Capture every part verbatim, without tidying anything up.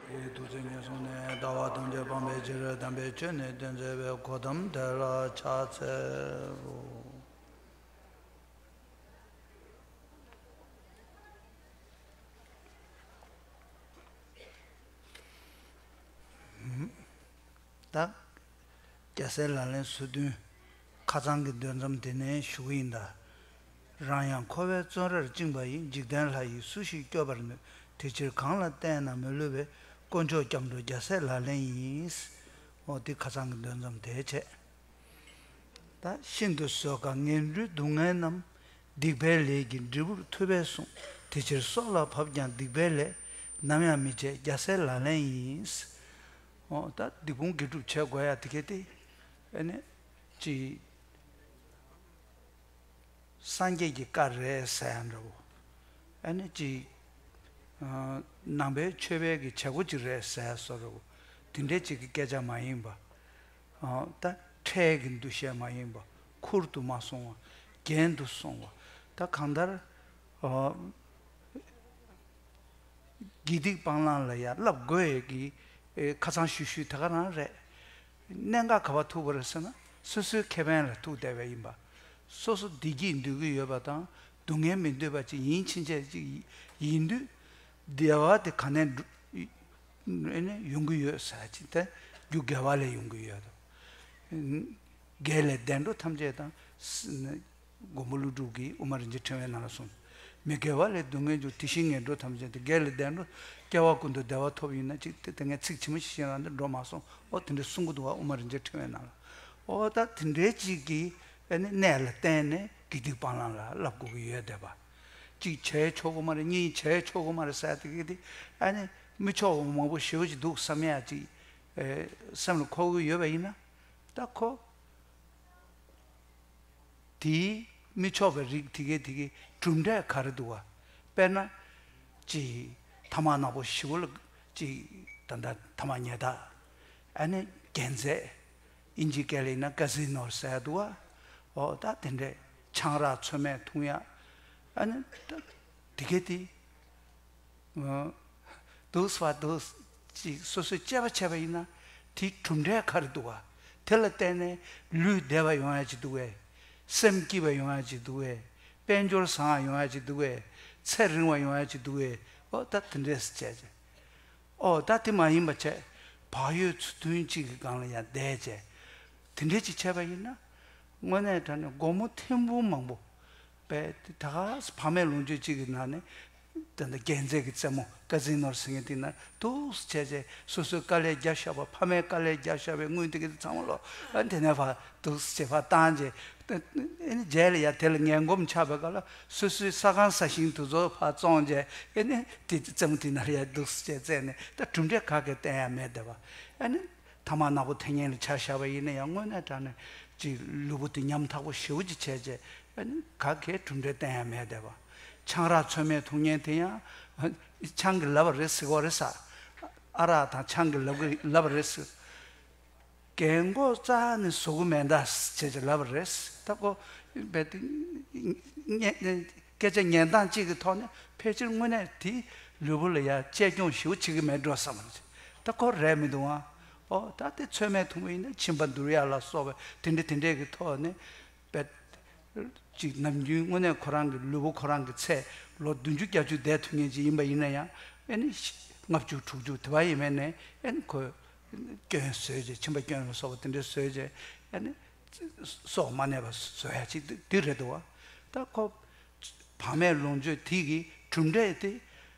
ཐུགས་བརྩེ་ཉེར་བཟུང་ནས། ལྟ་བ་ཐམས་ཅད་སྤང་བའི་ཕྱིར། དམ་པའི་ཆོས་ནི་སྟོན་མཛད་པའི། གོའུ་ཏམ་དེ་ལ་ཕྱག་འཚལ་ལོ། ད། རྒྱལ་སྲས་ལག་ལེན་སོ་བདུན། ཁ་ཚང་གི་འདོན་མཚམས་དེ་ནས་ཞུ་གི་ཡིན་ད། རང་ཡང་འཁོར་བའི་བཙོན་རར་བཅིངས་པ་ཡི། འཇིག་རྟེན་ལྷ་ཡིས་སུ་ཞིག་སྐྱོབ་པར་ནུས། དེ་ཕྱིར་གང་ལ་བསྟན་ན་མི་བསླུ་བའི། དཀོན་མཆོག་སྐྱབས་འགྲོ་རྒྱལ་སྲས་ལག་ལེན་ཡིན། འོ་དེ་ཁ་ཚང་གི་འདོན་མཚམས་དེ་བྱས། ད་ཤིན་ཏུ་བཟོད་དཀའ་ངན་འགྲོའི་སྡུག་བསྔལ་རྣམས། སྡིག་པའི་ལས་ཀྱི་འབྲས་བུར་ཐུབ་པས་གསུངས། དེ་ཕྱིར་སྲོག་ལ་བབ་ཀྱང་སྡིག་པའི་ལས། ནམ་ཡང་མི་བྱེད་རྒྱལ་སྲས་ལག་ལེན་ཡིན། འོ་ད་སྡིག་སྤོང་དགེ་སྒྲུབ་བྱེད་དགོས་ཡ་དེ་གས་དེ། ཨ་ནི། ཅི། སངས་རྒྱས་ཀྱི་བཀའ་རེད་ཟེར་ཡ་འདྲ་བོ། ཨ་ནི་ཅི། ཨ། ནང་པའི་ཆོས་པའི་གི་བྱེད་སྒོ་ཅིག་རེད་ཟེར་ཡ་བཟོ་འདྲ་བོ། དེ་འདྲའི་ཅིག་གི་སྐད་ཆ་མ་ཡིན་པ། ཨ། ད་ཁྲལ་གྱི་འདུ་ཤེས་མ་ཡིན་པ། ཁུར་དུ་མ་སོང་བ། རྒྱན་དུ་སོང་བ། ད་གང་ལྟར། ཨ། དགེ་སྡིག་སྤང་བླང་ལ་ཡང་བསླབ་དགོས་ཡས་ཀྱི། ཨེ། ཁ་ཚང་ཤུལ་ཤུལ་དེ་ག་རང་རེད། གནད་འགག་ག་པར་ཐུག་པ་རེད་ཟེར་ན། སོ་སོའི་ཁེ་ཕན་ལ་ཐུག་བསྡད་པ་ཡིན་པ། སོ་སོ་བདེ་སྐྱིད་འདོད་ཀྱི་ཡོད་པ་དང་། སྡུག་བསྔལ་མི་འདོད་པ་ཅིག་ཡིན་ཕྱིན་ཆད་ཅིག་ཡིན་དུས། བདེ་བ་དེ་ག་ནས་འགྲོ། ཨེ་ནས་ཡོང་གི་ཡོད་ཟེར་ཅིག་དེ། རྒྱུ་དགེ་བ་ལས་ཡོང་གི་ཡོད་དོ། དགེ་ལས་བདེ་འགྲོ་ཐམས་ཅད་དང་། མགོན་པོ་ཀླུ་སྒྲུབ་ཀྱིས་དབུ་མ་རིན་ཆེན་ཕྲེང་བའི་ནང་ལ་གསུངས། མི་དགེ་བ་ལས་སྡུག་བསྔལ་འབྱུང་། དེ་བཞིན་ངན་འགྲོ་ཐམས་ཅད་དེ། དགེ་ལས་བདེ་འགྲོ་སྐྱེ་བ་ཀུན་ཏུ་བདེ་བ་ཐོབ་ཡིན་ན་ཅིག་དེ་ངས་ཚིག་ཇི་མ་ཇི་བཞིན་རང་དུ་འགྲོ་མ་སོང་། ཨོ་དེ་འདྲ་གསུང་གི་འདུག་བ། དབུ་མ་རིན་ཆེན་ཕྲེང་བའི་ནང་ལ། ཨོ་ད་དེ་འདྲའི་ཅིག་གི་ཨ་ནི་གནས་ལ་བརྟེན་ནས་དགེ་སྡིག་སྤང་བླང་ལ་བསླབ་དགོས་ཀྱི་ཡོད་བསྡད་པ། གཅིག་བྱས་ཆོག་གི་མ་རེད། གཉིས་བྱས་ཆོག་གི་མ་རེད་ཟེར་དེ་གི་དེ། ཨ་ནི་མི་ཆོག་པ་མང་པོ་ཞེ་པོ་ཅིག་འདུག་བསམ་ཡ་ཅིག་ཨེ་སེམས་ལ་འཁོར་གི་ཡོད་པ་ཡིན་ན། ད་ཁོ། དེའི་མི་ཆོག་པའི་རིགས་དེ་གའི་དེ་གའི་གྲུབ་འབྲས་ག་རེ་འདུག་བ། དཔེར་ན། ཅིག་ཐ་མག་ནག་པོ་ཞེ་པོ་ལ་ཅིག་ད་ལྟ་ཐ་མག་ཉལ་ཐ། ཨ་ནི་རྒྱན་རྫས། ཨིན་ཇི་སྐད་ལ་ཡིན་ན་ཀ་ཟི་ནོ་ཟེར་འདུག་བ། འོ་ད་དེ་འདྲས་ཆང་རག་ཚོད་མེད་འཐུང་ཡ། ཨ་ནི་ད་དེ་གའི་དེ། འདུག་སེ་བ་འདུག་ཅིག་སོ་སོས་དཔྱད་པ་བྱས་པ་ཡིན་ན། དེའི་གྲུབ་འབྲས་ག་རེ་འདུག་བ། དེ་ལ་བརྟེན་ནས་ལུས་བདེ་བ་ཡོང་ཡ་ཅིག་འདུག་བས། སེམས་སྐྱིད་པ་ཡོང་ཡ་ཅིག་འདུག་བས། དཔལ་འབྱོར་བཟང་བ་ཡོང་ཡ་ཅིག་འདུག་བས། ཚེ་རིང་བ་ཡོང་ཡ་ཅིག་འདུག་བས། ཨོ་ད་དེ་འདྲས་སེ་བྱས་བྱས། ཨོ་ད་དེ་མ་ཡིན་པ་བྱས། བག་ཡོད་ཚུལ་མཐུན་གཅིག་གི་སྒང་ལ་ཡང་བསྡད་བྱས། དེ་འདྲས་ཅིག་བྱས་པ་ཡིན་ན། དངོས་གནས་དྲང་གནས་སྒོར་མོ་ཐེར་འབུམ་མང་པོ། པས་དེ་ད་ག་བག་མེད་ལོངས་སྤྱོད་གཅིག་གི་ནང་ནས། ད་ལྟ་རྒྱན་རྫས་ཀྱི་རྩེད་མོ་ཀ་ཟི་ནོར་ཟེར་མཁན་དེ་ན་འདུག་སེ་བྱས་བྱས། སོ་སོའི་དཀའ་ལས་རྒྱབ་བཞག་པ། ཕ་མའི་དཀའ་ལས་རྒྱབ་བཞག་པའི་དངུལ་དེ་ག་དེ་ཚང་མ་ལོག་ཨ་དེ་ནས་ཕར་འདུག་སེ་བྱས་ཕར་བཏང་བྱས། ཨ་ནི་རྗེས་ལ་ཡ་དེ་ལ་ངན་གོམས་ཆགས་པའི་སྐབས་ལ། སོ་སོའི་ས་ཁང་ས་ཞིང་དེ་ཚོ་ཕར་བཙོངས་བྱས། ཨ་ནི་དེ་རྩེད་མོ་དེ་ན་ལ་ཡ་འདུག་སེ་བྱས་རྩེས་ནས། ད་གྲུབ་འབྲས་ག་གེ་བསྟན་ཡ་མེད་བསྡད་པ། ཨ་ནི། ཐ་མག་ནག་པོ་འཐེན་མཁན་ལ་ཆ་བཞག་པ་ཡིན་ན་ཡང་། དངོས་གནས་དྲང་གནས་ཅིག་ལུས་པོ་དེ་ཉམ་ཐག་པོ་ཞེ་པོ་ཅིག་བྱས་བྱས། ཨ་ནི་ག་གེ་གྲུབ་འབྲས་བསྟན་ཡ་མེད་བསྡད་པ། ཆང་རག་ཚོད་མེད་འཐུང་མཁན་དེ་ཡང་། ཆང་གིས་ལབ་པ་རེད་ཟེར་གོ་རེད་ས། ཨ་རག་དང་ཆང་གིས་ལབ་གི་ལབ་པ་རེད་ཟེར། རྒན་གོག་རྩ་ནས་བཟོ་གི་མེད་ད་ཟེར་བྱས་ལབ་པ་རེད། ད་ཁོ་རྦད་དེ་སྐད་ཆ་ཉན་སྟངས་གཅིག་གི་ཐོག་ནས། ཕལ་ཆེར་དངོས་གནས་དེ་ལུས་པོ་ལ་ཡ་གཅེས་སྐྱོང་ཞེ་པོ་བྱེད་ཀྱི་མེད་འགྲོ་བསམ་གྱི། ད་ཁོ་རེད་མི་འདུག་ཨ། ཨོ་ད་དེ་ཚོད་མེད་འཐུང་བ་ཡིན་ན་མཆིན་པ་འདུར་ཡ་ལ་སོགས་པའི་དེ་འདྲ་དེ་འདྲས་ཀྱི་ཐོག་ནས། རྦད་ཅིག་ནམ་རྒྱུན་དངོས་གནས་ཁོ་རང་གི་ལུས་པོ་ཁོ་རང་གི་ཚད་ལོ་བདུན་ཅུ་བརྒྱད་ཅུ་བསྡད་ཐུབ་མཁན་ཅིག་ཡིན་པ་ཡིན་ན་ཡང་། ཨ་ནི་ལྔ་བཅུ་དྲུག་ཅུ་དེ་བ་ཡིན་མིན་ནས། ཨ་ནི་ཁོ་སྐྱོན་བཟོས་བྱས། མཆིན་པ་སྐྱོན་ལ་སོགས་པ་དེ་འདྲ་བཟོས་བྱས། ཨ་ནི་སྲོག་མ་གནས་པ་བཟོ་ཡ་ཅིག་འདི་རེད་འདུག་བ། ད་ཁོ་བག་མེད་ལོངས་སྤྱོད་དེ་གི་གྲུབ་འབྲས་དེ།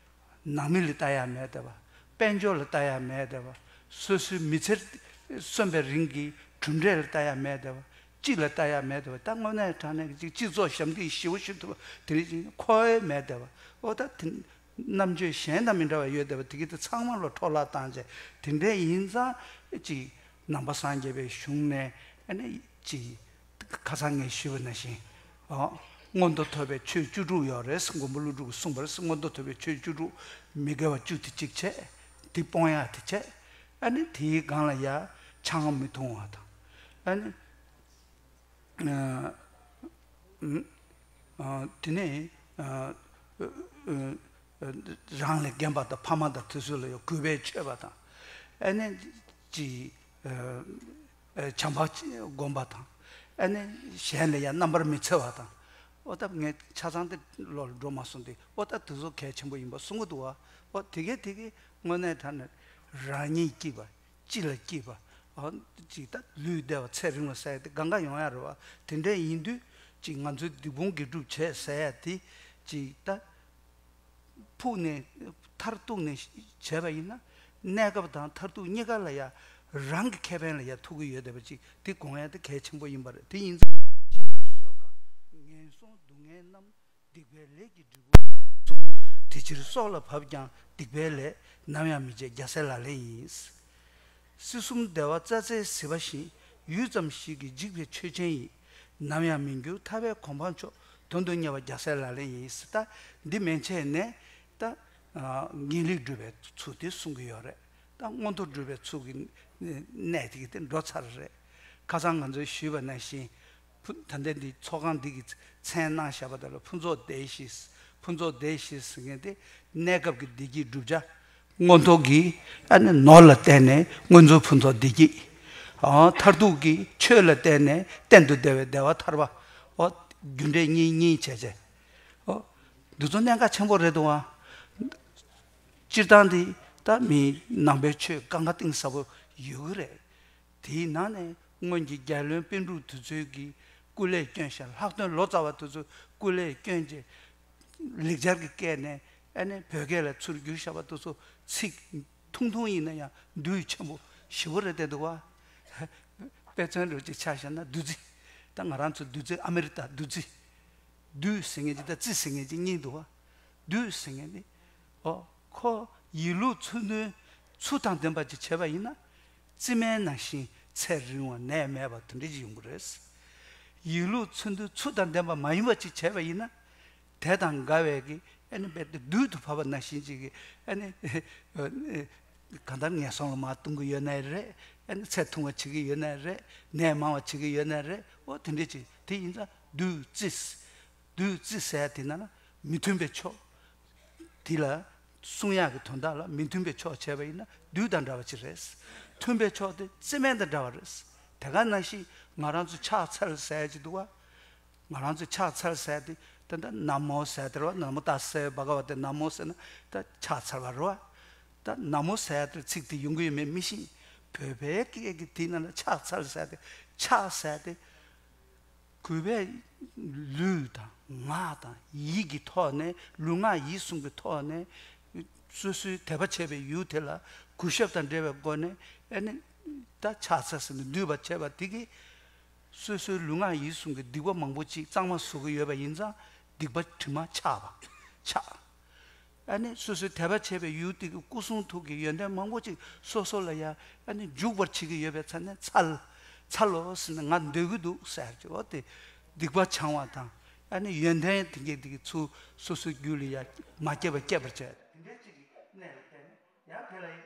ནང་མི་ལ་ལྟ་ཡ་མེད་བསྡད་པ། དཔལ་འབྱོར་ལ་ལྟ་ཡ་མེད་བསྡད་པ། སོ་སོའི་མི་ཚེ་གསོན་པའི་རིང་གི་གྲུབ་འབྲས་ལ་ལྟ་ཡ་མེད་བསྡད་པ། སྤྱི་ལ་ལྟ་ཡ་མེད་བསྡད་པ། ད་དངོས་གནས་དྲང་གནས་ཀྱི་ཅིག་སྤྱི་ཚོགས་ཞབས་འདེགས་ཞེ་པོ་ཞུ་ཐུབ་པ་དེ་རིགས་ཅིག་འཁོར་ཡ་མེད་བསྡད་པ། ཨོ་ད་དེ་རྣམ་དཔྱོད་གཞན་དང་མི་འདྲ་བ་ཡོད་བསྡད་པ་དེ་གི་དེ་ཚང་མ་ལ་འཕྲོ་བརླག་བཏང་བྱས། དེ་འདྲས་ཡིན་ཙང་ཅིག་ནང་པ་སངས་རྒྱས་པའི་གཞུང་ནས། ཨ་ནི་ཅིག་ཁ་སང་ངས་ཞུས་པ་ནང་བཞིན། ཨོ། མངོན་མཐོ་ཐོབ་པའི་ཆོས་བཅུ་དྲུག་ཡོད་རེད། མགོན་པོ་ཀླུ་སྒྲུབ་ཀྱིས་གསུངས་པ་རེད། མངོན་མཐོ་ཐོབ་པའི་ཆོས་བཅུ་དྲུག་མི་དགེ་བ་བཅུ་དེ་གཅིག་བྱས། དེ་སྤོང་ཡག་དེ་བྱས། ཨ་ནི་དེའི་སྒང་ལ་ཡ་ཆང་མི་འཐུང་བ་དང་། ཨ་ནི། ཨ། ཨ། དེ་ནས། ཨ། ཨ། རང་ལས་རྒན་པ་དང་ཕ་མ་དང་དེ་ཚོ་ལ་ཡང་གུས་པས་མཆོད་པ་དང་། ཨ་ནི་ཅི་ཨ་བྱམས་པ་སྒོམ་པ་དང་། ཨ་ནི་གཞན་ལ་ཡང་རྣམ་པར་མི་འཚེ་བ་དང་། ཨོ་ད་ངས་ཆ་ཚང་དེ་བློ་ལ་འགྲོ་མ་སོང་སྟེ། ཨོ་ད་དེ་ཚོ་གལ་ཆེན་པོ་ཡིན་པ་གསུང་གི་འདུག་བ། ཨོ་དེ་གས་དེ་གས་དངོས་གནས་དྲང་གནས་རང་ཉིད་སྐྱིད་པ། ཅི་ལ་སྐྱིད་པ། ཨོ་ཅིག་ད་ལུས་བདེ་བ་ཚེ་རིང་བ་ཟེར་ཡ་དེ་གང་ག་ཡོང་ཡ་རེད་བ། དེ་འདྲ་ཡིན་དུས་ཅིག་ང་ཚོའི་སྡིག་སྤོང་དགེ་སྒྲུབ་བྱས་ཟེར་ཡ་དེ་ཅིག་ད་ཕུགས་ནས་མཐར་གཏུགས་ནས་བྱས་པ་ཡིན་ན། གནས་སྐབས་དང་མཐར་ཐུག་གཉིས་ཀ་ལ་ཡ་རང་གི་ཁེ་ཕན་ལ་ཡ་ཐུག་གི་ཡོད་བསྡད་པ་ཅིག་དེ་དགོངས་ཡ་དེ་གལ་ཆེན་པོ་ཡིན་པ་རེད། དེ་ཡིན་ཙང་ཤིན་ཏུ་བཟོད་དཀའ། ངན་སོང་སྡུག་བསྔལ་རྣམས། སྡིག་པའི་ལས་ཀྱི་འབྲས་བུ་སོགས། དེ་ཕྱིར་སྲོག་ལ་བབ་ཀྱང་སྡིག་པའི་ལས། ནམ་ཡང་མི་བྱེད་རྒྱལ་སྲས་ལག་ལེན་ཡིན། སྲིད་གསུམ་བདེ་བ་རྩྭ་རྩེའི་ཟིལ་པ་བཞིན། ཡུད་ཙམ་ཞིག་གིས་འཇིག་པའི་ཆོས་ཅན་ཡིན། ནམ་ཡང་མི་འགྱུར་ཐར་པའི་གོ་འཕང་མཆོག། དོན་དུ་གཉེར་བ་རྒྱལ་སྲས་ལག་ལེན་ཡིན། ད་འདི་མན་ཆད་ནས་ད་ངེས་ལེགས་སྒྲུབ་པའི་ཚུལ་དེ་གསུང་གི་ཡོད་རེད། ད་མངོན་མཐོ་སྒྲུབ་པའི་ཚུལ་གྱི་གནས་དེ་གི་དེ་འགྲོ་ཚར་རེད། ཁ་སང་ང་ཚོས་ཞུས་པ་ནང་བཞིན། ཕུ་ད་ལྟ་འདི་ཚོགས་ཁང་འདི་གི་མཚན་གནང་བཞག་པ་དེ་ལ་ཕུན་ཚོགས་སྡེ་བཞི། ཕུན་ཚོགས་སྡེ་བཞི་ཟེར་མཁན་དེ་གནས་སྐབས་ཀྱི་བདེ་སྐྱིད་བསྒྲུབ་བྱ། མངོན་མཐོ་གི་ཨ་ནི་ནོར་ལ་བརྟེན་ནས་མངོན་མཐོ་ཕུན་ཚོགས་བདེ་སྐྱིད། ཨོ་མཐར་ཐུག་གི་ཆོས་ལ་བརྟེན་ནས་གཏན་དུ་བདེ་བའི་བདེ་བ་ཐར་པ། ཨོ་རྒྱུ་འབྲས་གཉིས་གཉིས་བྱས་བྱས། ཨོ་འདི་ཚོ་གནད་འགག་ཆེན་པོ་རེད་འདུག་ཨ། སྤྱིར་བཏང་འདི་ད་མིའི་ནང་པའི་ཆོས་གང་ག་གཏིང་ཟབ་པོ་ཡོད་གི་རེད། དེའི་ནང་ནས་སྔོན་གྱི་རྒྱལ་བློན་པཎ་གྲུབ་དེ་ཚོའི་གི་སྐུ་ལས་བསྐྱོན་ཞིང་། ལྷག་དོན་ལོ་ཙཱ་བ་དེ་ཚོ་སྐུ་ལས་བསྐྱོན་རྗེས་ལེགས་སྦྱར་གྱི་སྐད་ནས་ཨ་ནི་བོད་སྐད་ལ་ཚུར་བསྒྱུར་བཞག་པ་དེ་ཚོ་ཚིག་ཐུང་ཐུང་ཡིན་ན་ཡང་འདུས་ཆེན་པོ་ཞེ་པོ་རེད་བསྡད་འདུག་བ། དཔེ་མཚོན་འདྲ་ཅིག་ཆ་བཞག་ན་བདུད་རྩི། ད་ང་རང་ཚོ་བདུད་རྩི། ཨ་མི་རི་ད་བདུད་རྩི། བདུད་ཟེར་མཁན་ཅིག་དང་རྩི་ཟེར་མཁན་ཅིག་གཉིས་འདུག་བ། བདུད་ཟེར་མཁན་ནི། ཨོ་ཁོ་ཡིད་བློ་མཚོན་དོན་ཚུལ་དང་ལྡན་པ་ཅིག་བྱས་པ་ཡིན་ན། རྩི་སྨན་ནང་བཞིན་ཚེ་རིང་བ་ནད་མེད་པ་དེ་འདྲ་ཅིག་ཡོང་གི་རེད། ཡིད་བློ་མཚོན་དོན་ཚུལ་དང་ལྡན་པ་མ་ཡིན་པ་ཅིག་བྱས་པ་ཡིན་ན། དེ་དང་འགལ་བའི་གི་ཨ་ནི་རྦད་དེ་བདུད་དུ་བབས་པ་ནང་བཞིན་ཅིག་གི་ཨ་ནི། གང་ལྟར་ངན་སོང་ལ་མར་ལྟུང་གི་ཡོད་ནའི་རེད། ཨ་ནི་ཚེ་ཐུང་བ་བྱེད་ཀྱི་ཡོད་ནའི་རེད། ནད་མང་བ་བྱེད་ཀྱི་ཡོད་ནའི་རེད། ཨོ་དེ་འདྲ་ཅིག་དེ་ཡིན་ཙང་བདུད་རྩི། བདུད་རྩི་ཟེར་དེ་ན་ན་མི་མཐུན་པའི་ཕྱོགས། དེ་ལ་གསུང་ཡག་གི་དོན་དག་ལ་མི་མཐུན་པའི་ཕྱོགས་བྱས་པ་ཡིན་ན་བདུད་དང་འདྲ་བ་ཅིག་རེད། མཐུན་པའི་ཕྱོགས་དེ་རྩི་སྨན་དང་འདྲ་བ་རེད། དེ་ག་ནང་བཞིན་ང་རང་ཚོ་ཕྱག་འཚལ་ཟེར་ཡ་ཅིག་འདུག་བ། ང་རང་ཚོས་ཕྱག་འཚལ་ཟེར་ཏེ་ད་ལྟ་ན་མོ་ཟེར་དེ་རེད་བ། ན་མོ་ཏཱ་ས་བྷ་ག་ཝ་ཏ་ན་མོ་ཟེར་ན་ད་ཕྱག་འཚལ་བ་རེད་བ། ད་ན་མོ་ཟེར་དེ་ཚིག་དེ་ཡོང་གི་ཡོད་མེད་མི་ཤེས། བོད་པའི་སྐད་ཀྱི་དེ་ནང་ལ་ཕྱག་འཚལ་ཟེར་ཏེ་ཕྱག་ཟེར་ཏེ་གུས་པས་ལུས་དང་ངག་དང་ཡིད་ཀྱི་ཐོག་ནས། ལུས་ངག་ཡིད་གསུམ་གྱི་ཐོག་ནས་སོ་སོའི་དད་པ་བྱས་པའི་ཡུལ་དེ་ལ་གུས་ཞབས་དང་འབྲེལ་བའི་སྒོ་ནས་ཨ་ནི་ད་ཕྱག་འཚལ་ཟེར་ནས་འདུད་པ་བྱས་པ་དེ་གིས། སོ་སོའི་ལུས་ངག་ཡིད་གསུམ་གྱི་སྡིག་པ་མང་པོ་ཅིག་གཙང་མ་བཟོ་གི་ཡོད་པ་ཡིན་ཙང་། སྡིག་པ་དྲི་མ་ཆགས་པ་ཆགས། ཨ་ནི་སོ་སོའི་དད་པ་བྱས་པའི་ཡུལ་དེ་གི་སྐུ་གསུང་ཐུགས་ཀྱི་ཡོན་ཏན་མང་པོ་ཅིག་སོ་སོ་ལ་ཡ་ཨ་ནི་འཇུག་པར་བྱེད་ཀྱི་ཡོད་པའི་ཆ་ནས་འཚལ། འཚལ་ལོ་ཟེར་ནས་ང་འདོད་ཀྱི་འདུག་ཟེར་གྱི། འོ་དེ་སྡིག་པ་བྱང་བ་དང་། ཨ་ནི་ཡོན་ཏན་དེ་གི་དེ་གི་ཚུལ་སོ་སོའི་རྒྱུད་ལ་ཡ་མ་སྐྱེས་པ་སྐྱེད་པར་བྱས། དེ་འདྲའི་ཅིག་གི་གནས་ལ་བརྟེན་ནས་ཡང་དེ་ལ་ཡ་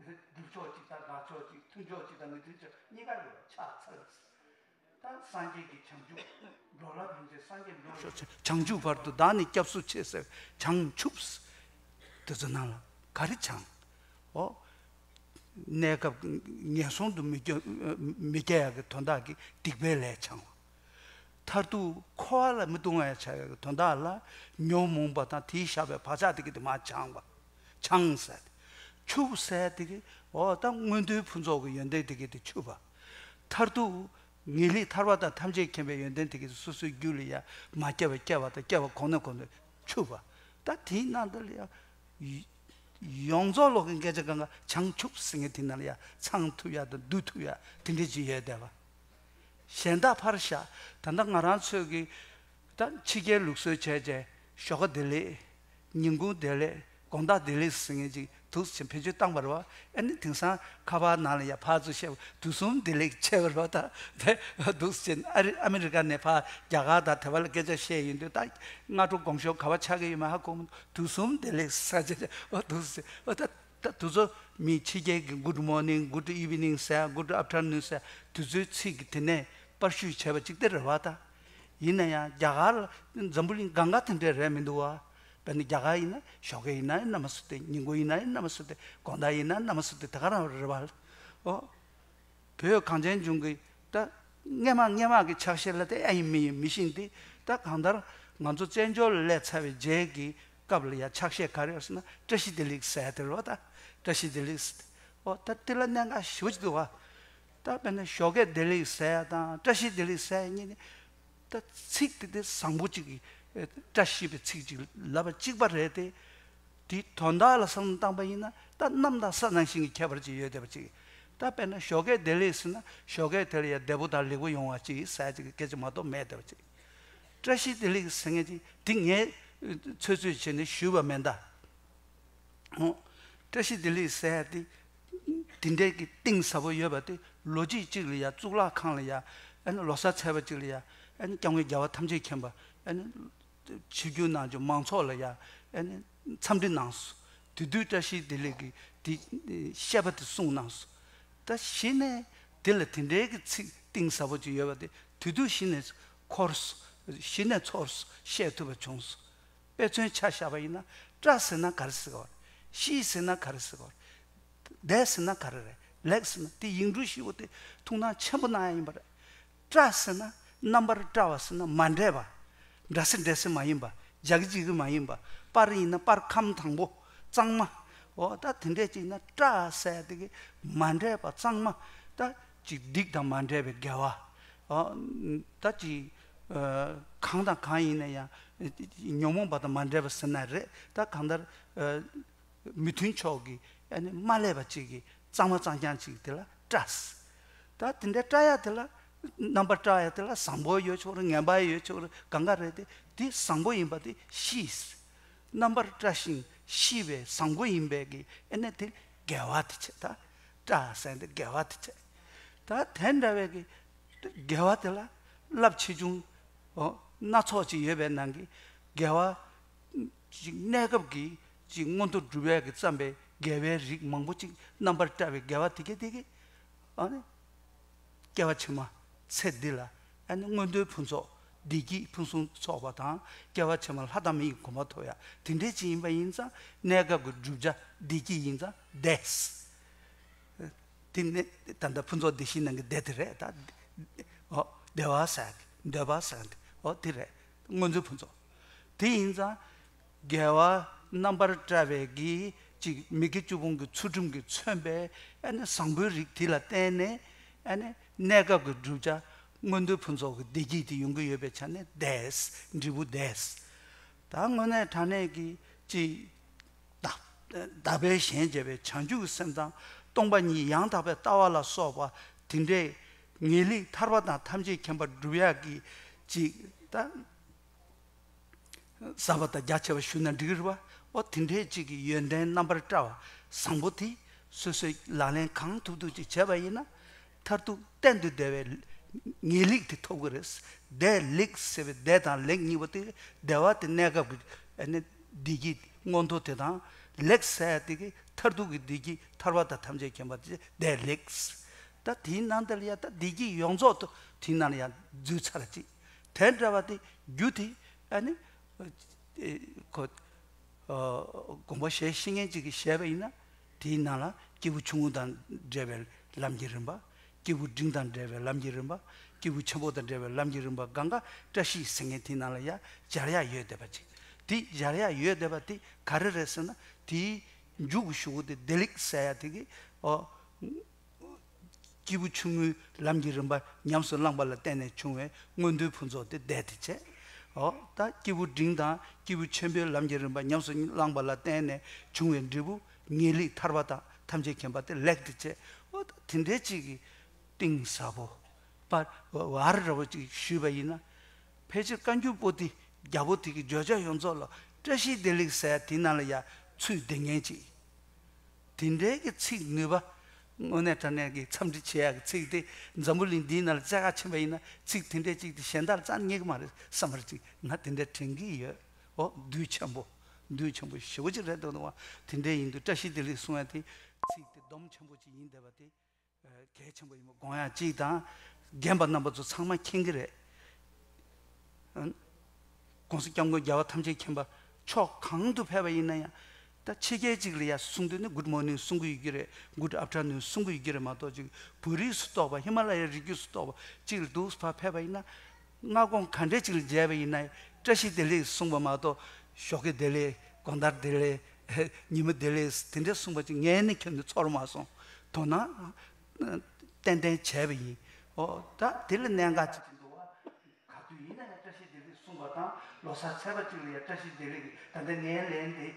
སྡིག་ཕྱོགས་ཅིག་དང་དགའ་ཕྱོགས་ཅིག་མཐུན་ཕྱོགས་ཅིག་དང་མི་མཐུན་ཕྱོགས་གཉིས་ཀ་ཡོད་པ་ཕྱག་འཚལ། ད་སངས་རྒྱས་ཀྱི་བྱང་ཆུབ། འགྲོ་ལ་ཕན་ཕྱིར་སངས་རྒྱས་འགྲུབ་ཤོག། བྱང་ཆུབ་བར་དུ་བདག་ནི་སྐྱབས་སུ་མཆི་ཟེར། བྱང་ཆུབ། དེ་ཚོ་ནང་ལ་ག་རེ་བྱང་། ཨོ། གནས་སྐབས་ངན་སོང་དུ་མི་སྐྱེ། མི་སྐྱེ་ཡག་གི་དོན་དག་གི་སྡིག་པའི་ལས་བྱང་བ། མཐར་ཐུག་འཁོར་བ་ལ་མི་ལྟུང་བ་ཡང་བྱ་ཡག་གི་དོན་དག་ལ་ཉོན་མོངས་པ་དང་དེའི་ཞགས་པའི་བག་ཆགས་དེ་གི་དེ་མར་བྱང་བ། བྱང་ཟེར་ཏེ། ཆུབ་ཟེར་དེ་གི་འོ་ད་མངོན་མཐོའི་ཕུན་ཚོགས་ཀྱི་ཡོན་ཏན་དེ་གི་དེ་ཆུབ་པ། མཐར་ཐུག་ངེས་ལེགས་ཐར་པ་དང་ཐམས་ཅད་མཁྱེན་པའི་ཡོན་ཏན་དེ་གི་སོ་སོའི་རྒྱུད་ལ་ཡ་མ་སྐྱེས་པ་སྐྱེ་བ་དང་སྐྱེ་བ་གོང་ནས་གོང་དུ་ཆུབ་པ། ད་དེའི་ནང་དུ་ལ་ཡ། ཡོངས་རྫོགས་ལོག་གི་སྐད་ཆ་གང་ག་བྱང་ཆུབ་ཟེར་མཁན་དེ་ནང་ལ་ཡ་ཚང་ཐུབ་ཡ་དང་བསྡུ་ཐུབ་ཡ་དེ་འདྲ་ཅིག་ཡོད་བསྡད་པ། གཞན་དག་ཕར་བཞག། ད་ལྟ་ང་རང་ཚོས་ཀྱི་ད་ཕྱི་རྒྱལ་ལུགས་སྲོལ་བྱས་བྱས་ཞོགས་ཀ་བདེ་ལེགས། ཉིན་གུང་བདེ་ལེགས། དགོང་དག་བདེ་ལེགས་ཟེར་མཁན་ཅིག་འདུག་སེ་བེད་སྤྱོད་བཏང་བ་རེད་བ། ཨ་ནི་དེང་སང་ཁ་པར་ནང་ལ་ཡ་ཕར་ཚུར་བཤད་པ། དུས་གསུམ་བདེ་ལེགས་བྱས་པ་རེད་བ། ད་དེ་འདུག་སེ་ཨ་རི་ཨ་མི་རི་ཀ་ནས་ཕར་རྒྱ་གར་དང་དེ་བ་ལ་སྐད་ཆ་བཤད་ཡོང་དུས། ད་སྔ་དྲོ་དགོང་ཞོགས་ག་པར་ཆགས་ཀྱི་ཡོད་མེད་ཧ་གོ་མི་འདུག། དུས་གསུམ་བདེ་ལེགས་ཟེར་བྱས་བྱས་འདུག་སེ། ཨོ་ད། ད་དུས་ཚོད་མི་ཕྱི་རྒྱལ་གྱི་good morning, good evening ཟེར། good afternoon ཟེར། དུས་ཚོད་ཚིག་གི་དེ་ནས་པར་བཤུས་བྱས་པ་ཅིག་དེ་རེད་བ་ད། ཡིན་ན་ཡང་རྒྱ་གར་ལ་འཛམ་བུ་གླིང་གང་ག་དེ་འདྲས་རེད་མི་འདུག་བ། དཔེར་ན་རྒྱ་གར་ཡིན་ན་ཞོགས་ཀས་ཡིན་ན་གནམ་མ་སུ་དེ། ཉིན་གུང་ཡིན་ན་གནམ་མ་སུ་དེ། དགོང་དག་ཡིན་ན་གནམ་མ་སུ་དེ། དེ་ག་རང་རེད་བ། ཨོ། བོད་གངས་ཅན་ལྗོངས་ཀྱི་ད་སྔས་མ་སྔས་མ་གི་ཕྱག་བཞེས་ལ་དེ་ཨེ་ཡིན་མི་ཡིན་མི་ཤེས་ཏེ། ད་གང་ལྟར་ང་ཚོ་བཙན་བྱོལ་ལ་སླེབས་ཚར་བའི་རྗེས་ཀྱི་སྐབས་ལ་ཡ་ཕྱག་བཞེས་ག་རེ་ཡོད་ཟེར་ན། བཀྲ་ཤིས་བདེ་ལེགས་ཟེར་དེ་རེད་བ། ད་བཀྲ་ཤིས་བདེ་ལེགས་ཟེར་ཏེ། ཨོ། ད་དེ་ལ་གནད་འགག་ཞེ་པོ་ཅིག་འདུག་བ། ད་དཔེར་ན་ཞོགས་ཀས་བདེ་ལེགས་ཟེར་ཡ་དང་བཀྲ་ཤིས་བདེ་ལེགས་ཟེར་ཡ་གཉིས་ནི། ད་ཚིག་དེ་དེ་བཟང་པོ་ཅིག་གི་བཀྲ་ཤིས་པའི་ཚིག་ཅིག་ལབ་པ་གཅིག་པ་རེད་དེ། དེའི་དོན་དག་ལ་བསམ་བློ་བཏང་པ་ཡིན་ན། ད་གནམ་དང་ས་ནང་བཞིན་གྱི་ཁྱད་པར་ཅིག་ཡོད་བསྡད་པ་ཅིག་ད་དཔེར་ན་ཞོགས་ཀས་བདེ་ལེགས་ཟེར་ན། ཞོགས་ཀས་དེ་ལ་ཡ་བདེ་པོ་དང་ལེགས་པོ་ཡོང་བ་ཅིག་ཟེར་ཅིག་སྐད་ཆ་མ་གཏོགས་མེད་བསྡད་པ་ཅིག་བཀྲ་ཤིས་བདེ་ལེགས་ཟེར་མཁན་ཅིག་དེ་ངས་ཚོད་ཚོད་བྱས་ནས་ཞུས་པ་མིན་ད། ཨོ། བཀྲ་ཤིས་བདེ་ལེགས་ཟེར་ཡ་དེ། དེ་འདྲའི་གི་གཏིང་ཟབ་པོ་ཡོད་པ་དེ། ལོ་རྒྱུས་གཅིག་ལ་ཡ་གཙུག་ལག་ཁང་ལ་ཡ། ཨ་ནི་ལོ་གསར་ཚེས་པ་གཅིག་ལ་ཡ། ཨ་ནི་སྐྱབས་མགོན་རྒྱལ་བ་ཐམས་ཅད་མཁྱེན་པ། ཨ་ནི་ཆིབས་བསྒྱུར་གནང་རྒྱུ་མང་ཚོགས་ལ་ཡ། ཨ་ནི་འཚམས་འདྲི་གནང་སོང་། དེ་དུས་བཀྲ་ཤིས་བདེ་ལེགས་ཀྱི་དེ་བཤད་པ་དེ་གསུངས་གནང་སོང་། ད་གཞི་ནས་དེ་ལ་དེ་འདྲའི་གི་ཚིག་གཏིང་ཟབ་པོ་ཅིག་ཡོད་པ་དེ། དེ་དུས་གཞི་ནས་འཁོར་སོང་། གཞི་ནས་ཚོར་སོང་། བཤད་ཐུབ་པ་བྱུང་སོང་། དཔེ་མཚོན་ཆ་བཞག་པ་ཡིན་ན། བཀྲ་ཟེར་ན་ག་རེ་ཟེར་གི་ཡོད་རེད། ཤིས་ཟེར་ན་ག་རེ་ཟེར་གི་ཡོད་རེད། བདེ་ཟེར་ན་ག་རེ་རེད། ལེགས་ཟེར་ན། དེ་ཡིག་འབྲུ་བཞི་པོ་དེ་ཐུགས་སྣང་ཆེན་པོ་གནང་ཡ་ཡིན་པ་རེད། བཀྲ་ཟེར་ན། རྣམ་པར་བཀྲ་བ་ཟེར་ན་མ་འདྲེས་པ། འདྲ་སེ་འདྲེས་སེ་མ་ཡིན་པ། འཇའ་གི་འཇིག་གི་མ་ཡིན་པ། པར་ཡིན་ན་པར་ཁམས་དྭངས་པོ། གཙང་མ། འོ། ད་དེ་འདྲས་ཅིག་ན། བཀྲ་ཟེར་དེ་གི་མ་འདྲེས་པ། གཙང་མ། ད་ཅིག་སྡིག་དང་མ་འདྲེས་པའི་དགེ་བ། འོ། ད་ཅིག་ཨ། གང་དང་གང་ཡིན་ན་ཡང་ཉོན་མོངས་པ་དང་མ་འདྲེས་པ་ཟེར་ན་རེད། ད་གང་ལྟར་ཨ། མི་མཐུན་ཕྱོགས་ཀྱི་ཨ་ནི་མ་བསླད་པ་ཅིག་གི་གཙང་མ་གཙང་རྐྱང་ཅིག་དེ་ལ་བཀྲ་ཟེར། ད་དེ་འདྲའི་བཀྲ་ཡ་དེ་ལ། རྣམ་པར་བཀྲ་ཡ་དེ་ལ་བཟང་པོ་ཡོད་ཆོག་རེད། ངན་པ་ཡོད་ཆོག་རེད། གང་ག་རེད་དེ། དེ་བཟང་པོ་ཡིན་པ་དེ་ཤིས། རྣམ་པར་བཀྲ་ཞིང་ཤིས་པའི་བཟང་པོ་ཡིན་པའི་གི་ཨ་ནི་དེ་དགེ་བ་དེ་བྱས། ད་བཀྲ་ཟེར་དེ་དགེ་བ་དེ་བྱས། ད་དེ་འདྲ་བའི་གི་དགེ་བ་དེ་ལ་རླབས་ཆེ་ཆུང་། འོ། སྣ་ཚོགས་ཅིག་ཡོད་པའི་ནང་གི་དགེ་བ། ཅིག་གནས་སྐབས་ཀྱི་ཅིག་མངོན་མཐོ་སྒྲུབ་ཡས་ཀྱི་བརྩམས་པའི་དགེ་བའི་རིགས་མང་པོ་ཅིག། རྣམ་པར་བཀྲ་བའི་དགེ་བ་དེ་གས་དེ་གས། ཨ་ནི་སྐྱེ་བ་ཕྱི་མ་ཚེ་འདི་ལ་ཨ་ནི་མངོན་མཐོའི་ཕུན་ཚོགས། བདེ་སྐྱིད་ཕུན་སུམ་ཚོགས་པ་དང་། སྐྱེ་བ་ཕྱི་མ་ལྷ་དང་མི་ཡི་གོ་འཕང་ཐོབ་ཡ་དེ་འདྲས་ཅིག་ཡིན་པ་ཡིན་ཙང་། གནས་སྐབས་ཀྱི་བསྒྲུབ་བྱ་བདེ་སྐྱིད་ཡིན་ཙང་བདེ། དེ་ནི་ད་ལྟ་ཕུན་ཚོགས་བདེ་གཤེགས་ནང་གི་བདེ་དེ་རེད་ད། ཨོ། བདེ་བ་ཟེར་གི། འདོད་པ་ཟེར་གི། ཨོ། དེ་རེད། མངོན་མཐོའི་ཕུན་ཚོགས། དེ་ཡིན་ཙང་། དགེ་བ་རྣམ་པར་བཀྲ་བའི་གི་ཅིག་མི་དགེ་བཅུ་སྤོང་གི་ཚུལ་ཁྲིམས་ཀྱིས་མཚོན་པའི་ཨ་ནི་བཟང་པོའི་རིགས་དེ་ལ་བརྟེན་ནས། ཨ་ནི་གནས་སྐབས་ཀྱི་བསྒྲུབ་བྱ་མངོན་མཐོའི་ཕུན་ཚོགས་ཀྱི་བདེ་སྐྱིད་དེ་ཡོང་གི་ཡོད་པའི་ཆ་ནས་བདེ། འབྲས་བུ་བདེ། ད་དངོས་གནས་དྲང་གནས་ཀྱི་ཅིག་དག་དག་པའི་ཞེན་བྱས་པའི་བྱང་ཆུབ་ཀྱི་སེམས་དང་། སྟོང་པ་ཉིད་ཡང་དག་པའི་ལྟ་བ་ལ་སོགས་པ་དེ་འདྲའི་ངེས་ལེགས་ཐར་པ་དང་ཐམས་ཅད་མཁྱེན་པ་སྒྲུབ་ཡག་གི་ཅིག་ད་ཟབ་པ་དང་རྒྱ་ཆེ་བ་ཞུ་ན་འགྲིག་གི་རེད་པ། ཨོ། དེ་འདྲའི་ཅིག་གི་ཡོན་ཏན་རྣམ་པར་བཀྲ་བ་བཟང་པོ་དེ་སོ་སོས་ལག་ལེན་གང་ཐུབ་ཐུབ་ཅིག་བྱས་པ་ཡིན་ན། མཐར་ཐུག་གཏན་དུ་བདེ་བའི་ངེས་ལེགས་དེ་ཐོབ་ཀྱི་རེད། བདེ་ལེགས་ཟེར་བའི་བདེ་དང་ལེགས་གཉིས་པོ་དེ། བདེ་བ་དེ་གནས་སྐབས་ཀྱི་ཨ་ནི་བདེ་སྐྱིད་མངོན་མཐོ་དེ་དང་། ལེགས་ཟེར་ཡ་དེ་གི་མཐར་ཐུག་གི་བདེ་སྐྱིད་ཐར་པ་དང་ཐམས་ཅད་མཁྱེན་པ་དེ་བདེ་ལེགས། ད་དེའི་ནང་དེ་ལ་ཡ་ད་བདེ་སྐྱིད་ཡོངས་རྫོགས་དེ་དེའི་ནང་ལ་ཡ་འཛུལ་ཚར་ཅིག་དེ་འདྲ་བ་དེ་རྒྱུ་དེ་ཨ་ནི་ཨེ་ཁོ། ཨ། དགོངས་པ་བཞེས་ཤེས་མཁན་ཅིག་གིས་བཞེས་པ་ཡིན་ན། དེའི་ནང་ལ་སྐྱེས་བུ་ཆུང་ངུ་དང་འབྲེལ་བའི་ལམ་གྱི་རིམ་པ། སྐྱེས་བུ་འབྲིང་དང་འབྲེལ་བའི་ལམ་གྱི་རིམ་པ། སྐྱེས་བུ་ཆེན་པོ་དང་འབྲེལ་བའི་ལམ་གྱི་རིམ་པ། གང་ག་བཀྲ་ཤིས་ཟེར་མཁན་དེའི་ནང་ལ་ཡ་སྦྱར་ཡག་ཡོད་བསྡད་པ་ཅིག་དེ་སྦྱར་ཡག་ཡོད་བསྡད་པ་དེ་ག་རེ་རེད་ཟེར་ན། དེའི་མཇུག་གི་གཞུག་གུ་དེ་བདེ་ལེགས་ཟེར་ཡ་དེ་གི། ཨོ། སྐྱེས་བུ་ཆུང་ངུའི་ལམ་གྱི་རིམ་པ་ཉམས་སུ་བླངས་པ་ལ་བརྟེན་ནས་བྱུང་བའི་མངོན་མཐོའི་ཕུན་ཚོགས་དེ་བདེ་དེ་བྱས། འོ། ད་སྐྱེས་བུ་འབྲིང་དང་སྐྱེས་བུ་ཆེན་པོའི་ལམ་གྱི་རིམ་པ་ཉམས་སུ་བླངས་པ་ལ་བརྟེན་ནས་བྱུང་བའི་འབྲས་བུ་ངེས་ལེགས་ཐར་པ་དང་ཐམས་ཅད་མཁྱེན་པ་དེ་ལེགས་དེ་བྱས། འོ། ད་དེ་འདྲའི་ཅིག་གི་གཏིང་ཟབ་པོ་པ་བར་འདྲ་བོ་ཅིག་ཞུས་པ་ཡིན་ན། ཕལ་ཆེར་བཀའ་འགྱུར་པོ་ཏི་རྒྱལ་པོ་དེ་གི་བརྗོད་བྱ་ཡོངས་རྫོགས་ལ་བཀྲ་ཤིས་བདེ་ལེགས་ཟེར་དེ་ནང་ལ་ཡ་ཚུད་བསྡད་མཁན་ཅིག་དེ་འདྲའི་གི་ཚིག་ནུས་པ། དངོས་གནས་དྲང་གནས་ཀྱི་འཚམས་འདྲི་བྱེད་ཡག་གི་ཚིག་དེ་འཛམ་བུ་གླིང་འདིའི་ནང་ལ་བཙལ་ག་ཕྱིན་པ་ཡིན་ན། ཚིག་དེ་འདྲའི་གཅིག་དེ་གཞན་དག་ལ་རྩ་རྙེད་ཀྱི་མ་རེད་བསམ་པ་ཅིག་ང་དེ་འདྲ་དྲན་གྱི་ཡོད། འོ། འདུས་ཆེན་པོ། འདུས་ཆེན་པོ་ཞེ་པོ་ཅིག་རེད་འདུག་ནོ། དེ་འདྲ་ཡིན་དུས་བཀྲ་ཤིས་བདེ་ལེགས་གསུང་ཡ་དེ་ཚིག་དེ་སྡོམ་ཆེན་པོ་ཅིག་ཡིན་བསྡད་པ་དེ་གལ་ཆེན་པོ་ཡིན་པ་དགོངས་ཡ་གཅིག་དང་། རྒན་པ་རྣམ་པ་ཚོ་ཚང་མ་མཁྱེན་གྱི་རེད། ཨ། ༸གོང་ས་༸སྐྱབས་མགོན་རྒྱལ་བ་ཐམས་ཅད་མཁྱེན་པ་ ཕྱོགས་གང་དུ་ཕེབས་པ་ཡིན་ན་ཡང་། ད་ཕྱི་རྒྱལ་གཅིག་ལ་ཡ་གསུང་དུས་ནི་Good morning གསུང་གི་ཡོད་ཀྱི་རེད། Good afternoon གསུང་གི་ཡོད་ཀྱི་རེད་མ་གཏོགས། ཅིག་བོད་རིགས་སུ་གཏོགས་པ། ཧི་མ་ལ་ཡའི་རི་རྒྱུད་སུ་གཏོགས་པ་གཅིག་ལ་འདུག་ཕར་ཕེབས་པ་ཡིན་ན། སྔ་དགོང་ག་འདྲས་ཅིག་ལ་མཇལ་བ་ཡིན་ན། བཀྲ་ཤིས་བདེ་ལེགས་གསུངས་པ་མ་གཏོགས། ཞོགས་ཀས་བདེ་ལེགས། དགོང་དག་བདེ་ལེགས། ཉི་མ་བདེ་ལེགས། དེ་འདྲས་གསུངས་པ་ཅིག་ངས་ནི་ཁྱོན་ནས་ཚོར་མ་སོང་། དོ་སྣང་ཏན་ཏན་བྱས་པ་ཡིན། ཨོ་ད་དེ་ལ་གནད་འགག་ཅིག་འདུག་བ། ག་དུས་ཡིན་ན་ཡང་བཀྲ་ཤིས་བདེ་ལེགས་གསུངས་པ་དང་། ལོ་གསར་ཚེས་པ་གཅིག་ལ་ཡང་བཀྲ་ཤིས་བདེ་ལེགས་ཀྱི། ད་ལྟ་ངའི་ལན་དེ་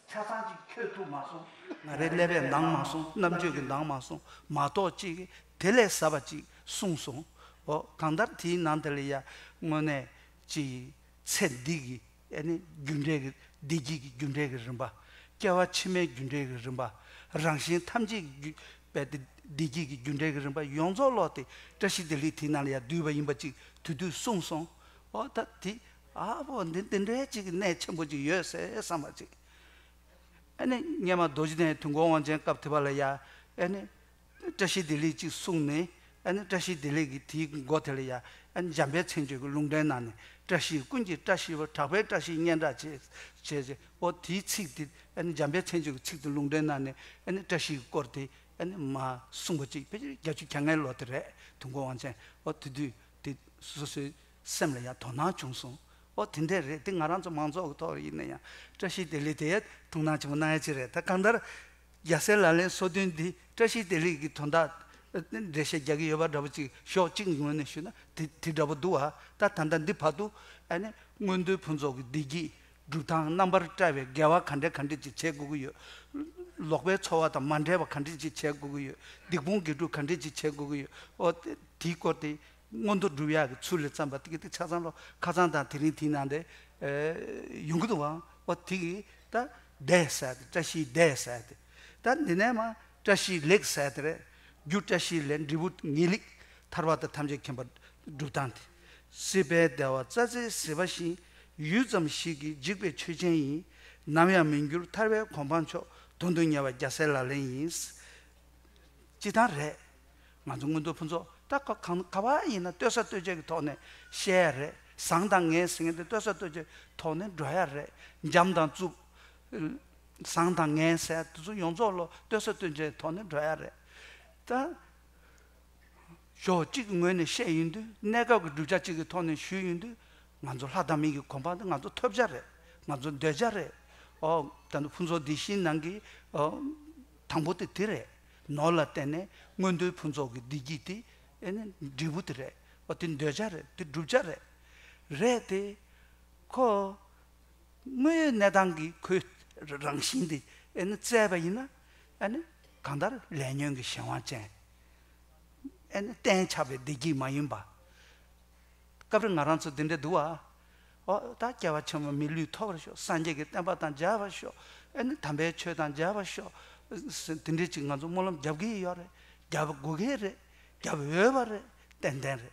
ཆ་ཚང་ཅིག་འཁྱོལ་ཐུབ་མ་སོང་། ང་རའི་ཀླད་པས་འདང་མ་སོང་། རྣམ་དཔྱོད་ཀྱིས་འདང་མ་སོང་མ་གཏོགས། ཅིག་དེ་ལས་ཟབ་པ་ཅིག་གསུངས་སོང་། འོ་གང་ལྟར་དེའི་ནང་དེ་ལ་ཡང་དངོས་གནས་ཅིག་ཚེ་འདི་གི་ཨ་ནི་རྒྱུ་འབྲས་ཀྱི། བདེ་སྐྱིད་ཀྱི་རྒྱུ་འབྲས་ཀྱི་རིམ་པ། སྐྱེ་བ་ཕྱི་མའི་རྒྱུ་འབྲས་ཀྱི་རིམ་པ། རང་གཞན་ཐམས་ཅད་ཀྱི་རྒྱུ། པའི་བདེ། བདེ་སྐྱིད་ཀྱི་རྒྱུ་འབྲས་ཀྱི་རིམ་པ་ཡོངས་རྫོགས་ལོག་སྟེ། བཀྲ་ཤིས་བདེ་ལེགས་དེའི་ནང་ལ་ཡང་བསྡུས་པ་ཡིན་པ་ཅིག་དེ་དུས་གསུངས་སོང་། འོ་ད་དེ། ཨ་བོ། འདི་འདི་འདྲའི་ཅིག་གི་གནད་ཆེན་པོ་ཅིག་ཡོད་ཟེར་བསམ་པ་ཅིག་ཨ་ནི་སྔོན་མ་རྡོ་རྗེ་གདན་དུས་འཁོར་དབང་ཆེན་སྐབས་དེ་བ་ལ་ཡ། ཨ་ནི་བཀྲ་ཤིས་བདེ་ལེགས་ཅིག་གསུངས་ནས། ཨ་ནི་བཀྲ་ཤིས་བདེ་ལེགས་ཀྱི་དེའི་མགོ་དེ་ལ་ཡ། ཨ་ནི་འཇམ་དཔལ་མཚན་བརྗོད་ཀྱི་ལུང་འདྲེན་གནང་ནས། བཀྲ་ཤིས་ཀུན་གྱི་བཀྲ་ཤིས་པ། གྲགས་པའི་བཀྲ་ཤིས་སྙན་གྲགས་ཆེ། བྱས་བྱས། འོ་དེའི་ཚིག་དེ། ཨ་ནི་འཇམ་དཔལ་མཚན་བརྗོད་ཀྱི་ཚིག་དེ་ལུང་འདྲེན་གནང་ནས། ཨ་ནི་བཀྲ་ཤིས་ཀྱི་སྐོར་དེ། ཨ་ནི་མ་གསུངས་པ་ཅིག་ཕལ་ཆེར་བརྒྱད་ཅུ་གྱ་ལྔའི་ལོ་དེ་རེད། དུས་འཁོར་དབང་ཆེན། འོ་དེ་དུས་དེ་སོ་སོའི་སེམས་ལ་ཡང་དོ་སྣང་བྱུང་སོང་། ཨོ་དེ་འདྲས་རེད། དེ་ང་རང་ཚོ་མང་ཚོགས་ཀྱི་ཐོག་ལ་ཡིན་ན་ཡང་བཀྲ་ཤིས་བདེ་ལེགས་དེ་ཡ་ཐུགས་སྣང་ཆེན་པོ་གནང་ཡ་ཅིག་རེད། ད་གང་ལྟར་རྒྱལ་སྲས་ལག་ལེན་སོ་བདུན་འདི་བཀྲ་ཤིས་བདེ་ལེགས་ཀྱི་དོན་དག་འགྲེལ་བཤད་རྒྱག་གི་ཡོད་པ་འདྲ་པོ་ཅིག་ཕྱོགས་གཅིག་ངོས་ནས་ཞུས་ན། དེ་དེ་འདྲ་པོ་འདུག་ཨ། ད་ད་ལྟ་འདི་བར་དུ་ཨ་ནི་མངོན་མཐོའི་ཕུན་ཚོགས་ཀྱི་བདེ་སྐྱིད་སྒྲུབ་སྟངས། རྣམ་པར་བཀྲ་བའི་དགེ་བ་ག་འདྲས་ག་འདྲས་ཅིག་བྱེད་དགོས་ཀྱི་ཡོད། ལོག་པའི་འཚོ་བ་དང་མ་འདྲེས་པ་ག་འདྲས་ཅིག་བྱེད་དགོས་ཀྱི་ཡོད། སྡིག་སྤོང་དགེ་སྒྲུབ་ག་འདྲས་ཅིག་བྱེད་དགོས་ཀྱི་ཡོད། ཨོ་དེ་དེའི་སྐོར་དེ། མངོན་མཐོ་སྒྲུབ་ཡག་གི་ཚུལ་ལ་བརྩམས་པ་དེ་གི་དེ་ཆ་ཚང་ལོ། ཁ་སང་དང་དེ་རིང་དེའི་ནང་དེ་ཡོང་གི་འདུག་བ། ཨོ་དེ་གི་ད་བདེ་ཟེར་དེ། བཀྲ་ཤིས་བདེ་ཟེར་དེ། ད་འདི་ནས་མ་བཀྲ་ཤིས་ལེགས་ཟེར་དེ་རེད། རྒྱུ་བཀྲ་ཤིས་ལས། འབྲས་བུ་ངེས་ལེགས། ཐར་པ་དང་ཐམས་ཅད་མཁྱེན་པ་སྒྲུབ་སྟངས་དེ། སྲིད་པའི་བདེ་བ་རྩྭ་རྩེའི་ཟིལ་པ་བཞིན། ཡུད་ཙམ་ཞིག་གིས་འཇིག་པའི་ཆོས་ཅན་ཡིན། ནམ་ཡང་མི་འགྱུར་ཐར་པའི་གོ་འཕང་མཆོག་དོན་དུ་གཉེར་བ་རྒྱལ་སྲས་ལག་ལེན་ཡིན། སྤྱིར་བཏང་རེད། ང་ཚོ་མངོན་མཐོ་ཕུན་ཚོགས་ད་ག་གང་ག་བ་ཡིན་ན་ལྟོས་ས་ལྟོས་བྱ་གི་ཐོག་ནས་བཤད་ཡ་རེད། བཟང་དང་ངན་ཟེར་མཁན་དེ་ལྟོས་ས་ལྟོས་བྱ་གི་ཐོག་ནས་འགྲོ་ཡ་རེད། འཇམ་དང་རྩུབ། བཟང་དང་ངན་ཟེར་དེ་ཚོ་ཡོངས་རྫོགས་ལོ་ལྟོས་ས་ལྟོས་བྱ་གི་ཐོག་ནས་འགྲོ་ཡ་རེད། ད་ཕྱོགས་གཅིག་གི་ངོས་ནས་བཤད་ཡོང་དུས། གནས་སྐབས་ཀྱི་བསྒྲུབ་བྱ་གཅིག་གི་ཐོག་ནས་ཞུས་ཡོང་དུས། ང་ཚོ་ལྷ་དང་མི་ཡི་གོ་འཕང་དེ་ང་ཚོ་ཐོབ་བྱ་རེད། ང་ཚོ་འདོད་བྱ་རེད། ཨོ་ད་ནི་ཕུན་ཚོགས་འདི་བཞིའི་ནང་གི་ཨོ་དང་པོ་དེ་དེ་རེད། ནོར་ལ་བརྟེན་ནས་མངོན་མཐོའི་ཕུན་ཚོགས་ཀྱི་བདེ་སྐྱིད་དེ། ཨེ་ནི་འབྲས་བུ་དེ་རེད། ཨོ་དེ་འདོད་བྱ་རེད། དེ་བསྒྲུབ་བྱ་རེད། རེད་དེ། ཁོ་དངོས་ཡོད་གནས་སྟངས་ཀྱི་ཁོའི་རང་བཞིན་དེ་ཨེ་ནི་བཙལ་བ་ཡིན་ན། ཨེ་ནི་གང་ལྟར་ལས་ཉོན་གྱི་གཞན་དབང་ཅན། ཨེ་ནི་གཏན་ཆགས་པའི་བདེ་སྐྱིད་མ་ཡིན་པ། སྐབས་རེ་ང་རང་ཚོ་འདི་འདྲ་འདུག་བ། ཨོ་ད་སྐྱེ་བ་ཕྱི་མ་མི་ལུས་ཐོབ་པར་ཤོག་སངས་རྒྱས་ཀྱི་བསྟན་པ་དང་མཇལ་བར་ཤོག་ཨེ་ནི་དམ་པའི་ཆོས་དང་མཇལ་བར་ཤོག་དེ་འདྲའི་ཅིག་ང་ཚོ་སྨོན་ལམ་རྒྱབ་ཀྱི་ཡོད་རེད། རྒྱབ་དགོས་ཀྱི་རེད། རྒྱབ་འོས་པ་རེད། ཏན་ཏན་རེད།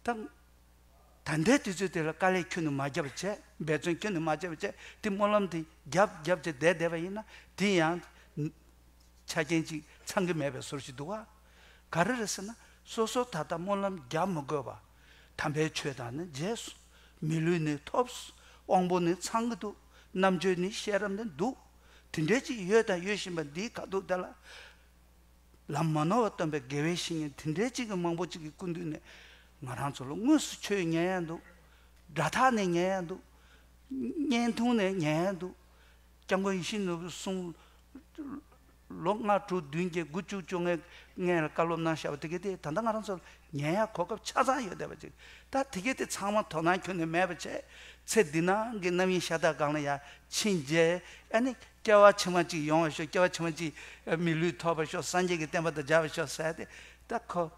ད། ད་ལྟའི་དུས་ཚོད་དེ་ལ་དཀའ་ལས་ཁྱོན་ནས་མ་བརྒྱབ་པ་བྱས། འབད་བརྩོན་ཁྱོན་ནས་མ་བརྒྱབ་པ་བྱས། དེ་སྨོན་ལམ་དེ་རྒྱབ་རྒྱབ་བྱས་བསྡད་བསྡད་པ་ཡིན་ན། དེ་ཡང་ཆ་རྐྱེན་ཅིག་ཚང་གི་མེད་པའི་བཟོ་ཞིག་འདུག་བ། ག་རེ་རེད་ཟེར་ན། སོ་སོ་ད་ལྟ་སྨོན་ལམ་རྒྱབ་མི་དགོས་པ། དམ་པའི་ཆོས་དང་ནི་མཇལ་སོང་། མི་ལུས་ནི་ཐོབ་སོང་། དབང་པོ་ནི་ཚང་གི་འདུག་རྣམ་དཔྱོད་ནི་ཤེས་རབ་ནི་འདུག་དེ་འདྲའི་ཅིག་ཡོད་དང་ཡོད་བཞིན་པ་འདིའི་ཁ་ཐུག་དེ་ལ། ལམ་མ་ནོར་བ་སྟོན་པའི་དགེ་བའི་བཤེས་གཉེན་དེ་འདྲའི་ཅིག་གི་མང་པོ་ཅིག་གི་སྐུ་མདུན་ནས། ང་རང་ཚོ་ལ་དངོས་སུ་ཆོས་ཉན་ཡ་འདུག་སྒྲ་ཐག་ནས་ཉན་ཡ་འདུག་བརྙན་ཐུང་ནས་ཉན་ཡ་འདུག་སྐྱབས་མགོན་ཡིད་བཞིན་ནོར་བུའི་གསུང་། ལོ་ལྔ་དྲུག་བདུན་བརྒྱད་དགུ་བཅུ་བཅོ་ལྔའི་སྔོན་ལ་བཀའ་སློབ་གནང་བཞག་པ་དེ་ག་དེ་ད་ལྟ་ང་རང་ཚོ་ལ་ཉན་ཡ་གོ་སྐབས་ཆ་ཚང་ཡོད་བསྡད་པ་ཅིག་ད་དེ་ག་དེ་ཚང་མ་དོ་སྣང་ཁྱོན་ནས་མེད་པ་བྱས། ཚེ་འདི་ནང་གི་རྣམ་གཡེང་ཤ་སྟག་སྒང་ལ་ཡ་ཕྱིན་རྗེས། ཨ་ནི། སྐྱེ་བ་ཕྱི་མ་གཅིག་ཡོང་བར་ཤོག་སྐྱེ་བ་ཕྱི་མ་གཅིག་མི་ལུས་ཐོབ་པར་ཤོག་སངས་རྒྱས་ཀྱི་བསྟན་པ་དང་མཇལ་བར་ཤོག་ཟེར་ཏེ། ད་ཁོ།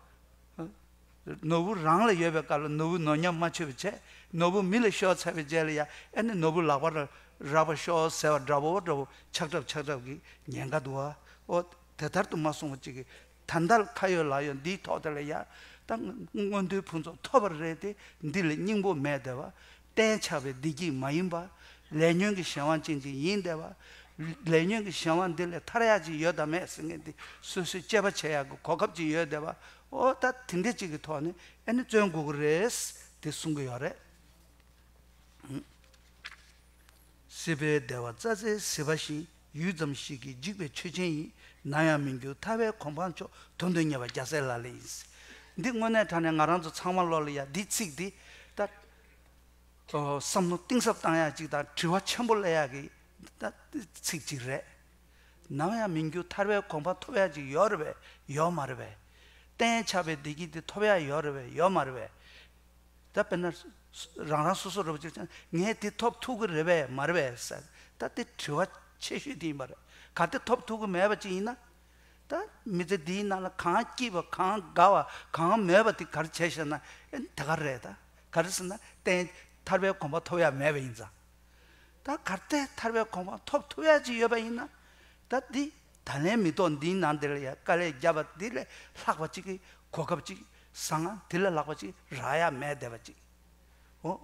ནོར་བུ་རང་ལ་ཡོད་པའི་སྐབས་ལ་ནོར་བུ་ནོར་ཉམས་མ་ཆོད་པ་བྱས། ནོར་བུ་མི་ལ་ཤོར་ཚར་བའི་རྗེས་ལ་ཡ། ཨ་ནི་ནོར་བུ་ལག་པར་རག་པར་ཤོག་ཟེར་བ་འདྲ་བོ་འདྲ་བོ་ཆགས་གྲབས་ཆགས་གྲབས་ཀྱི་ཉེན་ཁ་འདུག་བ། ཨོ་དེ་ལྟར་དུ་མ་སོང་བ་ཅིག་གིས། ད་ལྟ་ཁ་ཡོད་ལག་ཡོད་འདིའི་ཐོག་དེ་ལ་ཡ། ད་མངོན་མཐོའི་ཕུན་ཚོགས་ཐོབ་པ་རེད་དེ། འདི་ལས་སྙིང་པོ་མེད་བསྡད་པ། གཏན་ཆགས་པའི་བདེ་སྐྱིད་མ་ཡིན་པ། ལས་ཉོན་གྱི་གཞན་དབང་ཅན་ཅིག་ཡིན་བསྡད་པ། ལས་ཉོན་གྱི་གཞན་དབང་འདི་ལས་ཐར་ཡག་ཅིག་ཡོད་དམ་མེད་ཟེར་མཁན་འདི་སོ་སོས་དཔྱད་པ་བྱེད་ཡག་གི་གོ་སྐབས་ཅིག་ཡོད་བསྡད་པ། ཨོ་ད་དེ་འདྲ་ཅིག་གི་ཐོག་ནས་ཨ་ནི་བརྩོན་དགོས་ཀྱི་རེད། དེ་གསུང་གི་ཡོད་རེད། སྲིད་པའི་བདེ་བ་རྩྭ་རྩེའི་ཟིལ་པ་བཞིན། ཡུད་ཙམ་ཞིག་གིས་འཇིག་པའི་ཆོས་ཅན་ཡིན། ནམ་ཡང་མི་འགྱུར་ཐར་པའི་གོ་འཕང་མཆོག། དོན་དུ་གཉེར་བ་རྒྱལ་སྲས་ལག་ལེན་ཡིན། འདི་དངོས་གནས་དྲང་གནས་ང་རང་ཚོ་ཚང་མ་བློ་ལ་ཡ་འདི་ཚིག་འདི་ད། ཨོ། བསམ་བློ་གཏིང་ཟབ་བཏང་ཡག་ཅིག་དང་དྲི་བ་ཆེན་པོ་སླེབས་ཡག་གི་ད་ཚིག་ཅིག་རེད། ནམ་ཡང་མི་འགྱུར་ཐར་པའི་གོ་འཕང་ཐོབ་ཡག་ཅིག་ཡོད་རེད་པས། ཡོད་མ་རེད་པས། གཏན་ཆགས་པའི་བདེ་སྐྱིད་དེ་ཐོབ་ཡག་ཡོད་རེད་པས། ཡོད་མ་རེད་པས། ད་དཔེར་ན། རང་རང་སོ་སོ་རེ་བ་ཅིག་ཀྱང་ངས་དེ་ཐོབ་ཐུབ་ཀྱི་རེད་པས་མ་རེད་པས་ཟེར། ད་དེ་དྲི་བ་ཆེ་ཤོས་དེ་ཡིན་པ་རེད། གལ་ཏེ་ཐོབ་ཐུབ་ཀྱི་མེད་པ་ཅིག་ཡིན་ན། ད་མི་ཚེ་འདིའི་ནང་ལ་གང་སྐྱིད་པ་གང་དགའ་བ་གང་མོས་པ་དེ་ག་རེ་བྱས་ཤག་ན། ཨེ་དེ་ག་རེད་ད། ག་རེ་ཟེར་ན་གཏན་ཐར་པའི་གོ་འཕང་ཐོབ་ཡག་མེད་པ་ཡིན་ཙང་། ད་གལ་ཏེ་ཐར་པའི་གོ་འཕང་ཐོབ་ཐུབ་ཡག་ཅིག་ཡོད་པ་ཡིན་ན། ད་འདི་ད་ལན་མི་ཐོག་འདིའི་ནང་དེ་ལ་ཡ་དཀའ་ལས་བརྒྱབ་པ་འདི་ལས་ལྷག་པ་ཅིག་གི་གོ་སྐབས་ཅིག་བཟང་ང་དེ་ལས་ལྷག་པ་ཅིག་རག་ཡག་མེད་བསྡད་པ་ཅིག་འོ།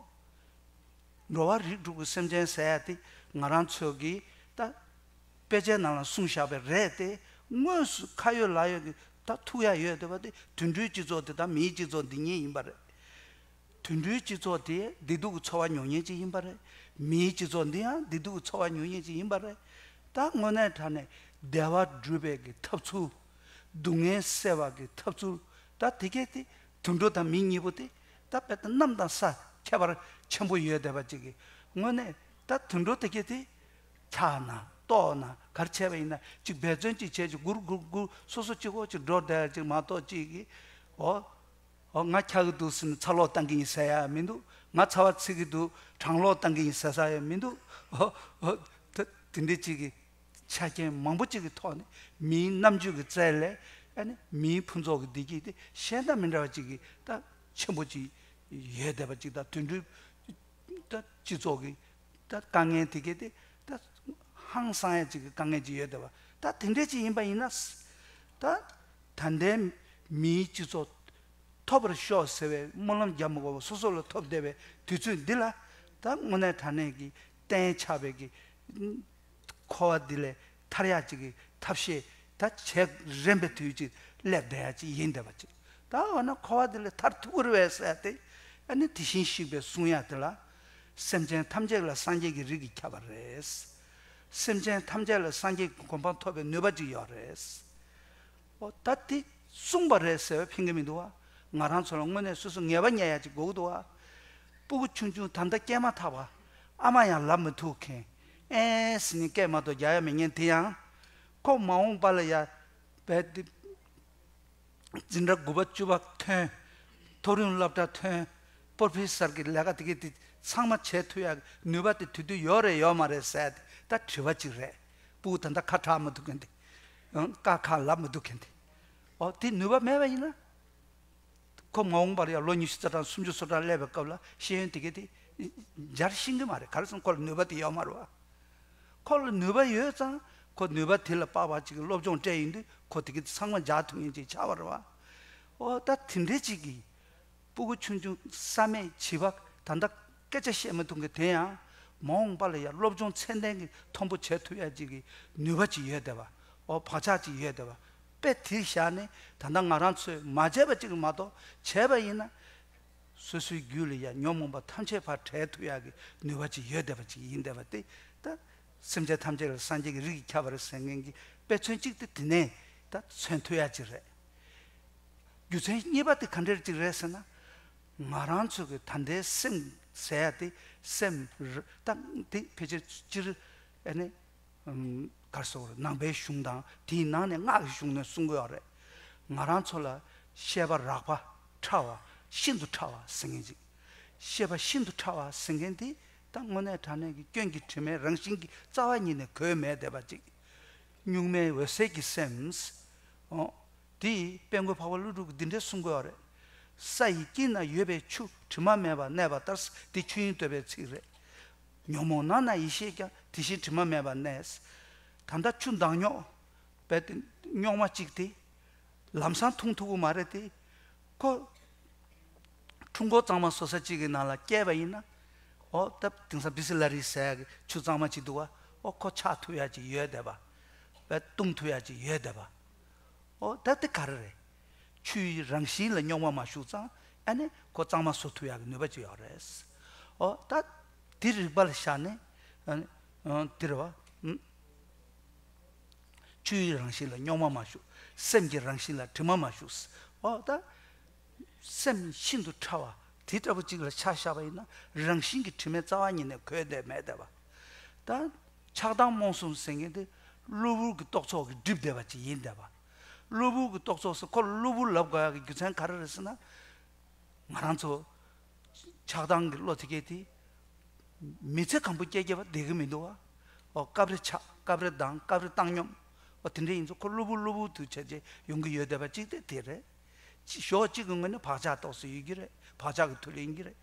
འགྲོ་བ་རིགས་དྲུག་གི་སེམས་ཅན་ཟེར་ཡག་དེ་ང་རང་ཚོ་གི་ད་དཔེ་ཆའི་ནང་ལ་གསུངས་བཞག་པ་རེད་དེ། དངོས་སུ་ཁ་ཡོད་ལག་ཡོད་ཀྱི་ད་ཐུག་ཡག་ཡོད་བསྡད་པ་དེ་དུད་འགྲོའི་སྤྱི་ཚོགས་དེ་དང་མིའི་སྤྱི་ཚོགས་འདི་གཉིས་ཡིན་པ་རེད། དུད་འགྲོའི་སྤྱི་ཚོགས་དེ་བདེ་སྡུག་གི་འཚོ་བ་མྱོང་མཁན་ཅིག་ཡིན་པ་རེད། མིའི་སྤྱི་ཚོགས་འདི་ཡང་བདེ་སྡུག་གི་འཚོ་བ་མྱོང་མཁན་ཅིག་ཡིན་པ་རེད། ད་དངོས་གནས་དྲང་གནས་བདེ་བ་སྒྲུབ་པའི་གི་ཐབས་ཚུལ། སྡུག་བསྔལ་སེལ་བ་གི་ཐབས་ཚུལ། ད་དེ་གས་དེ་དུད་འགྲོ་དང་མི་གཉིས་པོ་དེ་ད་དཔེ་ད་གནམ་དང་ས་ཁྱད་པར་ཆེན་པོ་ཡོད་བསྡད་པ་ཅིག་གི་དངོས་གནས་ད་དུད་འགྲོ་དེ་གས་དེ་འཁྱག་ན་ལྟོགས་ན་ག་རེ་བྱས་པ་ཡིན་ན་ཅིག་འབད་བརྩོན་ཅིག་བྱས་ཅིག་སྒུར་སྒུར་སྒུར་སོ་སོ་གཅིག་པོ་ཅིག་འགྲོ་བསྡད་ཅིག་མ་གཏོགས་ཅིག་གི་འོ། ཨོ་ང་འཁྱག་གི་འདུག་ཟེར་ནས་ཚ་གློག་བཏང་གི་ཡིན་ཟེར་ཡ་མི་འདུག་ང་ཚ་བ་ཚིག་གི་འདུག་གྲང་གློག་བཏང་གི་ཡིན་ཟེར་ས་ཡ་མི་འདུག་ཨོ་ཨོ་ད་དེ་འདྲའི་ཅིག་གི་ཆ་རྐྱེན་མང་པོ་ཅིག་གི་ཐོག་ནས་མིའི་རྣམ་དཔྱོད་ཀྱི་རྩལ་ལས་ཨ་ནི་མིའི་ཕུན་ཚོགས་ཀྱི་བདེ་སྐྱིད་དེ་གཞན་དང་མི་འདྲ་བ་ཅིག་གི་ད་ཆེན་པོ་ཅིག་ཡོད་བསྡད་པ་ཅིག་ད་དུད་འགྲོའི་ད་སྤྱི་ཚོགས་ཀྱི་ད་དཀའ་ངལ་དེ་གས་དེ་ད་ཧང་སང་ཡ་ཅིག་གི་དཀའ་ངལ་ཅིག་ཡོད་བསྡད་པ་ད་དེ་འདྲའི་ཅིག་ཡིན་པ་ཡིན་ན། ད་ད་ལྟའི་མིའི་སྤྱི་ཚོགས། ཐོབ་པར་ཤོག་ཟེར་བའི་སྨོན་ལམ་རྒྱབ་མི་དགོས་པར་སོ་སོ་ལ་ཐོབ་བསྡད་པའི་དུས་ཚོད་འདི་ལ་ད་དངོས་གནས་དྲང་གནས་ཀྱི་གཏན་ཆགས་པའི་གི་འཁོར་བ་འདི་ལས་ཐར་ཡག་ཅིག་གི་ཐབས་ཤེས་ད་བྱེད་རན་པའི་དུས་ཅིག་སླེབས་བསྡད་ཡག་ཅིག་ཡིན་བསྡད་པ་ཅིག་ད་འོ་ན་འཁོར་བ་འདི་ལས་ཐར་ཐུབ་ཀྱི་རེད་པས་ཟེར་ཏེ་ཨ་ནི་དེ་བཞིན་གཤེགས་པས་གསུང་ཡག་དེ་ལ། སེམས་ཅན་ཐམས་ཅད་ལ་སངས་རྒྱས་ཀྱི་རིགས་ཀྱིས་ཁྱབ་པ་རེད། སེམས་ཅན་ཐམས་ཅད་ལ་སངས་རྒྱས་ཀྱི་གོ་འཕང་ཐོབ་པའི་ནུས་པ་ཅིག་ཡོད་རེད། ཨོ་ད་དེ་གསུངས་པ་རེད་ཟེར་བས་ཕན་གྱི་མི་འདུག་བ། ང་རང་ཚོ་ལ་དངོས་གནས་སོ་སོ་ངེས་པ་རྙེད་ཡག་ཅིག་དགོས་ཀྱི་འདུག་བ། སྤུ་གུ་ཆུང་ཆུང་ད་ལྟ་སྐྱེས་མ་ཐག་པ། ཨ་མ་ཡང་ལབ་མི་ཐུབ་མཁན། ཨེ་ཟེར་ནས་སྐད་མ་གཏོགས་རྒྱག་ཡ་མེད་མཁན་དེ་ཡང་། ཁོ་མ་འོངས་པ་ལ་ཡ། བས་དེ། འཛིན་གྲྭ་དགུ་པ་བཅུ་པ་ཐོན། མཐོ་རིམ་སློབ་གྲྭ་ཐོན། པོར་ཕེ་སར་གྱི་ལས་ཀ་དེ་གས་དེ་ཚང་མ་བྱེད་ཐུབ་ཡག་ནུས་པ་དེ་དེ་དུས་ཡོད་རེད་ཡོད་མ་རེད་ཟེར་ཏེ་ད་དྲི་བ་ཅིག་རེད། སྤུ་གུ་ད་ལྟ་ཁ་གྲག་མི་ཐུབ་མཁན་དེ། ཡང་ཀ་ཁ་ལབ་མི་ཐུབ་མཁན་དེ། ཨོ་དེ་ནུས་པ་མེད་པ་ཡིན་ན། ཁོ་མ་འོངས་པར་ཡང་ལོ་ཉི་ཤུ་རྩ་གྲངས་སུམ་ཅུ་སོ་གྲངས་སླེབས་པའི་སྐབས་ལ་ཤེས་ཡོན་དེ་གས་དེ་འཇར་ཤེས་ཀྱི་མ་རེད། ག་རེ་ཟེར་ན་ཁོ་ལ་ནུས་པ་དེ་ཡོད་མ་རེད་བ། ཁོ་ལ་ནུས་པ་ཡོད་ཙང་ཁོ་ནུས་པ་དེ་ལ་དཔག་པ་ཅིག་སློབ་སྦྱོང་སྤྲད་ཡོང་དུས་ཁོ་དེ་གི་ཚང་མ་འཇགས་ཐུབ་མཁན་ཅིག་ཆགས་པ་རེད་བ། ཨོ་ད་དེ་འདྲའི་ཅིག་གིས་སྤུ་གུ་ཆུང་ཆུང་བསམ་མེད་བྱིས་པ་ད་ལྟ་སྐད་ཆ་བཤད་མི་ཐུབ་མཁན་དེ་ཡང་མ་འོངས་པ་ལ་ཡང་སློབ་སྦྱོང་ཚད་ལྡན་གྱི་མཐོན་པོ་བྱེད་ཐུབ་ཡ་ཅིག་གི་ནུས་པ་ཅིག་ཡོད་བསྡད་པ། ཨོ་བག་ཆགས་ཅིག་ཡོད་བསྡད་པ། དཔེ་དེ་བཞག་ནས་ད་ལྟ་ང་རང་ཚོས་མ་བྱས་པ་ཅིག་མ་གཏོགས་བྱས་པ་ཡིན་ན། སོ་སོའི་རྒྱུད་ལ་ཡང་ཉོན་མོངས་པ་ཐམས་ཅད་ཕར་བྲལ་ཐུབ་ཡག་གི་ནུས་པ་ཅིག་ཡོད་བསྡད་པ་ཅིག་ཡིན་བསྡད་པ་དེ་ད་སེམས་ཅན་ཐམས་ཅད་ལ་སངས་རྒྱས་ཀྱི་རིགས་ཀྱིས་ཁྱབ་པ་རེད་ཟེར་མཁན་གྱི་དཔེ་མཚོན་གཅིག་དེ་དེ་ནས་ད་མཚོན་ཐུབ་ཡག་ཅིག་རེད། རྒྱུ་མཚན་གཉིས་པ་དེ་ག་འདྲ་ཅིག་རེད་ཟེར་ན། ང་རང་ཚོ་གི་ད་ལྟའི་སེམས་ཟེར་ཡག་དེ་སེམས་ར་ད་དེ་ཕལ་ཆེར་སྤྱིར་ཨ་ནི། གར་སོགས་ནང་པའི་གཞུང་དང་དེའི་ནང་ནས་སྔགས་ཀྱི་གཞུང་ནས་གསུང་གི་ཡོད་རེད། ང་རང་ཚོ་ལ་ཤེས་པ་རགས་པ་ཕྲ་བ་ཤིན་ཏུ་ཕྲ་བ་ཟེར་མཁན་ཅིག་ཤེས་པ་ཤིན་ཏུ་ཕྲ་བ་ཟེར་མཁན་དེ་ད་དངོས་གནས་དྲང་གནས་ཀྱི་སྐྱོན་གྱི་དྲི་མའི་རང་བཞིན་གྱི་རྩ་བ་ཉིད་ནས་གོས་མེད་བསྡད་པ་ཅིག་གཉུག་མའི་འོད་གསལ་གྱི་སེམས། འོ། དེ་ཡིས་དཔལ་མགོན་འཕགས་པ་ཀླུ་སྒྲུབ་ཀྱིས་འདི་འདྲས་གསུང་གི་ཡོད་རེད། ས་ཡི་དཀྱིལ་ན་ཡོད་པའི་ཆུ་དྲི་མ་མེད་པར་གནས་པ་ལྟར། འདི་ཆོས་དབྱིངས་བསྟོད་པའི་ཚིག་རེད། ཉོན་མོངས་ནང་ན་ཡེ་ཤེས་ཀྱང་དེ་བཞིན་དྲི་མ་མེད་པར་གནས། ད་ལྟ་ཆུ་འདམ་རྙོག་པའི་རྙོག་མ་གཅིག་དེ་ལམ་སང་འཐུང་ཐུབ་ཀྱི་མ་རེད་དེ། ཁོ། ཁྲུང་ཁོག་གཙང་མ་བཟོ་ས་གཅིག་གི་ནང་ལ་བསྐྱལ་བ་ཡིན་ན། ཨོ་ད་དེང་སང་བི་སི་ལ་རི་ཟེར་ཡག་གི་ཆུ་གཙང་མ་གཅིག་འདུག་བ། ཨོ་ཁོ་འཁྱག་ཐུབ་ཡག་གཅིག་ཡོད་བསྡད་པ། བས་བཏུང་ཐུབ་ཡག་གཅིག་ཡོད་བསྡད་པ། ཨོ་ད་དེ་ག་རེ་རེད། ཆུའི་རང་བཞིན་ལ་རྙོག་མ་མ་ཞུགས་ཙང་ཨ་ནི་ཁོ་གཙང་མ་བཟོ་ཐུབ་ཡག་གི་ནུས་པ་གཅིག་ཡོད་རེད། ཨོ་ད་དེ་རིགས་པ་ལ་བཞག་ནས་ཨ་ནི་ ཨང་། དེ་རེད་བ། ཨང་། ཆོས་ཡི་རང་བཞིན་ལ་རྙོག་མ་མ་ཞུགས། སེམས་ཀྱི་རང་བཞིན་ལ་དྲི་མ་མ་ཞུགས། འོ་ད། སེམས་ཤིན་ཏུ་ཕྲ་བ་དེ་ལྟ་བུ་ཅིག་ལ་ཆ་བཞག་པ་ཡིན་ན། རང་བཞིན་གྱི་དྲི་མས་རྩ་བ་ཉིད་ནས་གོས་བསྡད་མེད་བསྡད་པ། ད། ཆགས་སྡང་རྨོངས་གསུམ་ཟེར་མཁན་དེ་གློ་བུར་གྱི་རྟོག་ཚོགས་ཀྱིས་བསྒྲིབས་བསྡད་པ་ཅིག་ཡིན་བསྡད་པ། གློ་བུར་གྱི་རྟོག་ཚོགས་ཟེར། ཁོ་ལ་གློ་བུར་ལབ་དགོས་ཡག་གི་རྒྱུ་མཚན་ག་རེ་རེད་ཟེར་ན། ང་རང་ཚོ་ཆགས་སྡང་གི་བློ་དེ་གས་དེ་མི་ཚེ་གང་པོ་སྐྱེལ་སྐྱེལ་བ་བསྡད་ཀྱི་མི་འདུག་བ། ཨོ། སྐབས་རེ་ཆགས། སྐབས་རེ་སྡང་། སྐབས་རེ་བཏང་སྙོམས། ཨོ། དེ་འདྲ་ཡིན་ཙང་ཁོ་གློ་བུར་གློ་བུར་དུ་བྱས་བྱས་ཡོང་གི་ཡོད་བསྡད་པ་གཅིག་དེ་དེ་རེད། ཅི། ཕྱོགས་གཅིག་གི་ངོས་ནས་བག་ཆགས་ཏོག་ཙམ་ཡོད་ཀྱི་རེད། བག་ཆགས་ཀྱི་མཐུ་ལས་ཡིན་གྱི་རེད།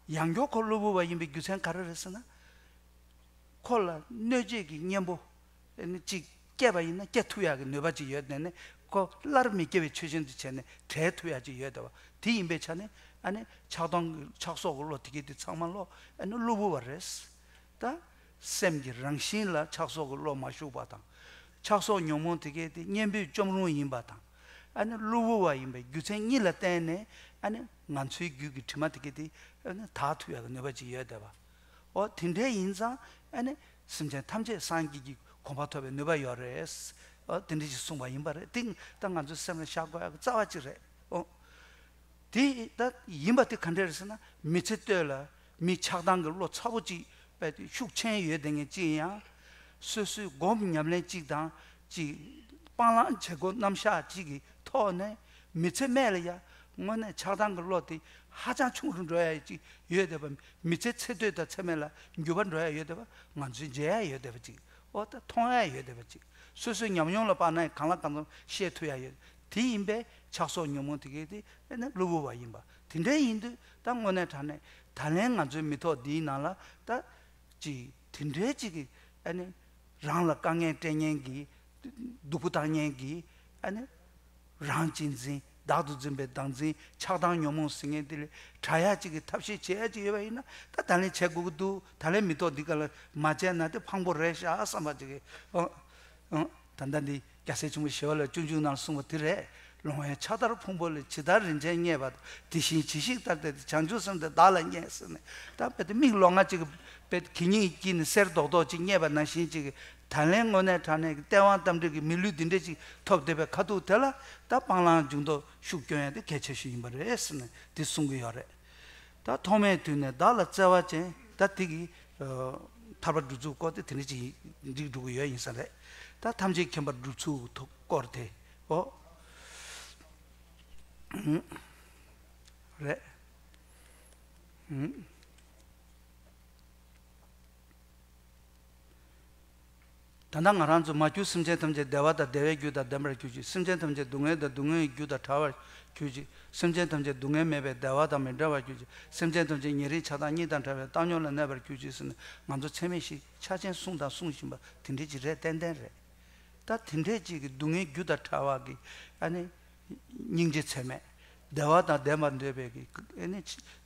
ཡང་སྐྱར་ཁོ་གློ་བུར་བ་ཡིན་པའི་རྒྱུ་མཚན་ག་རེ་རེད་ཟེར་ན། ཁོ་ལ་གནོད་བྱེད་ཀྱི་གཉེན་པོ་ཨ་ནི་གཅིག་སྐྱེས་པ་ཡིན་ན་སྐྱེ་ཐུབ་ཡག་གི་ནུས་པ་ཅིག་ཡོད་དེ་ནས། ཁོ་སླར་མི་སྐྱེ་བའི་ཆོས་ཅན་དུ་བྱས་ནས་བྲལ་ཐུབ་ཡག་ཅིག་ཡོད་བསྡད་པ། དེ་ཡིན་པའི་ཆ་ནས་ཨ་ནི་ཆགས་སྡང་གི། ཆགས་སོགས་ཀྱི་བློ་དེ་གས་དེ་ཚང་མ་ལོ་ཨ་ནི་གློ་བུར་བ་རེད། ད། སེམས་ཀྱི་རང་བཞིན་ལ་ཆགས་སོགས་ཀྱི་བློ་མ་ཞུགས་པ་དང་། ཆགས་སོགས་ཉོན་མོངས་དེ་གས་དེ་གཉེན་པོས་བཅོམ་རུང་ཡིན་པ་དང་། ཨ་ནི་གློ་བུར་བ་ཡིན་པའི་རྒྱུ་མཚན་གཉིས་ལ་བརྟེན་ནས་ཨ་ནི་ང་ཚོའི་རྒྱུད་ཀྱི་དྲི་མ་དེ་གས་དེ་ཨ་ནི་དག་ཐུབ་ཡག་གི་ནུས་པ་ཅིག་ཡོད་བསྡད་པ། འོ། དེ་འདྲའི་ཡིན་ཙང་ཨ་ནི་སེམས་ཅན་ཐམས་ཅད་སངས་རྒྱས་ཀྱི་གོ་འཕང་ཐོབ་པའི་ནུས་པ་ཡོད་རེད། འོ། དེ་འདྲ་ཞིག་གསུངས་པ་ཡིན་པ་རེད། དེ་ད་ང་ཚོའི་སེམས་ལ་བཞག་དགོས་ཡག་གི་རྩ་བ་ཅིག་རེད། འོ། དེ་ད་ཡིན་པ་དེ་ག་འདྲ་རེད་ཟེར་ན། མི་ཚེ་སྟོད་ལ་མི་ཆགས་སྡང་གི་བློ་ཚ་པོ་ཅིག་དཔེ་ཤུགས་ཆེན་ཡོད་བསྡད་མཁན་ཅིག་ཡང་། སོ་སོའི་སྒོམ་ཉམས་ལེན་ཅིག་དང་ཅིག་སྤང་བླང་བྱེད་སྒོ་རྣམ་གཞག་ཅིག་གི་ཐོག་ནས་མི་ཚེ་སྨད་ལ་ཡ་དངོས་གནས་ཆགས་སྡང་གི་བློ་དེ་ཧ་ཅང་ཆུང་རུ་འགྲོ་ཡ་ཅིག་ཡོད་བསྡད་པ། མི་ཚེ་ཚེ་སྟོད་དང་ཚེ་སྨད་ལ་འགྱུར་བ་འགྲོ་ཡ་ཡོད་བསྡད་པ་ང་ཚོས་མཇལ་ཡ་ཡོད་བསྡད་པ་ཅིག། འོ། ད་མཐོང་ཡ་ཡོད་བསྡད་པ་ཅིག། སོ་སོའི་ཉམས་མྱོང་ལ་དཔག་ན་ཡང་གང་ལ་གང་འཚམ་ཤེས་ཐུབ་ཡ་ཡོད། དེ་ཡིན་པས་ཆགས་སོགས་ཉོན་མོངས་དེ་གས་དེ་ཨ་ནི་གློ་བུར་བ་ཡིན་པ། དེ་འདྲའི་ཡིན་དུས་ད་དངོས་གནས་དྲང་གནས་ད་ལན་ང་ཚོའི་མི་ཐོག་འདིའི་ནང་ལ་ད་ཅིག་དེ་འདྲའི་ཅིག་གི་ཨ་ནི་རང་ལ་དཀའ་ངལ་སྤྲད་མཁན་གྱི། སྡུག་པོ་བཏང་མཁན་གྱི་ཨ་ནི་རང་གཅེས་འཛིན། བདག་ཏུ་འཛིན་པའི་བདག་འཛིན། ཆགས་སྡང་ཉོན་མོངས་ཟེར་མཁན་དེ་ལས་དྲག་ཡ་ཅིག་གི་ཐབས་ཤེས་བྱེད་ཡ་ཅིག་ཡོད་པ་ཡིན་ན། ད་ད་ལན་བྱེད་དགོས་ཀྱི་འདུག། ད་ལན་མི་ཐོག་འདི་ག་ལ་མ་བྱས་ན་དེ་ཕངས་པོ་རེད་ཤག་བསམ་པ་ཅིག་གི། ཨོ། ཨོ། ད་ལྟ་འདི་རྒྱལ་སྲས་ཆེན་པོ་ཞི་བ་ལྷས་སྤྱོད་འཇུག་ནང་གསུངས་པ་དེ་རེད། ལོང་བས་ཕྱག་དར་ཕུང་པོ་ལས། ཇི་ལྟར་རིན་ཆེན་རྙེད་པ་དང་། དེ་བཞིན་ཇི་ཞིག་ལྟར་བལྟས་ཏེ། བྱང་ཆུབ་སེམས་དེ་བདག་ལ་རྙེད་ཟེར་ནས། ད་དཔེ་དེ་མིག་ལོང་ང་ཅིག་གི་དཔེ་གད་སྙིགས་ཀྱིས་ནི་གསེར་རྡོག་རྡོག་ཅིག་རྙེད་པ་ནང་བཞིན་ཅིག་གི། ད་ལན་དངོས་གནས་དྲང་གནས་ཀྱི་སྟེས་དབང་རྟ་མགྲིན་གྱི་མི་ལུས་འདི་འདྲ་ཅིག་ཐོབ་བསྡད་པའི་ཁ་ཐུག་དེ་ལ་ད་སྤང་བླང་འཇུག་ལྡོག་ཤུགས་སྐྱོན་ཡ་དེ་གལ་ཆེ་ཤོས་ཡིན་པ་རེད་ཟེར་ནས་དེ་གསུང་གི་ཡོད་རེད། ད་ཐོག་མའི་དུས་ནས་བདག་ལ་བརྩེ་བ་ཅན། ད་དེ་གི་ཐར་པ་སྒྲུབ་ཚུལ་སྐོར་དེ་དེ་འདྲ་ཅིག་འགྲིག་འགྲོ་གི་ཡོད་ཡིན་ས་རེད། ད་ཐམས་ཅད་མཁྱེན་པར་སྒྲུབ་ཚུལ་སྐོར་དེ། ཨོ། རེད། ད་ལྟ་ང་རང་ཚོ་མ་གྱུར་སེམས་ཅན་ཐམས་ཅད་བདེ་བ་དང་བདེ་བའི་རྒྱུ་དང་ལྡན་པར་གྱུར་ཅིག། སེམས་ཅན་ཐམས་ཅད་སྡུག་བསྔལ་དང་སྡུག་བསྔལ་གྱི་རྒྱུ་དང་བྲལ་བར་གྱུར་ཅིག། སེམས་ཅན་ཐམས་ཅད་སྡུག་བསྔལ་མེད་པའི་བདེ་བ་དང་མི་འབྲལ་བར་གྱུར་ཅིག། སེམས་ཅན་ཐམས་ཅད་ཉེ་རིང་ཆགས་སྡང་གཉིས་དང་བྲལ་བའི་བཏང་སྙོམས་ལ་གནས་པར་གྱུར་ཅིག་ཟེར་ནས་ང་ཚོ་ཚད་མེད་བཞི་ཆ་ཅན་གསུངས་དང་གསུང་བཞིན་པ་དེ་འདྲའི་ཅིག་རེད། ཏན་ཏན་རེད། ད་དེ་འདྲའི་ཅིག་གི་སྡུག་བསྔལ་རྒྱུ་དང་བྲལ་བ་གི་ཨ་ནི་སྙིང་རྗེ་ཚད་མེད། བདེ་བ་དང་ལྡན་པར་འདོད་པའི་གི་ཨ་ནི་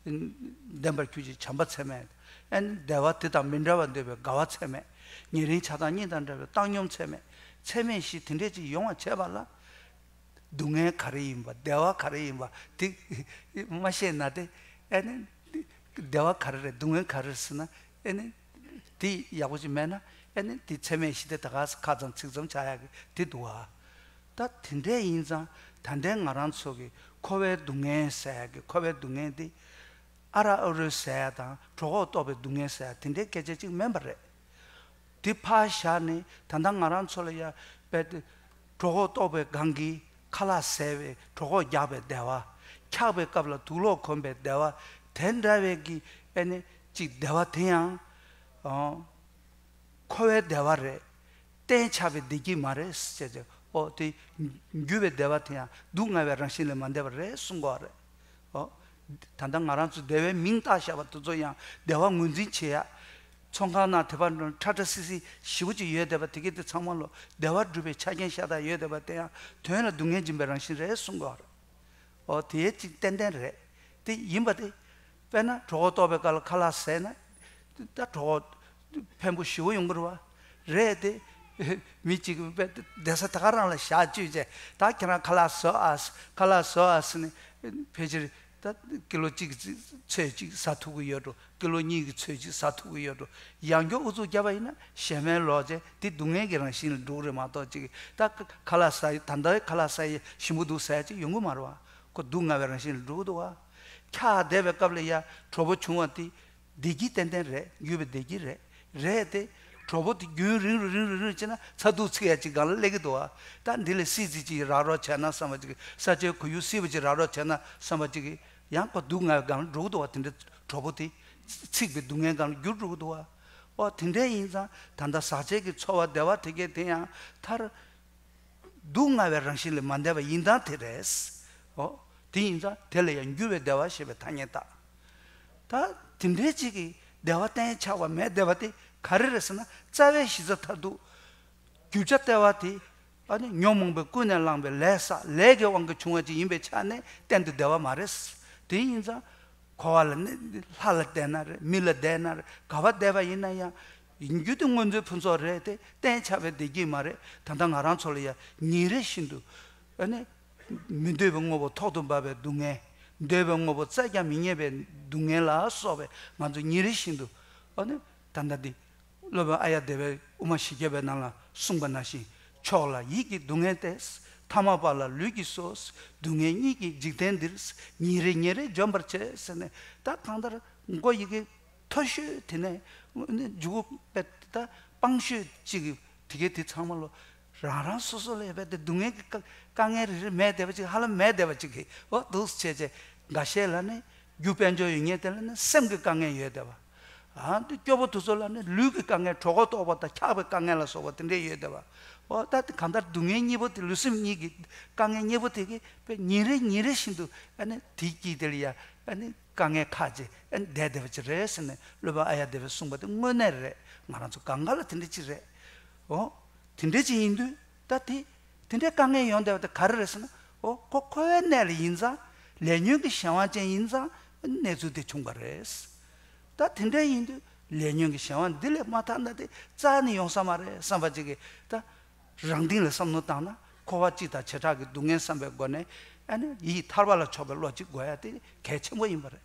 ལྡན་པར་གྱུར་ཅིག་བྱམས་པ་ཚད་མེད། ཨ་ནི་བདེ་བ་དེ་དང་མི་འབྲལ་བར་འདོད་པའི་དགའ་བ་ཚད་མེད། ཉེ་རིང་ཆགས་སྡང་གཉིས་དང་བྲལ་བའི་བཏང་སྙོམས་ཚད་མེད། ཚད་མེད་བཞི་དེ་འདྲས་ཅིག་ཡོང་བ་བྱས་པ་ལ། སྡུག་བསྔལ་ག་རེ་ཡིན་པ། བདེ་བ་ག་རེ་ཡིན་པ་དེ་མ་ཤེས་ན་དེ་ཨ་ནི་བདེ་བ་ག་རེ་རེད། སྡུག་བསྔལ་ག་རེ་རེད་ཟེར་ན། ཨ་ནི་དེ་ཡག་པོ་ཅིག་མེད་ན་ཨ་ནི་དེ་ཚད་མེད་བཞི་དེ་ད་ག་ས་ཁ་ཙམ་ཚིག་ཙམ་ཆགས་ཡག་གི་དེ་འདུག་བ། ད་དེ་འདྲས་ཡིན་ཙང་ད་ལྟའི་ང་རང་ཚོ་གི་འཁོར་བའི་སྡུག་བསྔལ་ཟེར་ཡག་གི། འཁོར་བའི་སྡུག་བསྔལ་འདི་ཨ་ར་ཨ་རོ་ཟེར་ཡག་དང་གྲོད་ཁོག་ལྟོགས་པའི་སྡུག་བསྔལ་ཟེར་ཡག་དེ་འདྲའི་སྐད་ཆ་གཅིག་མིན་པ་རེད། དེ་ཕར་བཞག་ནས་ད་ལྟ་ང་རང་ཚོ་ལ་ཡ་དཔེ་དེ་གྲོད་ཁོག་ལྟོགས་པའི་སྒང་གི་ཁ་ལག་ཟས་པའི་གྲོད་ཁོག་རྒྱགས་པའི་བདེ་བ། འཁྱག་པའི་སྐབས་ལ་དུག་ལོག་གོན་པའི་བདེ་བ། དེ་འདྲ་བའི་གི་ཨ་ནི་གཅིག་བདེ་བ་དེ་ཡང་འཁོར་བའི་བདེ་བ་རེད། གཏན་ཆགས་པའི་བདེ་སྐྱིད་མ་རེད་ཟེར་ཏེ། ཨོ་དེ་འགྱུར་བའི་བདེ་བ་དེ་ཡང་སྡུག་བསྔལ་བའི་རང་བཞིན་ལས་མ་འདས་པ་རེད་གསུང་གི་ཡོད་རེད། ཨོ། ད་ལྟ་ང་རང་ཚོ་བདེ་བའི་མིང་བཏགས་བཞག་པ་དེ་ཚོ་ཡང་བདེ་བ་ངོས་འཛིན་བྱེད་ཡ། ཚོང་ཁང་ནང་དེ་བར་ཁྲ་ཁྲ་སིལ་སིལ་ཞེ་པོ་ཅིག་ཡོད་བསྡད་པ་དེ་གས་དེ་ཚང་མ་ལོ་བདེ་བ་སྒྲུབ་པའི་ཆ་རྐྱེན་ཤ་སྟག་ཡོད་བསྡད་པ་དེ་ཡང་དོན་ལ་སྡུག་བསྔལ་འབྱིན་པའི་རང་བཞིན་རེད་གསུང་གི་ཡོད་རེད། ཨོ་དེ་གཅིག་ཏན་ཏན་རེད། དེ་ཡིན་པ་དེ། དཔེར་ན་གྲོད་ཁོག་ལྟོགས་པའི་སྐབས་ལ་ཁ་ལག་ཟས་ན། ད་གྲོད་ཁོག་ཕན་པོ་ཞེ་པོ་ཡོང་གི་རེད་བ། རེད་དེ། མི་གཅིག་གིས་དཔེ་བསྡད་ས་ད་ག་རང་ལ་ཞག་བཅུ་བྱས་ད་ཁྱེད་རང་ཁ་ལག་ཟོས་ཨ། ཁ་ལག་ཟོས་ཨ་ཟེར་ནས་ཕལ་ཆེར་ད། ད་ཀི་ལོ་གཅིག་གི་ཚོད་ཅིག་ཟ་ཐུབ་ཀྱི་ཡོད་འགྲོ། ཀི་ལོ་གཉིས་ཀྱི་ཚོད་ཅིག་ཟ་ཐུབ་ཀྱི་ཡོད་འགྲོ། ཡང་བསྐྱར་ཨུ་ཚུགས་བརྒྱབ་པ་ཡིན་ན་གཞན་མའི་ལོག་ཅེས་དེ་སྡུག་བསྔལ་གྱི་རང་བཞིན་ལ་འགྲོ་གི་རེད་མ་གཏོགས་ཅིག་ད་ཁ་ལག་ཟ་ཡི་ད་ལྟའི་ཁ་ལག་ཟ་ཡི་ཞིམ་པོ་འདུག་ཟ་ཡ་ཅིག་ཡོང་གི་མ་རེད་བ། ཁོ་སྡུག་བསྔལ་བའི་རང་བཞིན་ལ་འགྲོ་གི་འདུག་བ། འཁྱག་བསྡད་པའི་སྐབས་ལ་ཡ་གྲོད་པ་བྱུང་བ་དེ་བདེ་སྐྱིད་ཏན་ཏན་རེད། འགྱུར་བའི་བདེ་སྐྱིད་རེད། རེད་དེ། གྲོད་པ་དེ་རྒྱུན་རིང་རུ་རིང་རུ་རིང་རུ་བྱས་ན་ཚ་གདུག་ཚིག་ཡ་ཅིག་སྒང་ལ་སླེབས་ཀྱི་འདུག་བ། ད་འདི་ལ་བསིལ་ཚིག་ཅིག་རག་རོགས་བྱས་ན་བསམ་པ་ཅིག་ས་ཆའི་ཁོར་ཡུག་བསིལ་བ་ཅིག་རག་རོགས་བྱས་ན་བསམ་པ་ཅིག་ཡང་ཁོ་སྡུག་བསྔལ་སྒང་ལ་འགྲོ་གི་འདུག་བ། དེ་འདྲ་གྲོད་པ་དེ་ཚིག་པའི་སྡུག་བསྔལ་སྒང་ལ་འགྱུར་འགྲོ་གི་འདུག་བ། ཨོ་དེ་འདྲ་ཡིན་ཙང་ད་ལྟ་ཟག་བཅས་ཀྱི་ཚོར་བ་བདེ་བ་དེ་གས་དེ་ཡང་མཐར། སྡུག་བསྔལ་བའི་རང་བཞིན་ལས་མ་འདས་པ་ཡིན་སྟངས་དེ་རེད། འོ། དེ་ཡིན་ཙང་དེ་ལ་ཡང་འགྱུར་བའི་བདེ་བ་ཞེས་པའི་ཐ་སྙད་བཏགས། ད་དེ་འདྲའི་ཅིག་གི་བདེ་བ་གཏན་ཆགས་པ་མེད་བདེ་བ་དེ་ག་རེ་རེད་ཟེར་ན་རྩ་བའི་གཞི་རྩ་མཐར་ཐུག་རྒྱུ་ཆ་ལྟེ་བ་དེ་ཨ་ནི་ཉོན་མོངས་པས་ཀུན་ནས་བསླངས་པའི་ལས་བསགས་ལས་ཀྱི་དབང་གིས་བྱུང་བ་ཅིག་ཡིན་པའི་ཆ་ནས་གཏན་དུ་བདེ་བ་མ་རེད། དེ་ཡིན་ཙང་། འཁོར་བ་ལ་ནི་ལྷ་ལ་བསྡད་ན་རེད། མི་ལ་བསྡད་ན་རེད། ག་བ་བསྡད་པ་ཡིན་ན་ཡང་ཡིན་རྒྱུ་དེ་མངོན་མཐོའི་ཕུན་ཚོགས་རེད་དེ། གཏན་ཆགས་པའི་བདེ་སྐྱིད་མ་རེད། ད་ལྟ་ང་རང་ཚོ་ལ་ཡང་ཉིན་རེ་བཞིན་དུ་ཨ་ནི་མི་འདོད་པའི་དངོས་པོ་ཐོག་ཏུ་འབབ་པའི་སྡུག་བསྔལ། འདོད་པའི་དངོས་པོ་བཙལ་ཀྱང་མི་རྙེད་པའི་སྡུག་བསྔལ་ལ་སོགས་པའི་ང་ཚོ་ཉིན་རེ་བཞིན་དུ་ཨ་ནི་ད་ལྟ་འདི། སློབ་དཔོན་ཨཱརྱ་དེ་བས་དབུ་མ་བཞི་བརྒྱ་པའི་ནང་ལ་གསུངས་པ་ནང་བཞིན། མཆོག་ལ་ཡིད་ཀྱི་སྡུག་བསྔལ་ཏེ། ཐ་མལ་པ་ལ་ལུས་ཀྱི་སོ། སྡུག་བསྔལ་གཉིས་ཀྱི་འཇིག་རྟེན་འདིར། ཉིན་རེ་ཉིན་རེ་འཇོམས་པར་བྱེད་ཟེར་ནས་ད་གང་ལྟར་མགོ་ཡི་གེ་མཐོ་ཤོས་དེ་ནས་མཇུག་པའི་ད་སྤང་ཤོས་གཅིག་གི་དེ་གའི་དེ་ཚང་མ་ལོ། རང་རང་སོ་སོ་ལ་ཡོད་པའི་དེ་སྡུག་བསྔལ་གྱི་དཀའ་དཀའ་ངལ་རེ་རེ་མེད་བསྡད་པ་ཅིག་ཧ་ལམ་མེད་བསྡད་པ་ཅིག་གིས་འོ་འདུག་བྱས་བྱས་འགའ་ཤས་ལ་ནི་རྒྱུ་དཔལ་འབྱོར་ཡོད་མཁན་དེ་ལ་ནི་སེམས་ཀྱི་དཀའ་ངལ་ཡོད་བསྡད་པ། ཨ་འདི་སྐྱོ་པོ་དེ་ཚོ་ལ་ནི་ལུས་ཀྱི་དཀའ་ངལ་གྲོད་ཁོག་ལྟོགས་པ་དང་འཁྱག་པའི་དཀའ་ངལ་ལ་སོགས་པ་དེ་འདྲས་ཡོད་བསྡད་པ། འོ་ད་དེ་གང་ལྟར་སྡུག་བསྔལ་གཉིས་པོ་དེ་ལུས་སེམས་གཉིས་ཀྱི་དཀའ་ངལ་གཉིས་པོ་དེ་གིས་དཔེ་ཉིན་རེ་ཉིན་རེ་བཞིན་དུ་ཨ་ནི་དེའི་དཀྱིལ་དེ་ལ་ཡ་ཨ་ནི་དཀའ་ངལ་ཁག་ཅིག་ཨ་ནི་བསྡད་བསྡད་པ་ཅིག་རེད་ཟེར་ནས་སློབ་དཔོན་ཨཱརྱ་དེ་བས་གསུངས་པ་དེ་དངོས་གནས་རེད། ང་རང་ཚོ་གང་ག་ལ་དེ་འདྲས་ཅིག་རེད། འོ། དེ་འདྲས་ཅིག་ཡིན་དུས་ད་དེ་དེ་འདྲའི་དཀའ་ངལ་ཡོང་བསྡད་པ་དེ་ག་རེ་རེད་ཟེར་ན། འོ་ཁོ་འཁོར་བའི་གནས་ལ་ཡིན་ཙང་ལས་ཉོན་གྱི་གཞན་དབང་ཅན་ཡིན་ཙང་གནས་ཚུལ་དེ་བྱུང་བ་རེད། ད་དེ་འདྲ་ཡིན་དུས་ལས་ཉོན་གྱི་གཞན་དབང་འདི་ལས་མ་ཐར་ན་དེ་རྩ་ནས་ཡོང་ས་མ་རེད་བསམ་པ་ཅིག་གིས་ད་རང་སྟེང་ལ་བསམ་བློ་བཏང་ན་འཁོར་བ་སྤྱི་དང་བྱེ་བྲག་གི་སྡུག་བསྔལ་བསམ་པའི་སྒོ་ནས་ཨ་ནི་ཡིད་ཐར་པ་ལ་ཕྱོགས་པའི་བློ་གཅིག་དགོས་ཡ་དེ་གལ་ཆེན་པོ་ཡིན་པ་རེད།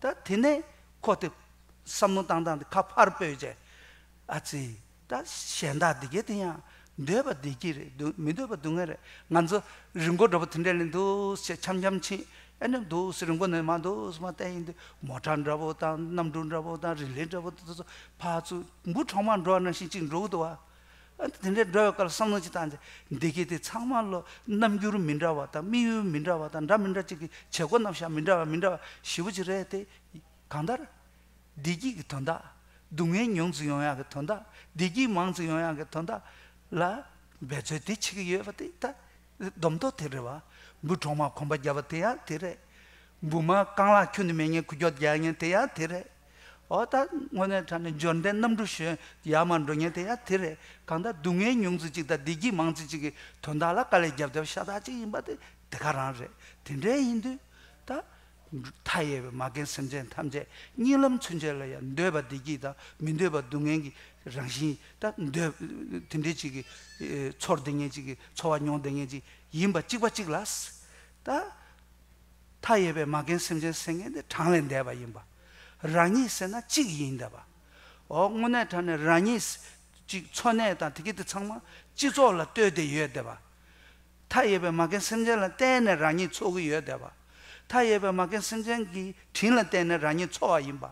ད་དེ་ནས་ཁོ་དེ་བསམ་བློ་བཏང་སྟངས་དེ་ཁ་ཕར་སྤོས་བྱས། ཨ་ཙི། ད་གཞན་དག་འདི་གས་དེ་ཡང་འདོད་པ་བདེ་སྐྱིད་རེད། སྡུག་མི་འདོད་པ་སྡུག་བསྔལ་རེད། ང་ཚོ་རི་མགོ་འདྲ་པོ་དེ་འདྲ་ལ་འདུག་སེ་འཆམ་འཆམ་ཕྱིན། ཨ་ནི་འདུག་སེ་རི་མགོ་ནས་མར་འདུག་སེ་མར་བལྟས་ཡིན་དུས་མོ་ཊ་འདྲ་པོ་དང་གནམ་གྲུ་འདྲ་པོ་དང་རི་ལི་འདྲ་པོ་དེ་ཚོ་ཕར་ཚུར་འབུ་གྲོག་མ་འགྲོ་བ་ནང་བཞིན་གཅིག་འགྲོ་གི་འདུག་བ། ཨ་ནི་དེ་འདྲའི་འགྲོ་བའི་སྐབས་ལ་བསམ་བློ་ཅིག་བཏང་རྗེས་འདི་གས་དེ་ཚང་མ་ལོ་རྣམ་འགྱུར་མི་འདྲ་བ་དང་དམིགས་ཡུལ་མི་འདྲ་བ་དང་འདྲ་མི་འདྲ་ཅིག་གི་བྱེད་སྒོ་རྣམ་གཞག་མི་འདྲ་བ་མི་འདྲ་བ་ཞེ་པོ་ཅིག་རེད་དེ། གང་ལྟར། བདེ་སྐྱིད་ཀྱི་དོན་དག་སྡུག་བསྔལ་ཉུང་ཙམ་ཡོང་ཡག་གི་དོན་དག་བདེ་སྐྱིད་མང་ཙམ་ཡོང་ཡག་གི་དོན་དག་ལ་འབད་བརྩོན་དེ་བྱེད་ཀྱི་ཡོད་པ་དེ་ད་སྡོམ་ཐོག་དེ་རེད་བ། འབུ་གྲོག་མ་གོམ་པ་བརྒྱབ་པ་དེ་ཡང་དེ་རེད། འབུ་མ་རྐང་ལག་ཁྱོན་ནས་མེད་མཁན་ཁུ་སྐྱོག་རྒྱག་མཁན་དེ་ཡང་དེ་རེད། འོ་ད་དངོས་གནས་དྲང་གནས་འབྱོར་ལྡན་གནམ་གྲུ་ཞོན་ཡར་མར་འགྲོ་མཁན་དེ་ཡང་དེ་རེད། གང་ལྟར་སྡུག་བསྔལ་ཉུང་ཙམ་ཅིག་དང་བདེ་སྐྱིད་མང་ཙམ་ཅིག་གི་དོན་དག་ལ་དཀའ་ལས་བརྒྱབ་བསྡད་པ་ཤ་སྟག་ཅིག་ཡིན་པ་དེ་དེ་ག་རང་རེད། དེ་འདྲའི་ཡིན་དུས་ད། མཐའ་ཡས་པའི་མ་རྒན་སེམས་ཅན་ཐམས་ཅད་གཉིད་ལམ་ཚུན་ཆད་ལ་ཡང་འདོད་པ་བདེ་སྐྱིད་དང་མི་འདོད་པ་སྡུག་བསྔལ་གྱི་རང་བཞིན་ད་འདོད་དེ་འདྲའི་ཅིག་གི་ཚོར་བསྡད་མཁན་ཅིག་གི་ཚོར་བ་མྱོང་བསྡད་མཁན་ཅིག་ཡིན་པ་གཅིག་པ་གཅིག་ལ། ད་མཐའ་ཡས་པའི་མ་རྒན་སེམས་ཅན་ཟེར་མཁན་དེ་གྲངས་ལས་འདས་པ་ཡིན་པ། རང་ཉིད་ཟེར་ན་གཅིག་ཡིན་བསྡད་པ། འོ་དངོས་གནས་དྲང་གནས་རང་ཉིད་ཅིག་འཚོ་གནས་དང་དེ་གི་དེ་ཚང་མ་སྤྱི་ཚོགས་ལ་ལྟོས་ཏེ་ཡོད་བསྡད་པ། མཐའ་ཡས་པའི་མ་རྒན་སེམས་ཅན་ལ་བརྟེན་ནས་རང་ཉིད་འཚོ་གི་ཡོད་བསྡད་པ། མཐའ་ཡས་པའི་མ་རྒན་སེམས་ཅན་གྱི་དྲིན་ལ་བརྟེན་ནས་རང་ཉིད་འཚོ་བ་ཡིན་པ།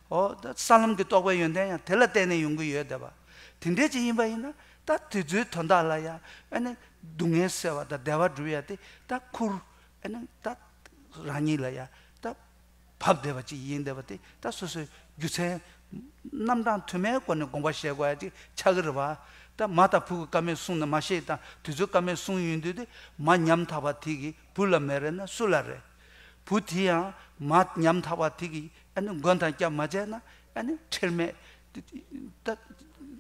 འོ་ད་ས་ལམ་གྱི་རྟོགས་པའི་ཡོན་ཏན་ཡང་དེ་ལ་བརྟེན་ནས་ཡོང་གི་ཡོད་བསྡད་པ། དེ་འདྲས་ཅིག་ཡིན་པ་ཡིན་ན་ད་དེ་ཚོའི་དོན་དག་ལ་ཡང་ཨ་ནི་སྡུག་བསྔལ་སེལ་བ་དང་བདེ་བ་སྒྲུབ་ཡ་དེ་ད་ཁུར་ཨ་ནི་ད་རང་ཉིད་ལ་ཡང་ད། བབས་བསྡད་པ་ཅིག་ཡིན་བསྡད་པ་དེ་ད་སོ་སོའི་རྒྱུ་མཚན་རྣམ་གྲངས་དུ་མའི་སྒོ་ནས་དགོངས་པ་བཞེས་དགོས་ཡ་ཅིག་ཆགས་ཀྱི་རེད་བ། ད་མ་དང་བུ་གི་བཀའ་མེད་གསུང་ན་མ་ཤེས་དང་དེ་ཚོའི་བཀའ་མེད་གསུང་ཡོང་དུས་དེ་མ་ཉམ་ཐག་པ་དེ་གིས་བུ་ལ་མེད་རེད་ན་སུ་ལ་རེད། བུ་དེ་ཡང་མ་ཉམ་ཐག་པ་དེ་གིས་ཨ་ནི་མགོན་དང་སྐྱབས་མ་བྱས་ན་ཨ་ནི་ཁྲེལ་མེད། ད་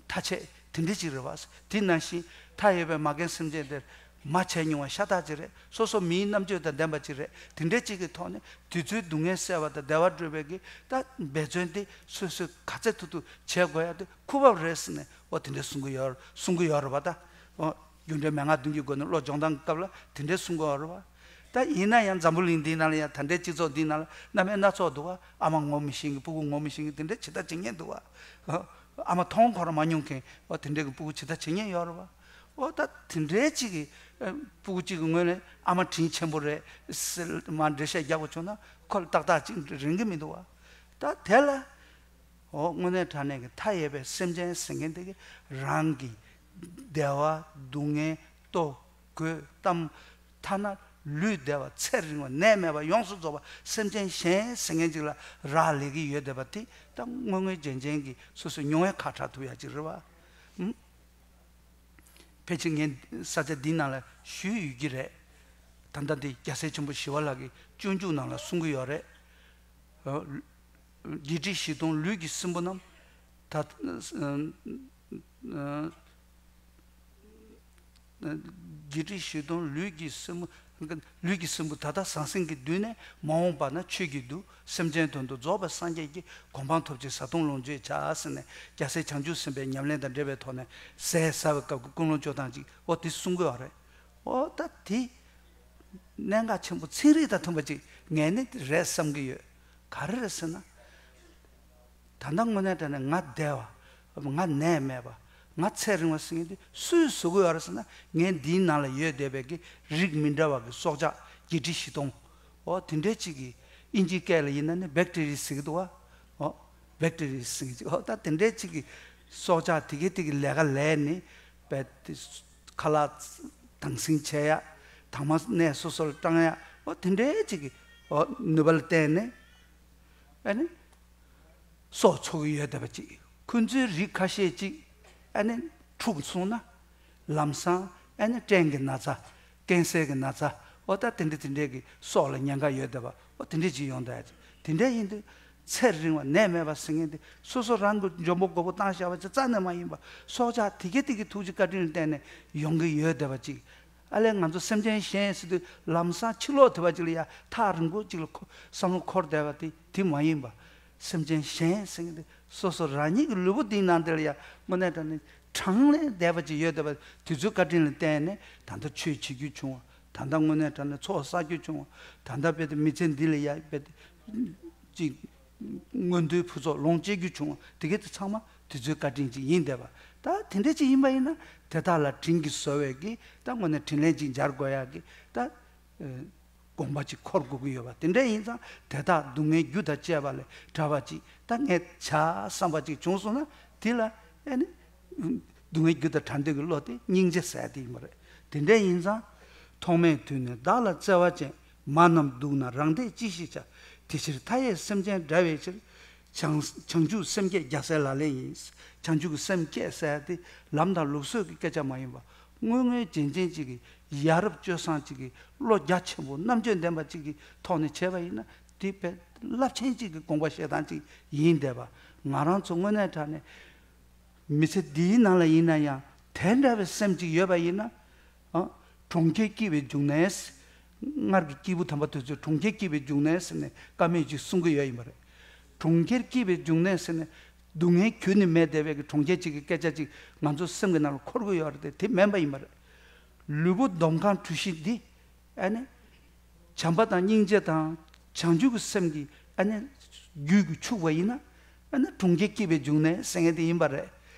ཐ་ཆད་དེ་འདྲ་ཅིག་རེད་བ། དེ་ནང་བཞིན་མཐའ་ཡས་པའི་མ་རྒན་སེམས་ཅན་དེར་མ་བྱས་མྱོང་བ་ཤ་སྟག་ཅིག་རེད། སོ་སོ་མིའི་རྣམ་དཔྱོད་དང་ལྡན་པ་ཅིག་རེད། དེ་འདྲ་ཅིག་གི་ཐོག་ནས་དུས་ཚོད་སྡུག་བསྔལ་སེལ་བ་དང་བདེ་བ་སྒྲུབ་པའི་གི་ད་འབད་བརྩོན་དེ་སོ་སོས་ག་ཚད་ཐུབ་ཐུབ་བྱེད་དགོས་ཡ་དེ་ཁུར་བབ་རེད་ཟེར་ནས་འོ་དེ་འདྲ་གསུང་གི་ཡོད་གསུང་གི་ཡོད་རེད་བ། ད་འོ་རྒྱུ་འབྲས་མན་ངག་བདུན་གྱི་སྒོ་ནས་བློ་སྦྱོང་སྟངས་སྐབས་ལ་དེ་འདྲ་གསུང་གི་ཡོད་རེད་བ། ད་ཡིན་ན་ཡང་འཛམ་བུ་གླིང་འདིའི་ནང་ལ་ཡང་ད་ལྟའི་སྤྱི་ཚོགས་འདིའི་ནང་ལ་རྣམ་པ་སྣ་ཚོགས་འདུག་བ། ཨ་མ་ངོ་མི་ཤེས་མཁན། སྤུ་གུ་ངོ་མི་ཤེས་མཁན། དེ་འདྲ་ཇི་ལྟར་བྱེད་མཁན་འདུག་བ། ཨ་མ་མཐོང་འཁོར་མ་མྱོང་མཁན། འོ་དེ་འདྲའི་གི་སྤུ་གུ་ཇི་ལྟར་བྱེད་མཁན་ཡོད་རེད་བ། འོ་ད་དེ་འདྲའི་གཅིག་གི་ཨ་སྤུ་གུ་གཅིག་གི་ངོས་ནས་ཨ་མ་དྲིན་ཆེན་པོ་རེད་ཟེར་མར་འགྲེལ་བཤད་རྒྱག་དགོས་བྱུང་ན་ཁོ་ལ་ཏག་ཏག་ཅིག་རན་གི་མི་འདུག་བ། ད་དེ་ལ། འོ་དངོས་གནས་དྲང་གནས་ཀྱི་མཐའ་ཡས་པའི་སེམས་ཅན་ཟེར་མཁན་དེ་གི་རང་གི་བདེ་བ་སྡུག་བསྔལ་ལྟོ་གོས་གཏམ། ཐ་ན་ལུས་བདེ་བ་ཚེ་རིང་བ་ནད་མེད་པ་ཡོངས་སུ་རྫོགས་པ་སེམས་ཅན་གཞན་ཟེར་མཁན་ཅིག་ལ་རག་ལས་ཀྱི་ཡོད་བསྡད་པ་དེ་ད་དངོས་དངོས་རྗེན་རྗེན་གྱི་སོ་སོའི་མྱོང་བས་ཁ་གྲག་ཐུབ་ཡག་ཅིག་རེད་བ། ཨུམ། ཕལ་ཆེར་ངས་ས་ཆ་འདི་ནང་ལ་ཞུས་ཡོད་ཀྱི་རེད། ད་ལྟ་འདི་རྒྱལ་སྲས་ཆེན་པོ་ཞི་བ་ལྷ་གི་སྤྱོད་འཇུག་ནང་ལ་གསུང་གི་ཡོད་རེད། ཨ། བརྒྱད་ཁྲི་བཞི་སྟོང་ལུས་ཀྱི་སྲིན་པོ་རྣམས། ད་ཨ་ཨ་བརྒྱད་ཁྲི་བཞི་སྟོང་ལུས་ཀྱི་སྲིན་པོ། ལུས་ཀྱི་སྲིན་པོ་ད་ལྟ་ཟང་ཟིང་གིས་བསྡུས་ནས། མ་འོངས་པ་ན་ཆོས་ཀྱིས་བསྡུ། སེམས་ཅན་དོན་དུ་རྫོགས་པའི་སངས་རྒྱས་ཀྱི། གོ་འཕང་ཐོབ་ཕྱིར་བཟའ་བཏུང་ལོངས་སྤྱོད་བྱ་ཟེར་ནས། རྒྱལ་སྲས་བྱང་ཆུབ་སེམས་དཔའི་ཉམས་ལེན་དང་འབྲེལ་བའི་ཐོག་ནས་ཟས་ཟ་བའི་སྐབས་ཀྱི་ཀུན་སློང་བཅོས་སྟངས་ཅིག་འོ་དེ་གསུང་གི་ཡོད་རེད། འོ་ད་དེ་གནད་འགག་ཆེན་པོ། ཚན་རིག་དང་མཐུན་པ་ཅིག་ངས་ནི་རེད་བསམ་གྱི་ཡོད། ག་རེ་རེད་ཟེར་ན། ད་ལྟ་དངོས་གནས་དྲང་གནས་ང་བདེ་བ། ང་ནད་མེད་པ། ང་ཚེ་རིང་བ་ཟེར་མཁན་དེ་སུས་བཟོ་གི་ཡོད་རེད་ཟེར་ན། ངའི་འདིའི་ནང་ལ་ཡོད་བསྡད་པའི་གི་རིགས་མི་འདྲ་བ་གི་སྲོག་ཆགས་བརྒྱད་ཁྲི་བཞི་སྟོང་། འོ་དེ་འདྲའི་ཅིག་གི་ཨིན་ཇིའི་སྐད་ལ་ཡིན་ན་ནི་བེག་ཊི་རི་ཟེར་གི་འདུག་བ། འོ་བེག་ཊི་རི་ཟེར་གི་ཅིག་འོ་ད་དེ་འདྲའི་ཅིག་གི་སྲོག་ཆགས་དེ་གའི་དེ་གི་ལས་ཀ་ལས་ནི་བས་དེ་ཁ་ལག་དྭངས་སིང་བྱས་ཡ། དྭངས་མ་གནས་སོ་སོ་ལ་སྐྲངས་ཡ། འོ་དེ་འདྲའི་ཅིག་གི་འོ་ནུས་པ་ལ་བརྟེན་ནས་ཨ་ནི། སྲོག་འཚོ་གི་ཡོད་བསྡད་པ་ཅིག་ཁོ་ཚོའི་རིགས་ཁ་ཤས་ཅིག་ཨ་ནི་འཁྲུགས་སོང་ན། ལམ་སང་ཨ་ནི་སྐྲན་གྱི་ན་ཚ། ཀན་སར་གྱི་ན་ཚ། འོ་ད་དེ་འདྲ་དེ་འདྲའི་གི་སྲོག་ལ་ཉེན་ཁ་ཡོད་བསྡད་པ། འོ་དེ་འདྲ་ཅིག་ཡོང་བསྡད་ཡ་ཅིག་དེ་འདྲ་ཡིན་དུས་ཚེ་རིང་བ་ནད་མེད་པ་ཟེར་མཁན་དེ་སོ་སོ་རང་གི་འཇོན་པོ་རྒོད་པོ་བཏང་བཞག་པ་ཅིག་རྩ་ནས་མ་ཡིན་པ། སྲོག་ཆགས་དེ་གའི་དེ་གའི་ཐུགས་རྗེ་བཀའ་དྲིན་ལ་བརྟེན་ནས་ཡོང་གི་ཡོད་བསྡད་པ་ཅིག་ཨ་ལས་ང་ཚོ་སེམས་ཅན་གཞན་ཟེར་དུས་ལམ་སང་ཕྱིར་ལོག་ཐུབ་པ་ཅིག་ལ་ཡ་ཐག་རིང་པོ་ཅིག་ལ་འཁོ་བསམ་བློ་འཁོར་བསྡད་པ་དེ་དེ་མ་ཡིན་པ། སེམས་ཅན་གཞན་ཟེར་མཁན་དེ་སོ་སོ་རང་ཉིད་ཀྱི་ལུས་པོ་འདིའི་ནང་དེ་ལ་ཡ་དངོས་གནས་དྲང་གནས་གྲངས་ལས་འདས་པ་ཅིག་ཡོད་བསྡད་པ། དེ་ཚོའི་བཀའ་དྲིན་ལ་བརྟེན་ནས་ད་ལྟ་ཆོས་བྱེད་རྒྱུ་བྱུང་བ། ད་ལྟ་དངོས་གནས་དྲང་གནས་ཚོགས་བསགས་རྒྱུ་བྱུང་བ། ད་ལྟ་དཔེ་དེ་མི་ཚེ་འདི་ལ་ཡ་དཔེ་དེ་ཅིག་མངོན་མཐོའི་ཕུན་ཚོགས་ལོངས་སྤྱད་རྒྱུ་བྱུང་བ། དེ་གའི་དེ་ཚང་མ་དེ་ཚོའི་བཀའ་དྲིན་ཅིག་ཡིན་བསྡད་པ། ད་དེ་འདྲ་ཅིག་ཡིན་པ་ཡིན་ན་དེ་དག་ལ་དྲིན་གྱིས་གཟོ་བའི་གི་ད་དངོས་གནས་དྲིན་ལན་ཅིག་འཇལ་དགོས་ཡག་གི་ད་ཨ་དགོངས་པ་ཅིག་འཁོར་དགོས་ཀྱི་ཡོད་པ། དེ་འདྲ་ཡིན་ཙང་དེ་དག་སྡུག་བསྔལ་རྒྱུ་དང་བཅས་པ་ལས་བྲལ་བ་ཅིག་ད་ངས་བྱ་བསམ་པ་ཅིག་བྱུང་སོང་ན་དེ་ལ་ཨ་ནི་སྡུག་བསྔལ་རྒྱུ་དང་བྲལ་འདོད་ཀྱི་བློ་དེ་སྙིང་རྗེ་ཟེར་ཡ་དེ་ཡིན་པ་རེད། དེ་འདྲ་ཡིན་ཙང་། ཐོག་མེད་དུས་ནས་བདག་ལ་བརྩེ་བ་ཅན། མ་རྣམས་སྡུག་ན་རང་བདེས་ཅི་ཞིག་བྱ། དེ་ཕྱིར་མཐའ་ཡས་སེམས་ཅན་བསྒྲལ་བའི་ཕྱིར། བྱང་བྱང་ཆུབ་སེམས་བསྐྱེད་རྒྱལ་སྲས་ལག་ལེན་ཡིན། བྱང་ཆུབ་ཀྱི་སེམས་བསྐྱེད་ཟེར་ཡ་དེ་ལམ་དང་ལུགས་སྲོལ་གྱི་སྐད་ཆ་མ་ཡིན་པ། དངོས་དངོས་རྗེན་རྗེན་ཅིག་གིས་ཡ་རབས་སྤྱོད་བཟང་ཅིག་གིས་བློ་རྒྱ་ཆེན་པོ་རྣམ་དཔྱོད་ལྡན་པ་ཅིག་གི་ཐོག་ནས་བྱས་པ་ཡིན་ན་དེ་དཔེ་རླབས་ཆེན་ཅིག་གི་དགོངས་པ་བཞེས་སྟངས་ཅིག་ཡིན་བསྡད་པ། ང་རང་ཚོ་དངོས་གནས་དྲང་གནས། མི་ཚེ་འདིའི་ནང་ལ་ཡིན་ན་ཡང་དེ་འདྲ་བའི་སེམས་ཅིག་ཡོད་པ་ཡིན་ན། ཨ། གྲོང་ཁྱེར་སྐྱིད་པའི་འབྱུང་གནས། སྔར་གྱི་སྐྱེས་བུ་དམ་པ་དེ་ཚོས་གྲོང་ཁྱེར་སྐྱིད་པའི་འབྱུང་གནས་ཟེར་ནས་བཀའ་མོལ་ཅིག་གསུང་གི་ཡོད་ཡིན་པ་རེད། གྲོང་ཁྱེར་སྐྱིད་པའི་འབྱུང་གནས་ཟེར་ནས་སྡུག་བསྔལ་ཁྱོན་ནས་མེད་བསྡད་པའི་གི་གྲོང་ཁྱེར་ཅིག་གི་སྐད་ཆ་ཅིག་ང་ཚོ་སེམས་ཀྱི་ནང་ལ་འཁོར་གི་ཡོད་རེད་དེ། དེ་མིན་པ་ཡིན་པ་རེད། ལུས་པོ་འདོམ་ཁང་གྲུ་བཞི་འདི། ཨ་ནི། བྱམས་པ་དང་སྙིང་རྗེ་དང་བྱང་ཆུབ་ཀྱི་སེམས་ཀྱིས་ཨ་ནི་རྒྱུད་ཀྱིས་ཕྱུག་པ་ཡིན་ན། ཨ་ནི་གྲོང་ཁྱེར་སྐྱིད་པའི་འབྱུང་གནས་ཟེར་མཁན་དེ་ཡིན་པ་རེད།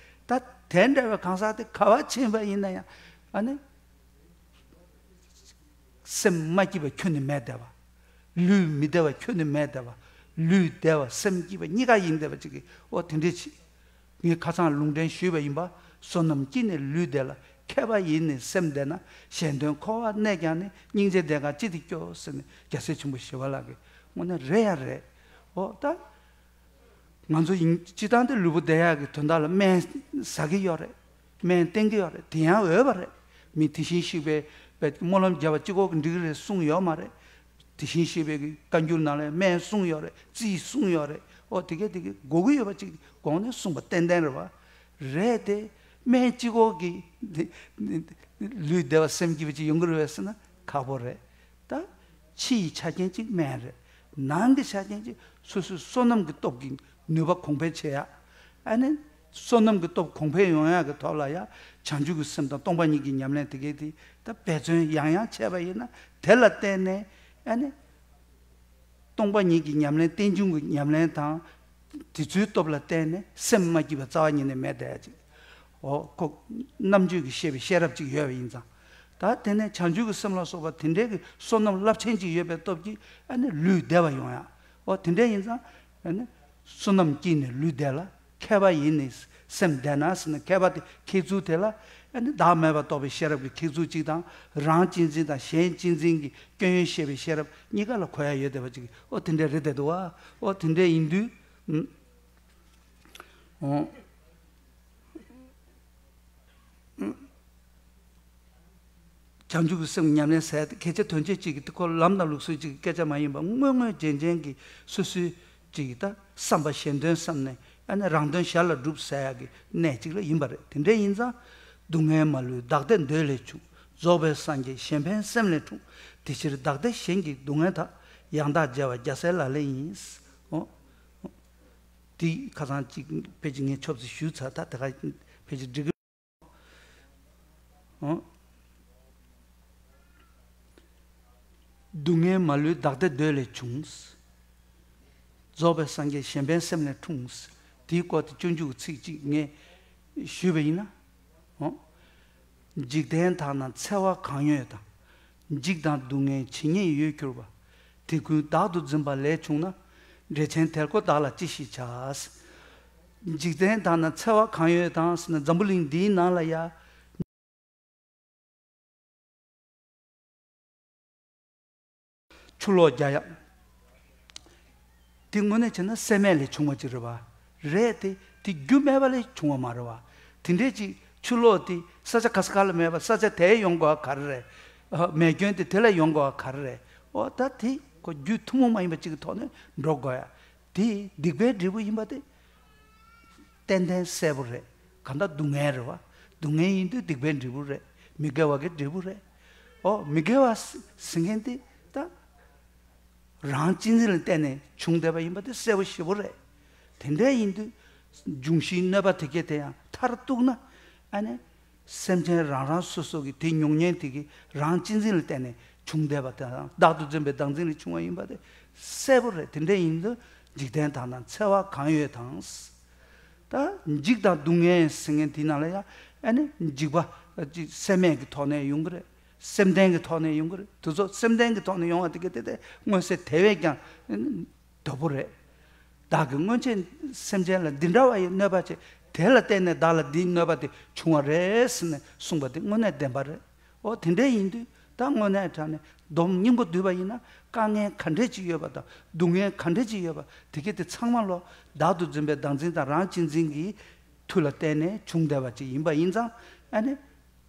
ད་དེ་འདྲ་བའི་གང་ཟག་དེ་ག་པར་ཕྱིན་པ་ཡིན་ན་ཡང་ཨ་ནི་སེམས་མ་སྐྱིད་པ་ཁྱོན་ནས་མེད་བསྡད་པ། ལུས་མི་བདེ་བ་ཁྱོན་ནས་མེད་བསྡད་པ། ལུས་བདེ་བ་སེམས་སྐྱིད་པ་གཉིས་ཀ་ཡིན་བསྡད་པ་ཅིག་གིས་ཨོ་དེ་འདྲས་ཅིག་ངས་ཁ་སང་ལུང་འདྲེན་ཞུས་པ་ཡིན་པ། བསོད་ནམས་སྐྱིད་ནས་ལུས་བདེ་ལ། མཁས་པ་ཡིས་ནི་སེམས་བདེ་ན། གཞན་དོན་འཁོར་བར་གནས་ཀྱང་ནི། སྙིང་རྗེ་ལྡན་གང་ཅི་སྟེ་སྐྱོ། ཟེར་ནས་རྒྱལ་སྲས་ཆེན་པོ་ཞི་བ་ལྷ་གིས་དངོས་གནས་རེད་ཡ་རེད། འོ་ད། ང་ཚོ་ཡིན་སྤྱི་བཏང་དེ་ལུས་པོ་བདེ་ཡག་གི་དོན་དག་ལ་སྨན་ཟ་གི་ཡོད་རེད། སྨན་བསྟེན་གི་ཡོད་རེད། དེ་ཡང་འོས་པ་རེད། མི་དེ་བཞིན་གཤེགས་པའི་སྨོན་ལམ་བརྒྱབ་པ་གཅིག་པོ་གིས་འགྲིག་གི་རེད་གསུངས་ཡོད་མ་རེད། དེ་བཞིན་གཤེགས་པའི་བཀའ་འགྱུར་ནང་ལ་སྨན་གསུངས་ཡོད་རེད། རྩིས་གསུངས་ཡོད་རེད། ཨོ་དེ་གས་དེ་གས་དགོས་ཀྱི་ཡོད་པ་ཅིག་གོང་ནས་གསུངས་པ་ཏན་ཏན་རེད་བ། རེད་དེ། སྨན་གཅིག་པོ་གིས་དེ་ལུས་བདེ་བ་སེམས་སྐྱིད་པ་ཅིག་ཡོང་གི་རེད་བས་ཟེར་ན་ཁག་པོ་རེད། ད་ཕྱི་ཡི་ཆ་རྐྱེན་གཅིག་སྨན་རེད། ནང་གི་ཆ་རྐྱེན་གཅིག་སོ་སོའི་བསོད་ནམས་ཀྱི་སྟོབས་ཀྱིས་ནུས་པ་གོང་འཕེལ་བྱེད་ཡ། ཨ་ནི། བསོད་ནམས་ཀྱི་སྟོབས་གོང་འཕེལ་ཡོང་ཡག་གི་ཐོག་ལ་ཡང་བྱང་ཆུབ་ཀྱི་སེམས་དང་སྟོང་པ་ཉིད་ཀྱི་ཉམས་ལེན་དེ་གའི་དེ་ད་འབད་བརྩོན་ཡང་ཡང་བྱས་པ་ཡིན་ན། དེ་ལ་བརྟེན་ནས་ཨ་ནི་སྟོང་པ་ཉིད་ཀྱི་ཉམས་ལེན། རྟེན་འབྱུང་གི་ཉམས་ལེན་དང་། དེ་ཚོའི་སྟོབས་ལ་བརྟེན་ནས་སེམས་མ་སྐྱིད་པ་རྩ་བ་ཉིད་ནས་མེད་བསྡད་ཅིག་འོ་ཁོ་རྣམ་དཔྱོད་ཀྱིས་ཤེས་པའི་ཤེས་རབ་ཅིག་ཡོད་པ་ཡིན་ཙང་། ད་དེ་ནས་བྱང་ཆུབ་ཀྱི་སེམས་ལ་སོགས་པ་དེ་འདྲའི་གི་བསོད་ནམས་རླབས་ཆེན་ཅིག་ཡོད་པའི་སྟོབས་ཀྱིས་ཨ་ནི་ལུས་བདེ་བ་ཡོང་ཡ། འོ་དེ་འདྲ་ཡིན་ཙང་ཨ་ནི་བསོད་ནམས་སྐྱིད་ནས་ལུས་བདེ་ལ། མཁས་པ་ཡིས་ནི་སེམས་བདེ་ན་ཟེར་ན། མཁས་པ་དེ་མཁས་ཚུལ་དེ་ལ་ཨ་ནི་བདག་མེད་པར་རྟོགས་པའི་ཤེས་རབ་ཀྱི་མཁས་ཚུལ་གཅིག་དང་། རང་གཅེས་འཛིན་དང་གཞན་གཅེས་འཛིན་གྱི་སྐྱོན་ཡོན་ཤེས་པའི་ཤེས་རབ་གཉིས་ཀ་ལ་གོ་ཡ་ཡོད་བསྡད་པ་ཅིག་འོ་དེ་འདྲ་རེད་བསྡད་འདུག་བ། འོ་དེ་འདྲ་ཡིན་དུས། ཨ། འོ། བྱང་ཆུབ་ཀྱི་སེམས་ཉམས་ལེན་ཟེར་ཏེ་སྐད་ཆ་དོན་ཆེན་གཅིག་གི་དེ་ཁོ་ལམ་དང་ལུགས་སྲོལ་གཅིག་གི་སྐད་ཆ་མ་ཡིན་པ། དངོས་དངོས་རྗེན་རྗེན་གྱི་སོ་སོའི་གཅིག་གི་ད་བསམ་པ་གཞན་དོན་བསམ་ནས། ཨ་ནི་རང་དོན་གཞན་ལ་སྒྲུབ་ཟེར་ཡག་གི་གནས་གཅིག་ལ་ཡིན་པ་རེད། དེ་འདྲ་ཡིན་ཙང་། སྡུག་བསྔལ་མ་ལུས་བདག་བདེ་འདོད་ལས་བྱུང་། རྫོགས་པའི་སངས་རྒྱས་གཞན་ཕན་སེམས་ལས་འཁྲུངས། དེ་ཕྱིར་བདག་བདེ་གཞན་གྱི་སྡུག་བསྔལ་དག། ཡང་དག་བརྗེ་བ་རྒྱལ་སྲས་ལག་ལེན་ཡིན། འོ། འདི་ཁ་སང་གཅིག་ཕལ་ཆེར་ངས་ཆོབ་ཙེ་ཞུས་ཚར། ད་དེ་ག་ཕལ་ཆེར་འགྲིག་གི། ཨོ། སྡུག་བསྔལ་མ་ལུས་བདག་བདེ་འདོད་ལས་བྱུང་། རྫོགས་པའི་སངས་རྒྱས་གཞན་ཕན་སེམས་ལས་འཁྲུངས། དེའི་སྐོར་དེ་སྤྱོད་འཇུག་གི་ཚིག་གཅིག་ངས་ཞུས་པ་ཡིན་ན། ཨོ། འཇིག་རྟེན་དག་ན་འཚེ་བ་གང་ཡོད་དང་། འཇིགས་དང་སྡུག་བསྔལ་ཇི་སྙེད་ཡོད་གྱུར་པ། དེ་ཀུན་བདག་ཏུ་འཛིན་པ་ལས་བྱུང་ན། འགྲེལ་ཆེན་དེར་གོ་བདག་ལ་ཅི་ཞིག་བྱ། འཇིག་རྟེན་དག་ན་འཚེ་བ་གང་ཡོད་དང་ཟེར་ན། འཛམ་བུ་གླིང་འདིའི་ནང་ལ་ཡ། ཆུ་ལོག་རྒྱག་ཡག་དེ་དངོས་གནས་བྱས་ན་སེམས་མེད་ལས་བྱུང་བ་ཅིག་རེད་བ། རེད་དེ། དེ་རྒྱུ་མེད་པ་ལས་བྱུང་བ་མ་རེད་བ། དེ་འདྲས་ཅིག་ཆུ་ལོག་དེ་ས་ཆ་ག་ས་ག་ལ་མེད་པ། ས་ཆ་དེར་ཡོང་དགོས་པ་ག་རེ་རེད། ཨ། མེ་སྐྱོན་དེ་དེ་ལ་ཡོང་དགོས་པ་ག་རེ་རེད། འོ་ད་དེ་ཁོ་རྒྱུ་ཐུན་མོང་མ་ཡིན་པ་ཅིག་གི་ཐོག་ནས་འགྲོ་དགོས་ཡ། དེ་སྡིག་པའི་འབྲས་བུ་ཡིན་པ་དེ་ཏན་ཏན་གསལ་པོ་རེད། གང་ལྟར་སྡུག་བསྔལ་རེད་བ། སྡུག་བསྔལ་ཡིན་དུས་སྡིག་པའི་འབྲས་བུ་རེད། མི་དགེ་བ་གི་འབྲས་བུ་རེད། ཨོ། མི་དགེ་བ་ཟེར་མཁན་དེ་ད་རང་གཅེས་འཛིན་ལ་བརྟེན་ནས་བྱུང་བསྡད་པ་ཡིན་པ་དེ་གསལ་པོ་ཞེ་པོ་རེད། དེ་འདྲ་ཡིན་དུས་འབྱུང་བཞིའི་གནོད་པ་དེ་གས་དེ་ཡང་མཐར་གཏུགས་ན། ཨ་ནི། སེམས་ཅན་རང་རང་སོ་སོ་གི་དེ་མྱོང་མཁན་དེ་གི་རང་གཅེས་འཛིན་ལ་བརྟེན་ནས་བྱུང་བསྡད་པ་དང་། བདག་ཏུ་འཛིན་པའི་བདག་འཛིན་ལས་བྱུང་བ་ཡིན་པ་དེ་གསལ་པོ་རེད། དེ་འདྲ་ཡིན་དུས་འཇིག་རྟེན་དག་ན་འཚེ་བ་གང་ཡོད་དང་། ད་འཇིགས་དང་སྡུག་བསྔལ་ཟེར་མཁན་དེ་ནང་ལ་ཡང་ཨ་ནི་འཇིགས་པ་ཅིག་སེམས་མེད་ཀྱི་ཐོག་ནས་ཡོང་གི་རེད། སེམས་ལྡན་གྱི་ཐོག་ནས་ཡོང་གི་རེད། དེ་ཚོ་སེམས་ལྡན་གྱི་ཐོག་ནས་ཡོང་བ་དེ་གི་དེ་དེ་མངོན་གསལ་དེ་བས་ཀྱང་། དོད་པོ་རེད། བདག་གིས་སྔོན་ཆད་སེམས་ཅན་ལ་འདི་འདྲ་བ་ཡི་གནོད་པ་བྱས། དེ་ལ་བརྟེན་ནས་བདག་ལ་འདིའི་གནོད་པ་དེ་བྱུང་བ་རེད་ཟེར་ནས་གསུངས་པ་དེ་དངོས་གནས་བདེན་པ་རེད། འོ་དེ་འདྲ་ཡིན་དུས་ད་དངོས་གནས་དྲང་གནས་སྡོམ་སྙིང་པོ་བསྡུས་པ་ཡིན་ན། དཀའ་ངལ་ག་འདྲས་ཅིག་ཡོད་པ་དང་། སྡུག་བསྔལ་ག་འདྲས་ཅིག་ཡོད་པ་དེ་གས་དེ་ཚང་མ་ལོ་བདག་ཏུ་འཛིན་པའི་བདག་འཛིན་དང་རང་གཅེས་འཛིན་གྱི་མཐུ་ལ་བརྟེན་ནས་བྱུང་བསྡད་པ་ཅིག་ཡིན་པ་ཡིན་ཙང་། ཨ་ནི།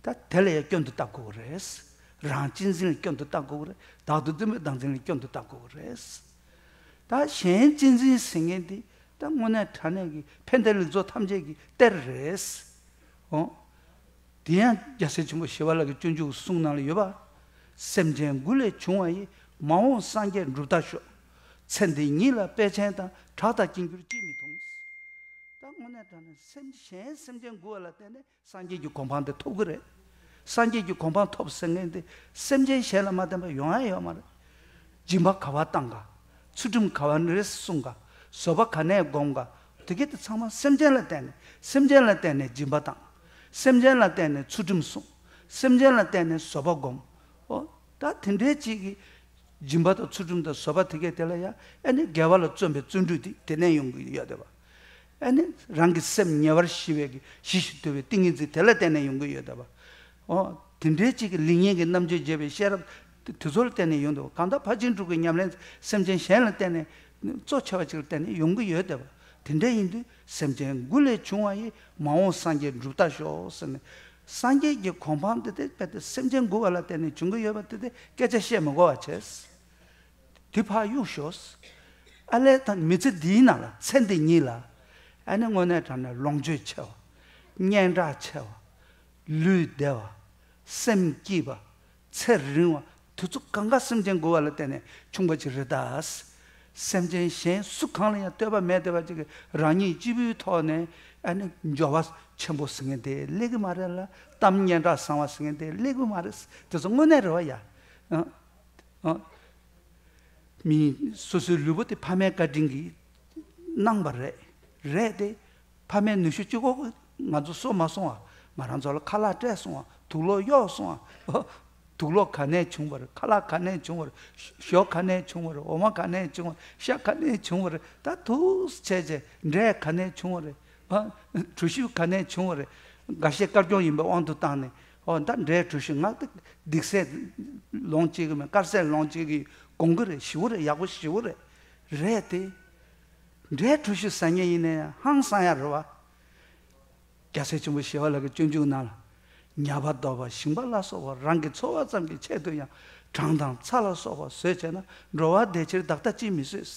ད་དེ་ལ་ཡང་སྐྱོན་དུ་བལྟ་དགོས་ཀྱི་རེད། རང་གཅེས་འཛིན་ལ་སྐྱོན་དུ་བལྟ་དགོས་ཀྱི་རེད། བདག་ཏུ་འཛིན་པའི་བདག་འཛིན་ལ་སྐྱོན་དུ་བལྟ་དགོས་ཀྱི་རེད། ད་གཞན་གཅེས་འཛིན་ཟེར་མཁན་དེ་ད་དངོས་གནས་དྲང་གནས་ཀྱི་ཕན་བདེ་ལེགས་ཚོགས་ཐམས་ཅད་ཀྱི་གཏེར་རེད། འོ། དེ་ཡང་རྒྱལ་སྲས་ཆེན་པོ་ཞི་བ་ལྷ་གི་སྤྱོད་འཇུག་གསུང་ནང་ལ་ཡོད་པ། སེམས་ཅན་མགུ་ལས་བྱུང་བ་ཡི། མ་འོངས་སངས་རྒྱས་འགྲུབ་རྟགས་ཤོག། ཚེ་འདི་ཉིད་ལ་དཔལ་ཆེན་དང་། གྲགས་དང་དཀྱིལ་འཁྱོར་ཅིས་མི་མཐོང་། ད་དངོས་གནས་དྲང་གནས་སེམས་གཞན་སེམས་ཅན་མགུ་བ་ལ་བརྟེན་ནས་སངས་རྒྱས་ཀྱི་གོ་འཕང་དེ་ཐོབ་ཀྱི་རེད། སངས་རྒྱས་ཀྱི་གོ་འཕང་ཐོབ་ཟེར་མཁན་དེ་སེམས་ཅན་གཞན་ལ་མ་བརྟེན་པ་ཡོང་ཡ་ཡོད་མ་རེད། སྦྱིན་པ་ག་པར་བཏང་ག། ཚུལ་ཁྲིམས་ག་པར་རེ་སྲུང་ག། བཟོད་པ་ག་ནས་སྒོམ་ག། དེ་གས་དེ་ཚང་མ་སེམས་ཅན་ལ་བརྟེན་ནས། སེམས་ཅན་ལ་བརྟེན་ནས་སྦྱིན་པ་བཏང་། སེམས་ཅན་ལ་བརྟེན་ནས་ཚུལ་ཁྲིམས་སྲུང་། སེམས་ཅན་ལ་བརྟེན་ནས་བཟོད་པ་སྒོམ། ཨོ། ད་དེ་འདྲའི་ཅིག་གི་སྦྱིན་པ་དང་ཚུལ་ཁྲིམས་དང་བཟོད་པ་དེ་གས་དེ་ལ་ཡང་ཨ་ནི་དགེ་བ་ལ་བརྩོན་པའི་བརྩོན་འགྲུས་དེ་དེ་ནས་ཡོང་གི་ཡོད་བསྡད་པ། ཨ་ནི་རང་གི་སེམས་ཉེ་བར་ཞི་བའི་གི་ཞི་ཞིང་དུལ་བའི་ཏིང་ངེ་འཛིན་དེ་ལ་བརྟེན་ནས་ཡོང་གི་ཡོད་བསྡད་པ། ཨོ། དེ་འདྲའི་ཅིག་གི་ལེགས་ཉེས་ཀྱི་རྣམ་དཔྱོད་འབྱེད་པའི་ཤེས་རབ་དེ་ཚོ་ལ་བརྟེན་ནས་ཡོང་བསྡད་པ། གང་ལྟར་ཕར་ཕྱིན་དྲུག་གི་ཉམས་ལེན་སེམས་ཅན་གཞན་ལ་བརྟེན་ནས། གཙོ་ཆེ་བ་ཅིག་ལ་བརྟེན་ནས་ཡོང་གི་ཡོད་བསྡད་པ། དེ་འདྲ་ཡིན་དུས་སེམས་ཅན་མགུ་ལས་བྱུང་བ་ཡི། མ་འོངས་སངས་རྒྱས་འགྲུབ་རྟགས་ཤོག་ཟེར་ནས། སངས་རྒྱས་ཀྱི་གོ་འཕང་དེ་དེ་དཔེ་དེ་སེམས་ཅན་མགུ་བ་ལ་བརྟེན་ནས་བྱུང་གི་ཡོད་པ་དེ་དེ་སྐད་ཆ་བཤད་མི་དགོས་པ་བྱས། དེ་ཕར་གཡུག་ཞོག། ཨ་ལས་ད་མི་ཚེ་འདིའི་ནང་ལ། ཚེ་འདི་ཉིད་ལ། ཨ་ནི་དངོས་གནས་དྲང་གནས་ལོངས་སྤྱོད་ཆེ་བ། སྙན་གྲགས་ཆེ་བ། ལུས་བདེ་བ། སེམས་སྐྱིད་པ། ཚེ་རིང་བ། དེ་ཚོ་གང་ག་སེམས་ཅན་མགུ་བ་ལ་བརྟེན་ནས་བྱུང་བ་ཅིག་རེད་ད། སེམས་ཅན་གཞན་སུ་གང་ལ་ཡང་ལྟོས་པ་མེད་བསྡད་པ་ཅིག་གིས་རང་ཉིད་གཅིག་པུའི་ཐོག་ནས་ཨ་ནི་འབྱོར་བ་ཆེན་པོ་ཟེར་མཁན་དེ་སླེབས་ཀྱི་མ་རེད་ལ། གཏམ་སྙན་གྲགས་བཟང་བ་ཟེར་མཁན་དེ་སླེབས་ཀྱི་མ་རེད། དེ་ཚོ་དངོས་གནས་རེད་བ་ཡ། ཨ། ཨ། མི་སོ་སོའི་ལུས་པོ་དེ་ཕ་མའི་བཀའ་དྲིན་གྱིས་གནང་བ་རེད། རེད་དེ། ཕ་མའི་ནུས་ཤུགས་གཅིག་པོ་ང་ཚོ་གསོ་མ་སོང་བ། ང་རང་ཚོ་ལ་ཁ་ལག་སྤྲད་སོང་བ། དུག་ལོག་གཡོག་སོང་བ། དུག་ལོག་ག་ནས་བྱུང་བ་རེད། ཁ་ལག་ག་ནས་བྱུང་བ་རེད། ཞོ་ག་ནས་བྱུང་བ་རེད། འོ་མ་ག་ནས་བྱུང་བ་རེད། ཤ་ག་ནས་བྱུང་བ་རེད། ད་ཐུགས་བྱས་བྱས་འབྲས་ག་ནས་བྱུང་བ་རེད། ཨ། གྲུ་བཞི་ག་ནས་བྱུང་བ་རེད། འགའ་ཤས་དཀར་སྐྱོང་ཡིན་པའི་དབང་དུ་བཏང་ནས། ཨོ་ད་འབྲས་གྲུ་བཞི་ང་ད་སྡིག་ཟས་ལོངས་སྤྱད་ཀྱི་མེད། དཀར་ཟས་ལོངས་སྤྱད་ཀྱི་དགོངས་ཀྱི་རེད། ཞི་བོ་རེད། ཡག་པོ་ཞི་བོ་རེད། རེད་དེ། འབྲས་གྲུ་བཞི་ཟ་མཁན་ཡིན་ན་ཡང་ཧང་སང་ཡ་རེད་བ། རྒྱལ་སྲས་ཆེན་པོ་ཞི་བ་ལྷ་གི་སྤྱོད་འཇུག་ནང་ལ། ཉ་པ་རྡོ་པ་ཞིང་པ་ལ་སོགས་པ་རང་གི་འཚོ་བ་ཙམ་གྱི་ཆེད་དུ་ཡང་གྲང་དང་ཚ་ལ་སོགས་པ་བཟོད་བྱས་ན། འགྲོ་བ་བདེ་ཕྱིར་བདག་ལྟ་ཅིས་མི་བཟོད།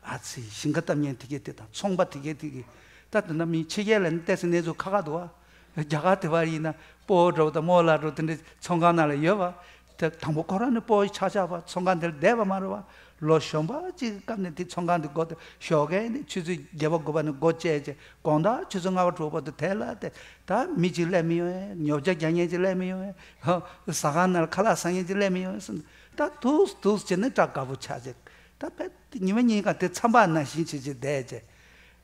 ཨ་ཙི། ཞིང་ཁ་གཏམ་ཉན་དེ་གས་དེ་དང་ཚོང་པ་དེ་གས་དེ་གས། ད་དེ་འདྲ་མི་ཕྱི་རྒྱལ་ལ་ནི་ཏོག་ཙམ་གནས་ཚུལ་ཁག་ཁག་འདུག་ཨ། རྒྱ་གར་དེ་བར་ཡིན་ན་སྤོ་བོ་འདྲ་བོ་དང་རྨོ་ལགས་འདྲ་བོ་དེ་འདྲའི་ཚོང་ཁང་ནང་ལ་ཡོད་པ། དེ་དང་པོ་ཁོ་རང་ནི་སྤོ་བོ་ཆགས་ཆགས་པ་ཚོང་ཁང་དེར་བསྡད་པ་མ་རེད་བ། ལོ་གཞོན་པ་གཅིག་གི་སྐབས་ནས་དེ་ཚོང་ཁང་དེ་སྒོ་དེ་ཞོགས་ཀས་ནི་ཆུ་ཚོད་བརྒྱད་པ་དགུ་པ་ནས་སྒོ་བཅད་བྱས། དགོང་དག་ཆུ་ཚོད་ལྔ་པ་དྲུག་པ་དུ་དེ་ལ་དེ། ད་མི་གཅིག་སླེབས་མི་ཡོང་བས། ཉོ་ཆ་རྒྱག་མཁན་གཅིག་སླེབས་མི་ཡོང་བས། ཧ། ཟ་ཁང་ནང་ལ་ཁ་ལག་ཟ་མཁན་གཅིག་སླེབས་མི་ཡོང་བས་ཟེར། ད་འདུག་འདུག་བྱས་ནས་སྐྲག་དགའ་པོ་ཆགས་བྱས། ད་དཔེ་ཉི་མ་གཉིས་ཀ་དེ་མཚམས་པ་ནང་བཞིན་བྱེད་བྱེད་བསྡད་བྱས།